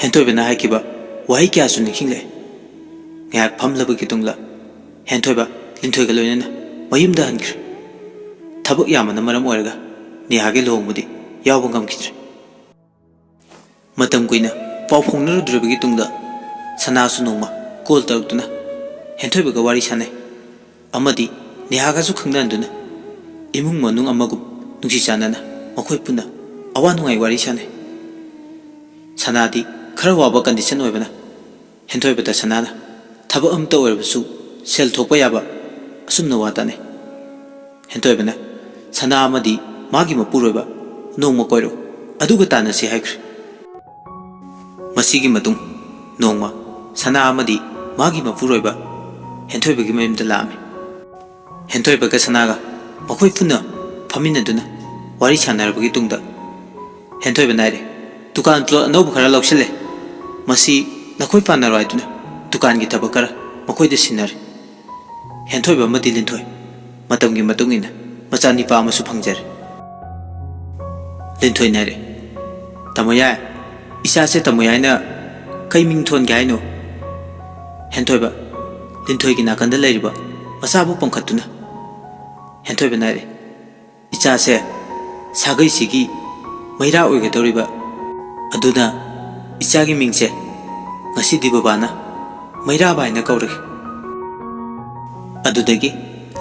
ꯍꯦꯟꯊꯣꯏꯕꯅ ꯍꯥꯏꯈꯤꯕ ꯋꯥꯍꯩ ꯀꯌꯥꯁꯨ ꯅꯤꯡꯁꯤꯡꯂꯛꯑꯦ꯫ ꯉꯥꯏꯍꯥꯛ ꯐꯝꯂꯕꯒꯤ ꯇꯨꯡꯗ ꯍꯦꯟꯊꯣꯏꯕ ꯂꯤꯟꯊꯣꯏꯒ ꯂꯣꯏꯅꯅ ꯃꯌꯨꯝꯗ ꯍꯟꯈ꯭ꯔꯦ꯫ ꯊꯕꯛ ꯌꯥꯝꯕꯅ ꯃꯔꯝ ꯑꯣꯏꯔꯒ ꯅꯦꯍꯥꯒꯤ ꯂꯨꯍꯣꯡꯕꯗꯤ ꯌꯥꯎꯕ ꯉꯝꯈꯤꯗ꯭ꯔꯦ꯫ ꯃꯇꯝ ꯀꯨꯏꯅ ꯄꯥꯎ ꯐꯥꯎꯅꯔꯨꯗ꯭ꯔꯕꯒꯤ ꯇꯨꯡꯗ ꯁꯅꯥꯁꯨ ꯅꯣꯡꯃ ꯀꯣꯜ ꯇꯧꯔꯛꯇꯨꯅ ꯍꯦꯟꯊꯣꯏꯕꯒ ꯋꯥꯔꯤ ꯁꯥꯟꯅꯩ꯫ ꯑꯃꯗꯤ ꯅꯦꯍꯥꯒꯁꯨ ꯈꯪꯅꯍꯟꯗꯨꯅ ꯏꯃꯨꯡ ꯃꯅꯨꯡ ꯑꯃꯒꯨꯝ ꯅꯨꯡꯁꯤ ꯆꯥꯟꯅꯅ ꯃꯈꯣꯏ ꯄꯨꯟꯅ ꯑꯋꯥ ꯅꯨꯡꯉꯥꯏ ꯋꯥꯔꯤ ꯁꯥꯟꯅꯩ꯫ ꯁꯅꯥꯗꯤ ꯈꯔ ꯋꯥꯕ ꯀꯟꯗꯤꯁꯟ ꯑꯣꯏꯕꯅ ꯍꯦꯟꯊꯣꯏꯕꯗ ꯁꯅꯥꯅ ꯊꯕꯛ ꯑꯃꯇ ꯑꯣꯏꯔꯕꯁꯨ ꯁꯦꯜ ꯊꯣꯛꯄ ꯌꯥꯕ ꯑꯁꯨꯝꯅ ꯋꯥ ꯇꯥꯅꯩ꯫ ꯍꯦꯟꯊꯣꯏꯕꯅ ꯁꯅꯥ ꯑꯃꯗꯤ ꯃꯥꯒꯤ ꯃꯄꯨꯔꯣꯏꯕ ꯅꯣꯡꯃ ꯀꯣꯏꯔꯛꯎ, ꯑꯗꯨꯒ ꯇꯥꯟꯅꯁꯤ ꯍꯥꯏꯈ꯭ꯔꯦ꯫ ꯃꯁꯤꯒꯤ ꯃꯇꯨꯡ ꯅꯣꯡꯃ ꯁꯅꯥ ꯑꯃꯗꯤ ꯃꯥꯒꯤ ꯃꯄꯨꯔꯣꯏꯕ ꯍꯦꯟꯊꯣꯏꯕꯒꯤ ꯃꯌꯨꯝꯗ ꯂꯥꯛꯑꯝꯃꯤ꯫ ꯍꯦꯟꯊꯣꯏꯕꯒ ꯁꯅꯥꯒ ꯃꯈꯣꯏ ꯄꯨꯟꯅ ꯐꯝꯃꯤꯟꯅꯗꯨꯅ ꯋꯥꯔꯤ ꯁꯥꯟꯅꯔꯕꯒꯤ ꯇꯨꯡꯗ ꯍꯦꯟꯊꯣꯏꯕꯅ ꯍꯥꯏꯔꯦ, "ꯗꯨꯀꯥꯟ ꯄ꯭ꯂꯣꯠ ꯑꯅꯧꯕ ꯈꯔ ꯂꯧꯁꯤꯜꯂꯦ, ꯃꯁꯤ ꯅꯈꯣꯏ ꯄꯥꯟꯅꯔꯣ" ꯍꯥꯏꯗꯨꯅ ꯗꯨꯀꯥꯟꯒꯤ ꯊꯕꯛ ꯈꯔ ꯃꯈꯣꯏꯗ ꯁꯤꯟꯅꯔꯦ꯫ ꯍꯦꯟꯊꯣꯏꯕ ꯑꯃꯗꯤ ꯂꯤꯟꯊꯣꯏ ꯃꯇꯝꯒꯤ ꯃꯇꯨꯡ ꯏꯟꯅ ꯃꯆꯥꯅꯤꯄꯥ ꯑꯃꯁꯨ ꯐꯪꯖꯔꯦ꯫ ꯂꯤꯟꯊꯣꯏꯅ ꯍꯥꯏꯔꯦ, "ꯇꯥꯃꯣ ꯌꯥꯏ, ꯏꯆꯥꯁꯦ ꯇꯥꯃꯣ ꯌꯥꯏꯅ ꯀꯩ ꯃꯤꯡ ꯊꯣꯟꯒꯦ ꯍꯥꯏꯅꯣ?" ꯍꯦꯟꯊꯣꯏꯕ ꯂꯤꯟꯊꯣꯏꯒꯤ ꯅꯥꯀꯟꯗ ꯂꯩꯔꯤꯕ ꯃꯆꯥꯕꯨ ꯄꯝꯈꯠꯇꯨꯅ ꯍꯦꯟꯊꯣꯏꯕꯅ ꯍꯥꯏꯔꯦ, "ꯏꯆꯥꯁꯦ ꯁꯥꯒꯩꯁꯤꯒꯤ ꯃꯩꯔꯥ ꯑꯣꯏꯒꯗꯧꯔꯤꯕ, ꯑꯗꯨꯅ ꯏꯆꯥꯒꯤ ꯃꯤꯡꯁꯦ ꯉꯁꯤꯗꯤ ꯕꯕꯥꯅ ꯃꯩꯔꯥꯕ ꯍꯥꯏꯅ ꯀꯧꯔꯒꯦ꯫" ꯑꯗꯨꯗꯒꯤ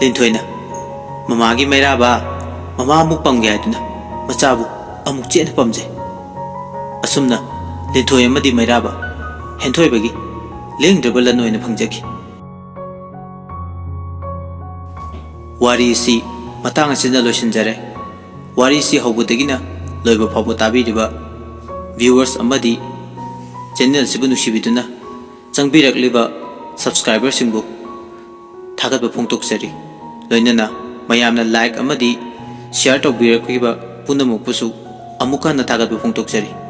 ꯂꯤꯟꯊꯣꯏꯅ ꯃꯃꯥꯒꯤ ꯃꯩꯔꯥꯕ, ꯃꯃꯥ ꯑꯃꯨꯛ ꯄꯝꯒꯦ ꯍꯥꯏꯗꯨꯅ ꯃꯆꯥꯕꯨ ꯑꯃꯨꯛ ꯆꯦꯠꯅ ꯄꯝꯖꯩ꯫ ꯑꯁꯨꯝꯅ ꯂꯤꯟꯊꯣꯏ ꯑꯃꯗꯤ ꯃꯩꯔꯥꯕ ꯍꯦꯟꯊꯣꯏꯕꯒꯤ ꯂꯦꯡꯗ꯭ꯔꯕ ꯂꯟ ꯑꯣꯏꯅ ꯐꯪꯖꯈꯤ꯫ ꯋꯥꯔꯤ ꯑꯁꯤ ꯃꯇꯥꯡ ꯑꯁꯤꯗ ꯂꯣꯏꯁꯤꯟꯖꯔꯦ꯫ ꯋꯥꯔꯤꯁꯤ ꯍꯧꯕꯗꯒꯤꯅ ꯂꯣꯏꯕ ꯐꯥꯎꯕ ꯇꯥꯕꯤꯔꯤꯕ viewers ꯑꯃꯗꯤ channel ꯑꯁꯤꯕꯨ ꯅꯨꯡꯁꯤꯕꯤꯗꯨꯅ ꯆꯪꯕꯤꯔꯛꯂꯤꯕ subscriber ꯁꯤꯡꯕꯨ ꯊꯥꯒꯠꯄ ꯐꯣꯡꯗꯣꯛꯆꯔꯤ꯫ ꯂꯣꯏꯅꯅ ꯃꯌꯥꯝꯅ like ꯑꯃꯗꯤ share ꯇꯧꯕꯤꯔꯛꯈꯤꯕ ꯄꯨꯝꯅꯃꯛꯄꯨꯁꯨ ꯑꯃꯨꯛ ꯍꯟꯅ ꯊꯥꯒꯠꯄ ꯐꯣꯡꯗꯣꯛꯆꯔꯤ꯫